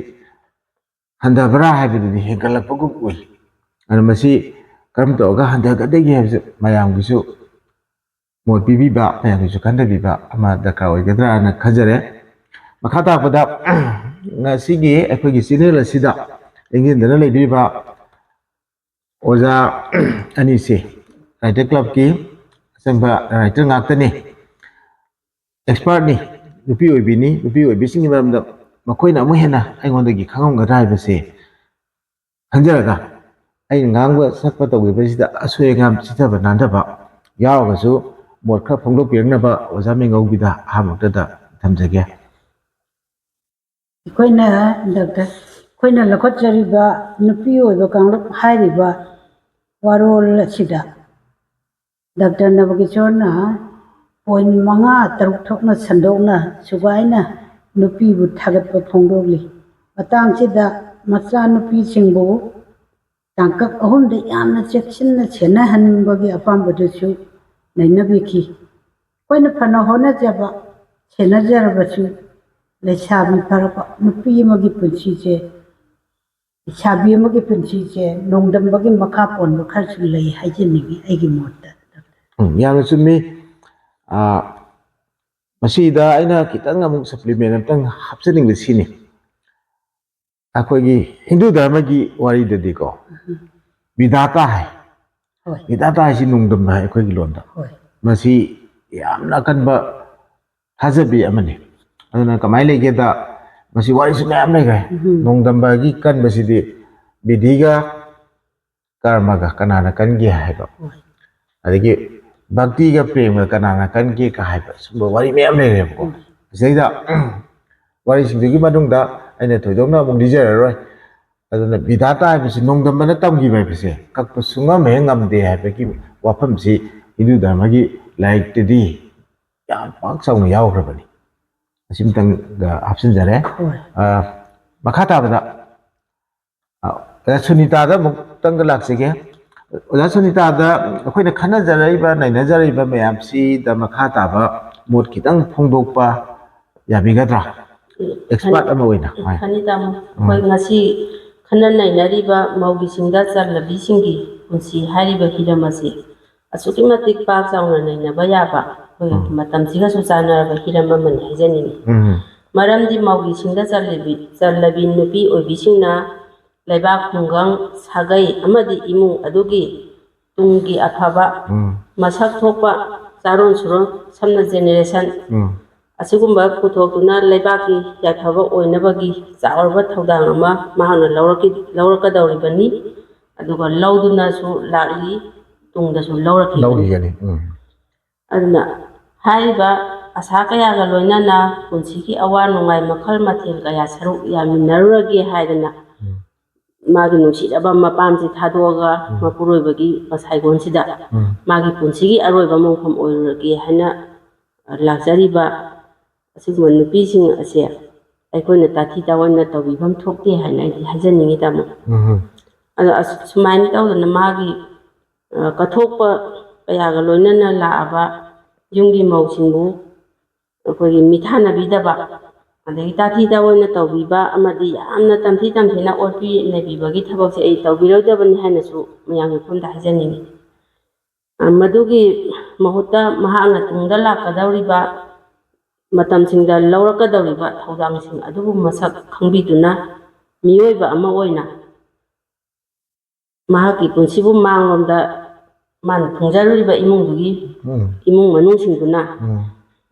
ꯍꯟꯊꯕ꯭ꯔꯥ ꯍꯥꯏꯕꯗꯨꯗꯤ ꯍꯦꯟꯒꯠꯂꯛꯄꯒꯨꯝ ꯎꯏ꯫ ꯑꯗꯨꯅ ꯃꯁꯤ ꯀꯔꯝ ꯇꯧꯔꯒ ꯍꯟꯊꯒꯗꯒꯦ ꯍꯥꯏꯕꯁꯤ ꯃꯌꯥꯝꯒꯤꯁꯨ ꯃꯣꯠ ꯄꯤꯕꯤꯕ, ꯃꯌꯥꯝꯒꯤꯁꯨ ꯈꯟꯊꯕꯤꯕ ꯑꯃ ꯗꯔꯀꯥꯔ ꯑꯣꯏꯒꯗ꯭ꯔꯥꯅ ꯈꯟꯖꯔꯦ꯫ ꯃꯈꯥ ꯇꯥꯔꯛꯄꯗ ꯉꯁꯤꯒꯤ ꯑꯩꯈꯣꯏꯒꯤ channel ꯑꯁꯤꯗ ꯂꯦꯡꯖꯤꯟꯗꯅ ꯂꯩꯕꯤꯔꯤꯕ ꯑꯣꯖꯥ ꯑꯅꯤꯁꯦ Writer Clubꯀꯤ ꯑꯆꯝꯕ writer ꯉꯥꯛꯇꯅꯤ, expertꯅꯤ, ꯅꯨꯄꯤ ꯑꯣꯏꯕꯤꯅꯤ꯫ ꯅꯨꯄꯤ ꯑꯣꯏꯕꯤꯁꯤꯡꯒꯤ ꯃꯔꯝꯗ ꯃꯈꯣꯏꯅ ꯑꯃꯨꯛ ꯍꯦꯟꯅ ꯑꯩꯉꯣꯟꯗꯒꯤ ꯈꯪꯉꯝꯒꯗ꯭ꯔꯥ ꯍꯥꯏꯕꯁꯦ ꯈꯟꯖꯔꯒ, ꯑꯩꯅ ꯉꯥꯡꯕ ꯁꯛꯄ ꯇꯧꯈꯤꯕꯁꯤꯗ ꯑꯁꯣꯏ ꯑꯉꯥꯝ ꯆꯤꯊꯕ ꯅꯥꯟꯊꯕ ꯌꯥꯎꯔꯒꯁꯨ ꯃꯣꯠ ꯈꯔ ꯐꯣꯡꯗꯣꯛꯄꯤꯔꯛꯅꯕ ꯑꯣꯖꯥ ꯃꯦꯡꯉꯧꯒꯤꯗ ꯑꯍꯥꯟꯕꯃꯛꯇꯗ ꯊꯝꯖꯒꯦ꯫ ꯑꯩꯈꯣꯏꯅ ꯗꯥꯛꯇꯔ, ꯑꯩꯈꯣꯏꯅ ꯂꯧꯈꯠꯆꯔꯤꯕ ꯅꯨꯄꯤ ꯑꯣꯏꯕ ꯀꯥꯡꯂꯨꯞ ꯍꯥꯏꯔꯤꯕ ꯋꯥꯔꯣꯜ ꯑꯁꯤꯗ ꯗꯥꯛꯇꯔ ꯅꯕꯀꯤꯁꯣꯔꯅ point ꯃꯉꯥ ꯇꯔꯨꯛ ꯊꯣꯛꯅ ꯁꯟꯗꯣꯛꯅ ꯁꯨꯒꯥꯏꯅ ꯅꯨꯄꯤꯕꯨ ꯊꯥꯒꯠꯄ ꯐꯣꯡꯗꯣꯛꯂꯤ꯫ ꯃꯇꯥꯡꯁꯤꯗ ꯃꯆꯥꯅꯨꯄꯤꯁꯤꯡꯕꯨ ꯇꯥꯡꯀꯛ ꯑꯍꯨꯝꯗ ꯌꯥꯝꯅ ꯆꯦꯛꯁꯤꯟꯅ ꯁꯦꯟꯅꯍꯟꯅꯤꯡꯕꯒꯤ ꯑꯄꯥꯝꯕꯗꯨꯁꯨ ꯅꯩꯅꯕꯤꯈꯤ꯫ ꯑꯩꯈꯣꯏꯅ ꯐꯅ ꯍꯣꯠꯅꯖꯕ, ꯁꯦꯟꯅꯖꯔꯕꯁꯨ, ꯂꯩꯁꯥꯕꯤ ꯐꯥꯔꯛꯄ ꯅꯨꯄꯤ ꯑꯃꯒꯤ ꯄꯨꯟꯁꯤꯁꯦ, ꯂꯩꯁꯥꯕꯤ ꯑꯃꯒꯤ ꯄꯨꯟꯁꯤꯁꯦ ꯅꯣꯡꯗꯝꯕꯒꯤ ꯃꯈꯥ ꯄꯣꯟꯕ ꯈꯔꯁꯨ ꯂꯩ ꯍꯥꯏꯖꯅꯤꯡꯉꯤ ꯑꯩꯒꯤ ꯃꯣꯠꯇ꯫ ꯎꯝ, ꯌꯥꯝꯅ ꯆꯨꯝꯃꯤ꯫ ꯑꯥ, ꯃꯁꯤꯗ ꯑꯩꯅ ꯈꯤꯇꯪ ꯑꯃꯨꯛ supplement ꯑꯝꯇꯪ ꯍꯥꯞꯆꯅꯤꯡꯕ ꯁꯤꯅꯤ꯫ ꯑꯩꯈꯣꯏꯒꯤ ꯍꯤꯟꯗꯨ ꯙꯔꯃꯒꯤ ꯋꯥꯔꯤꯗꯗꯤꯀꯣ, ꯕꯤꯙꯥꯇꯥ ꯍꯥꯏ꯫ ꯍꯣꯏ꯫ ꯕꯤꯙꯥꯇꯥ ꯍꯥꯏꯁꯤ ꯅꯣꯡꯗꯝꯕ ꯍꯥꯏ ꯑꯩꯈꯣꯏꯒꯤ ꯂꯣꯟꯗ꯫ ꯍꯣꯏ꯫ ꯃꯁꯤ ꯌꯥꯝꯅ ꯑꯀꯟꯕ ꯊꯥꯖꯕꯤ ꯑꯃꯅꯤ꯫ ꯑꯗꯨꯅ ꯀꯃꯥꯏꯅ ꯂꯩꯒꯦꯗ, ꯃꯁꯤ ꯋꯥꯔꯤꯁꯨ ꯃꯌꯥꯝ ꯂꯩꯈ꯭ꯔꯦ꯫ ꯎꯝ꯫ ꯅꯣꯡꯗꯝꯕꯒꯤ ꯀꯟꯕꯁꯤꯗꯤ ꯕꯤꯙꯤꯒ ꯀꯔꯃꯒ ꯀꯅꯥꯅ ꯀꯟꯒꯦ ꯍꯥꯏꯕ, ꯍꯣꯏ꯫ ꯑꯗꯒꯤ ꯚꯛꯇꯤꯒ ꯄ꯭ꯔꯦꯝꯒ ꯀꯅꯥꯅ ꯀꯟꯒꯦ ꯀ ꯍꯥꯏꯕ, ꯁꯨꯝꯕ ꯋꯥꯔꯤ ꯃꯌꯥꯝ ꯂꯩꯔꯦꯕꯀꯣ꯫ ꯎꯝ꯫ ꯁꯤꯗꯩꯗ ꯋꯥꯔꯤꯁꯤꯡꯗꯨꯒꯤ ꯃꯅꯨꯡꯗ ꯑꯩꯅ ꯊꯣꯏꯗꯣꯛꯅ ꯑꯃꯨꯛ ꯂꯤꯖꯔꯔꯣꯏ꯫ ꯑꯗꯨꯅ ꯕꯤꯙꯥꯇꯥ ꯍꯥꯏꯕꯁꯤ ꯅꯣꯡꯗꯝꯕꯅ ꯇꯝꯈꯤꯕ ꯍꯥꯏꯕꯁꯦ ꯀꯛꯄ ꯁꯨꯡꯉꯝ ꯍꯦꯛ ꯉꯝꯗꯦ ꯍꯥꯏꯕꯒꯤ ꯋꯥꯐꯝꯁꯤ ꯍꯤꯟꯗꯨ ꯙꯔꯃꯒꯤ ꯂꯥꯏꯔꯤꯛꯇꯗꯤ ꯌꯥꯝ ꯄꯥꯛ ꯆꯥꯎꯅ ꯌꯥꯎꯈ꯭ꯔꯕꯅꯤ꯫ ꯑꯁꯤꯝꯇꯪꯒ ꯍꯥꯞꯆꯤꯟꯖꯔꯦ꯫ ꯍꯣꯏ꯫ ꯑ, ꯃꯈꯥ ꯇꯥꯕꯗ, ꯑ, ꯑꯣꯖꯥ ꯁꯨꯅꯤꯇꯥꯗ ꯑꯃꯨꯛꯇꯪꯒ ꯂꯥꯛꯆꯒꯦ꯫ ꯑꯣꯖꯥ ꯁꯨꯅꯤꯇꯥꯗ ꯑꯩꯈꯣꯏꯅ ꯈꯟꯅꯖꯔꯛꯏꯕ, ꯅꯩꯅꯖꯔꯛꯏꯕ ꯃꯌꯥꯝꯁꯤꯗ ꯃꯈꯥ ꯇꯥꯕ ꯃꯣꯠ ꯈꯤꯇꯪ ꯐꯣꯡꯗꯣꯛꯄ ꯌꯥꯕꯤꯒꯗ꯭ꯔꯥ? Expert ꯑꯃ ꯑꯣꯏꯅ꯫ ꯍꯣꯏ꯫ ꯈꯅꯤ ꯇꯥꯃꯣ, ꯑꯩꯈꯣꯏ ꯉꯁꯤ ꯈꯟꯅ ꯅꯩꯅꯔꯤꯕ ꯃꯧꯒꯤꯁꯤꯡꯗ ꯆꯜꯂꯕꯤꯁꯤꯡꯒꯤ ꯄꯨꯟꯁꯤ ꯍꯥꯏꯔꯤꯕ ꯍꯤꯔꯝ ꯑꯁꯤ ꯑꯁꯨꯛꯀꯤ ꯃꯇꯤꯛ ꯄꯥꯛ ꯆꯥꯎꯅ ꯅꯩꯅꯕ ꯌꯥꯕ, ꯑꯩꯈꯣꯏꯒꯤ ꯎꯝ꯫ ꯃꯇꯝꯁꯤꯒꯁꯨ ꯆꯥꯟꯅꯔꯕ ꯍꯤꯔꯝ ꯑꯃꯅꯤ ꯍꯥꯏꯖꯅꯤꯡꯏ꯫ ꯎꯝ꯫ ꯃꯔꯝꯗꯤ ꯃꯧꯒꯤꯁꯤꯡꯗ ꯆꯜꯂꯕꯤ, ꯆꯜꯂꯕꯤ ꯅꯨꯄꯤ ꯑꯣꯏꯕꯤꯁꯤꯡꯅ ꯂꯩꯕꯥꯛ ꯈꯨꯡꯒꯪ, ꯁꯥꯒꯩ ꯑꯃꯗꯤ ꯏꯃꯨꯡ ꯑꯗꯨꯒꯤ ꯇꯨꯡꯒꯤ ꯑꯐꯕ, ꯎꯝ꯫ ꯃꯁꯛ ꯊꯣꯛꯄ ꯆꯥꯔꯣꯟ ꯁꯨꯔꯣꯟ, ꯁꯝꯅ generation, ꯎꯝ꯫ ꯑꯁꯤꯒꯨꯝꯕ ꯄꯨꯊꯣꯛꯇꯨꯅ ꯂꯩꯕꯥꯛꯀꯤ ꯌꯥꯏꯐꯕ ꯑꯣꯏꯅꯕꯒꯤ ꯆꯥꯎꯔꯕ ꯊꯧꯗꯥꯡ ꯑꯃ ꯃꯍꯥꯛꯅ ꯂꯧꯔꯛꯈꯤ-, ꯂꯧꯔꯛꯀꯗꯧꯔꯤꯕꯅꯤ꯫ ꯑꯗꯨꯒ ꯂꯧꯗꯨꯅꯁꯨ ꯂꯥꯛꯂꯤ, ꯇꯨꯡꯗꯁꯨ ꯂꯧꯔꯛꯈꯤꯒꯅꯤ꯫ ꯂꯧꯈꯤꯒꯅꯤ꯫ ꯎꯝ꯫ ꯑꯗꯨꯅ ꯍꯥꯏꯔꯤꯕ ꯑꯁꯥ ꯀꯌꯥꯒ ꯂꯣꯏꯅꯅ ꯄꯨꯟꯁꯤꯒꯤ ꯑꯋꯥ ꯅꯨꯡꯉꯥꯏ ꯃꯈꯜ ꯃꯊꯦꯜ ꯀꯌꯥ ꯁꯔꯨꯛ ꯌꯥꯃꯤꯟꯅꯔꯨꯔꯒꯦ ꯍꯥꯏꯗꯅ ꯎꯝ꯫ ꯃꯥꯒꯤ ꯅꯨꯡꯁꯤꯔꯕ ꯃꯄꯥꯝꯁꯤ ꯊꯥꯗꯣꯛꯑꯒ ꯎꯝ꯫ ꯃꯄꯨꯔꯣꯏꯕꯒꯤ ꯃꯁꯥꯏꯒꯣꯟꯁꯤꯗ ꯎꯝ꯫ ꯃꯥꯒꯤ ꯄꯨꯟꯁꯤꯒꯤ ꯑꯔꯣꯏꯕ ꯃꯣꯡꯐꯝ ꯑꯣꯏꯔꯨꯔꯒꯦ ꯍꯥꯏꯅ ꯂꯥꯛꯆꯔꯤꯕ ꯑꯁꯤꯒꯨꯝꯕ ꯅꯨꯄꯤꯁꯤꯡ ꯑꯁꯦ ꯑꯩꯈꯣꯏꯅ ꯇꯥꯊꯤ ꯇꯥꯑꯣꯏꯅ ꯇꯧꯕꯤꯐꯝ ꯊꯣꯛꯇꯦ ꯍꯥꯏꯅ ꯑꯩꯗꯤ ꯍꯥꯏꯖꯅꯤꯡꯉꯤ, ꯇꯥꯃꯣ꯫ ꯎꯝ꯫ ꯑꯗꯣ ꯑꯁ-, ꯁꯨꯃꯥꯏꯅ ꯇꯧꯗꯅ ꯃꯥꯒꯤ, ꯑ, ꯀꯠꯊꯣꯛꯄ ꯀꯌꯥꯒ ꯂꯣꯏꯅꯅ ꯂꯥꯛꯑꯕ ꯌꯨꯝꯒꯤ ꯃꯧꯁꯤꯡꯕꯨ ꯑꯩꯈꯣꯏꯒꯤ ꯃꯤꯊꯥꯅꯕꯤꯗꯕ, ꯑꯗꯒꯤ ꯇꯥꯊꯤ ꯇꯥꯑꯣꯏꯅ ꯇꯧꯕꯤꯕ ꯑꯃꯗꯤ ꯌꯥꯝꯅ ꯇꯝꯊꯤ ꯇꯝꯊꯤꯅ ꯑꯣꯠꯄꯤ ꯅꯩꯕꯤꯕꯒꯤ ꯊꯕꯛꯁꯦ ꯑꯩ ꯇꯧꯕꯤꯔꯣꯏꯗꯕꯅꯤ ꯍꯥꯏꯅꯁꯨ ꯃꯌꯥꯝꯒꯤ ꯃꯐꯝꯗ ꯍꯥꯏꯖꯅꯤꯡꯉꯤ꯫ ꯑ, ꯃꯗꯨꯒꯤ ꯃꯍꯨꯠꯇ ꯃꯍꯥꯛꯅ ꯇꯨꯡꯗ ꯂꯥꯛꯀꯗꯧꯔꯤꯕ ꯃꯇꯝꯁꯤꯡꯗ ꯂꯧꯔꯛꯀꯗꯧꯔꯤꯕ ꯊꯧꯗꯥꯡꯁꯤꯡ ꯑꯗꯨꯕꯨ ꯃꯁꯛ ꯈꯪꯕꯤꯗꯨꯅ ꯃꯤꯑꯣꯏꯕ ꯑꯃ ꯑꯣꯏꯅ ꯃꯍꯥꯛꯀꯤ ꯄꯨꯟꯁꯤꯕꯨ ꯃꯥꯡꯂꯣꯝꯗ ꯃꯥꯅ ꯊꯨꯡꯖꯔꯨꯔꯤꯕ ꯏꯃꯨꯡꯗꯨꯒꯤ ꯎꯝ꯫ ꯏꯃꯨꯡ ꯃꯅꯨꯡꯁꯤꯡꯗꯨꯅ ꯎꯝ꯫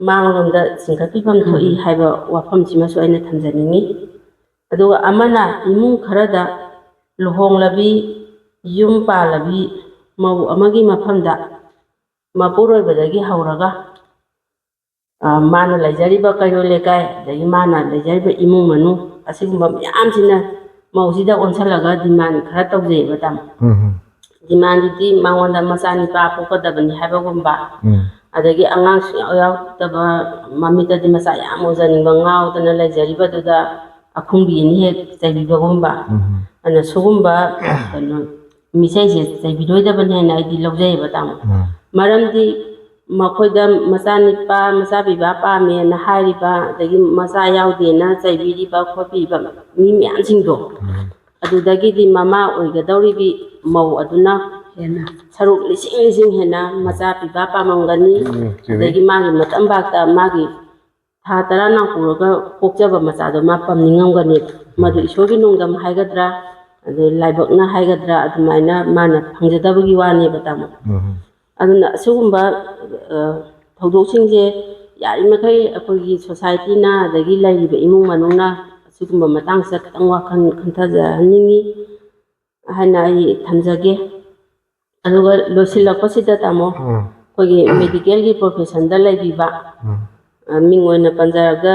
ꯃꯥꯡꯂꯣꯝꯗ ꯆꯤꯡꯈꯠꯄꯤꯐꯝ ꯊꯣꯛꯏ ꯎꯝ꯫ ꯍꯥꯏꯕ ꯋꯥꯐꯝꯁꯤꯃꯁꯨ ꯑꯩꯅ ꯊꯝꯖꯅꯤꯡꯉꯤ꯫ ꯑꯗꯨꯒ ꯑꯃꯅ ꯏꯃꯨꯡ ꯈꯔꯗ ꯂꯨꯍꯣꯡꯂꯕꯤ, ꯌꯨꯝ ꯄꯥꯜꯂꯕꯤ ꯃꯧ ꯑꯃꯒꯤ ꯃꯐꯝꯗ ꯃꯄꯨꯔꯣꯏꯕꯗꯒꯤ ꯍꯧꯔꯒ ꯑ, ꯃꯥꯅ ꯂꯩꯖꯔꯤꯕ ꯀꯩꯔꯣꯜ ꯂꯩꯀꯥꯏ, ꯑꯗꯒꯤ ꯃꯥꯅ ꯂꯩꯖꯔꯤꯕ ꯏꯃꯨꯡ ꯃꯅꯨꯡ, ꯑꯁꯤꯒꯨꯝꯕ ꯃꯌꯥꯝꯁꯤꯅ ꯃꯧꯁꯤꯗ ꯑꯣꯟꯁꯤꯜꯂꯒ demand ꯈꯔ ꯇꯧꯖꯩꯑꯕ, ꯇꯥꯃꯣ꯫ ꯎꯝ꯫ Demandꯗꯨꯗꯤ ꯃꯉꯣꯟꯗ ꯃꯆꯥ ꯅꯤꯄꯥ ꯄꯣꯛꯀꯗꯕꯅꯤ ꯍꯥꯏꯕꯒꯨꯝꯕ, ꯎꯝ꯫ ꯑꯗꯒꯤ ꯑꯉꯥꯡ ꯁꯨꯡꯌꯥꯎ ꯌꯥꯎꯗꯕ, ꯃꯃꯤꯠꯇꯗꯤ ꯃꯆꯥ ꯌꯥꯝ ꯎꯖꯅꯤꯡꯕ, ꯉꯥꯎꯗꯅ ꯂꯩꯖꯔꯤꯕꯗꯨꯗ ꯑꯈꯨꯝꯕꯤ ꯑꯅꯤ ꯍꯦꯛ ꯆꯩꯕꯤꯕꯒꯨꯝꯕ, ꯎꯝ꯫ ꯑꯗꯨꯅ ꯁꯤꯒꯨꯝꯕ, ꯀꯩꯅꯣ, ꯃꯤꯁꯩꯁꯦ ꯆꯩꯕꯤꯔꯣꯏꯗꯕꯅꯤ ꯍꯥꯏꯅ ꯑꯩꯗꯤ ꯂꯧꯖꯩꯑꯕ, ꯇꯥꯃꯣ꯫ ꯎꯝ꯫ ꯃꯔꯝꯗꯤ ꯃꯈꯣꯏꯗ ꯃꯆꯥꯅꯤꯄꯥ, ꯃꯆꯥ ꯄꯤꯕ ꯄꯥꯝꯃꯦꯅ ꯍꯥꯏꯔꯤꯕ, ꯑꯗꯒꯤ ꯃꯆꯥ ꯌꯥꯎꯗꯦꯅ ꯆꯩꯕꯤꯔꯤꯕ ꯈꯣꯠꯄꯤꯕ ꯃꯤ ꯃꯌꯥꯝꯁꯤꯡꯗꯣ, ꯎꯝ꯫ ꯑꯗꯨꯗꯒꯤꯗꯤ ꯃꯃꯥ ꯑꯣꯏꯒꯗꯧꯔꯤꯕꯤ ꯃꯧ ꯑꯗꯨꯅ ꯍꯦꯟꯅ ꯁꯔꯨꯛ ꯂꯤꯁꯤꯡ ꯂꯤꯁꯤꯡ ꯍꯦꯟꯅ ꯃꯆꯥ ꯄꯤꯕ ꯄꯥꯝꯃꯝꯒꯅꯤ꯫ ꯎꯝ, ꯆꯨꯝꯃꯤ꯫ ꯑꯗꯒꯤ ꯃꯥꯒꯤ ꯃꯇꯝ ꯚꯥꯛꯇ ꯃꯥꯒꯤ ꯊꯥ ꯇꯔꯥ ꯅꯥꯎ ꯄꯨꯔꯒ ꯄꯣꯛꯆꯕ ꯃꯆꯥꯗꯣ ꯃꯥ ꯄꯝꯅꯤꯡꯉꯝꯒꯅꯦꯕ꯫ ꯃꯗꯨ ꯎꯝ꯫ ꯏꯁꯣꯔꯒꯤ ꯅꯣꯡꯗꯝ ꯍꯥꯏꯒꯗ꯭ꯔꯥ, ꯑꯗꯩ ꯂꯥꯏꯕꯛꯅ ꯍꯥꯏꯒꯗ꯭ꯔꯥ, ꯑꯗꯨꯃꯥꯏꯅ ꯃꯥꯅ ꯐꯪꯖꯗꯕꯒꯤ ꯋꯥꯅꯦꯕ, ꯇꯥꯃꯣ꯫ ꯎꯝ꯫ ꯑꯗꯨꯅ ꯑꯁꯤꯒꯨꯝꯕ, ꯑ, ꯊꯧꯗꯣꯛꯁꯤꯡꯁꯦ ꯌꯥꯔꯤꯃꯈꯩ ꯑꯩꯈꯣꯏꯒꯤ societyꯅ, ꯑꯗꯒꯤ ꯂꯩꯔꯤꯕ ꯏꯃꯨꯡ ꯃꯅꯨꯡꯅ ꯑꯁꯤꯒꯨꯝꯕ ꯃꯇꯥꯡꯁꯤꯗ ꯈꯤꯇꯪ ꯋꯥꯈꯜ ꯈꯟꯊꯖꯍꯟꯅꯤꯡꯉꯤ ꯍꯥꯏꯅ ꯑꯩ ꯊꯝꯖꯒꯦ꯫ ꯑꯗꯨꯒ ꯂꯣꯏꯁꯤꯜꯂꯛꯄꯁꯤꯗ, ꯇꯥꯃꯣ, ꯎꯝ꯫ ꯑꯩꯈꯣꯏꯒꯤ medicalꯒꯤ professionꯗ ꯂꯩꯕꯤꯕ, ꯎꯝ꯫ ꯑ, ꯃꯤꯡ ꯑꯣꯏꯅ ꯄꯟꯖꯔꯕꯗ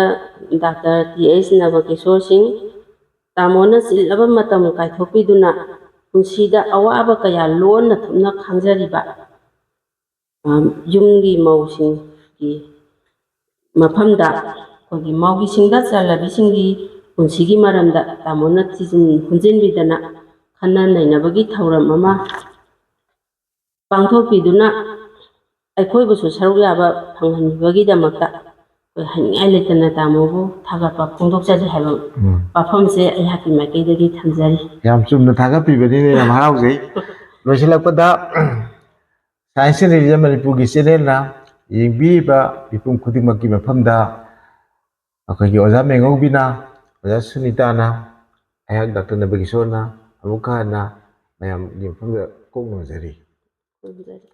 ꯗꯥꯛꯇꯔ ꯇꯤ ꯑꯩꯆ ꯅꯕꯀꯤꯁꯣꯔ ꯁꯤꯡ, ꯇꯥꯃꯣꯅ ꯆꯤꯜꯂꯕ ꯃꯇꯝ ꯀꯥꯏꯊꯣꯛꯄꯤꯗꯨꯅ ꯄꯨꯟꯁꯤꯗ ꯑꯋꯥꯕ ꯀꯌꯥ ꯂꯣꯟꯅ ꯊꯨꯞꯅ ꯈꯥꯡꯖꯔꯤꯕ, ꯑ, ꯌꯨꯝꯒꯤ ꯃꯧꯁꯤꯡꯒꯤ ꯃꯐꯝꯗ ꯑꯩꯈꯣꯏꯒꯤ ꯃꯥꯎꯒꯤ ꯁꯤꯡꯗ ꯆꯜꯂꯕꯤꯁꯤꯡꯒꯤ ꯄꯨꯟꯁꯤꯒꯤ ꯃꯔꯝꯗ ꯇꯥꯃꯣꯅ ꯊꯤꯖꯤꯟ ꯍꯨꯝꯖꯤꯟꯕꯤꯗꯅ ꯈꯟꯅ ꯅꯩꯅꯕꯒꯤ ꯊꯧꯔꯝ ꯑꯃ ꯄꯥꯡꯊꯣꯛꯄꯤꯗꯨꯅ ꯑꯩꯈꯣꯏꯕꯨꯁꯨ ꯁꯔꯨꯛ ꯌꯥꯕ ꯐꯪꯍꯟꯕꯤꯕꯒꯤꯗꯃꯛꯇ ꯑꯩꯈꯣꯏ ꯍꯥꯏꯅꯤꯡꯉꯥꯏ ꯂꯩꯇꯅ ꯇꯥꯃꯣꯕꯨ ꯊꯥꯒꯠꯄ ꯐꯣꯡꯗꯣꯛꯆꯔꯤ ꯍꯥꯏꯕ ꯎꯝ꯫ ꯋꯥꯐꯝꯁꯦ ꯑꯩꯍꯥꯛꯀꯤ ꯃꯥꯏꯀꯩꯗꯒꯤ ꯊꯝꯖꯔꯤ꯫ ꯌꯥꯝ ꯆꯨꯝꯅ ꯊꯥꯒꯠꯄꯤꯕꯅꯤꯅ ꯌꯥꯝ ꯍꯔꯥꯎꯖꯩ꯫ ꯂꯣꯏꯁꯤꯜꯂꯛꯄꯗ Science and Religion ꯃꯅꯤꯄꯨꯔꯒꯤ ꯆꯦꯅꯦꯜꯅ ꯌꯦꯡꯕꯤꯔꯤꯕ ꯃꯤꯄꯨꯝ ꯈꯨꯗꯤꯡꯃꯛꯀꯤ ꯃꯐꯝꯗ ꯑꯩꯈꯣꯏꯒꯤ ꯑꯣꯖꯥ ꯃꯦꯡꯉꯧꯕꯤꯅ, ꯑꯣꯖꯥ ꯁꯨꯅꯤꯇꯥꯅ, ꯑꯩꯍꯥꯛ ꯗꯥꯛꯇꯔ ꯅꯕꯀꯤꯁꯣꯔꯅ ꯑꯃꯨꯛꯀ ꯍꯟꯅ ꯃꯌꯥꯝꯒꯤ ꯃꯐꯝꯗ ꯀꯣꯛ ꯅꯣꯟꯖꯔꯤ꯫ ꯈꯨꯔꯨꯝꯖꯔꯤ꯫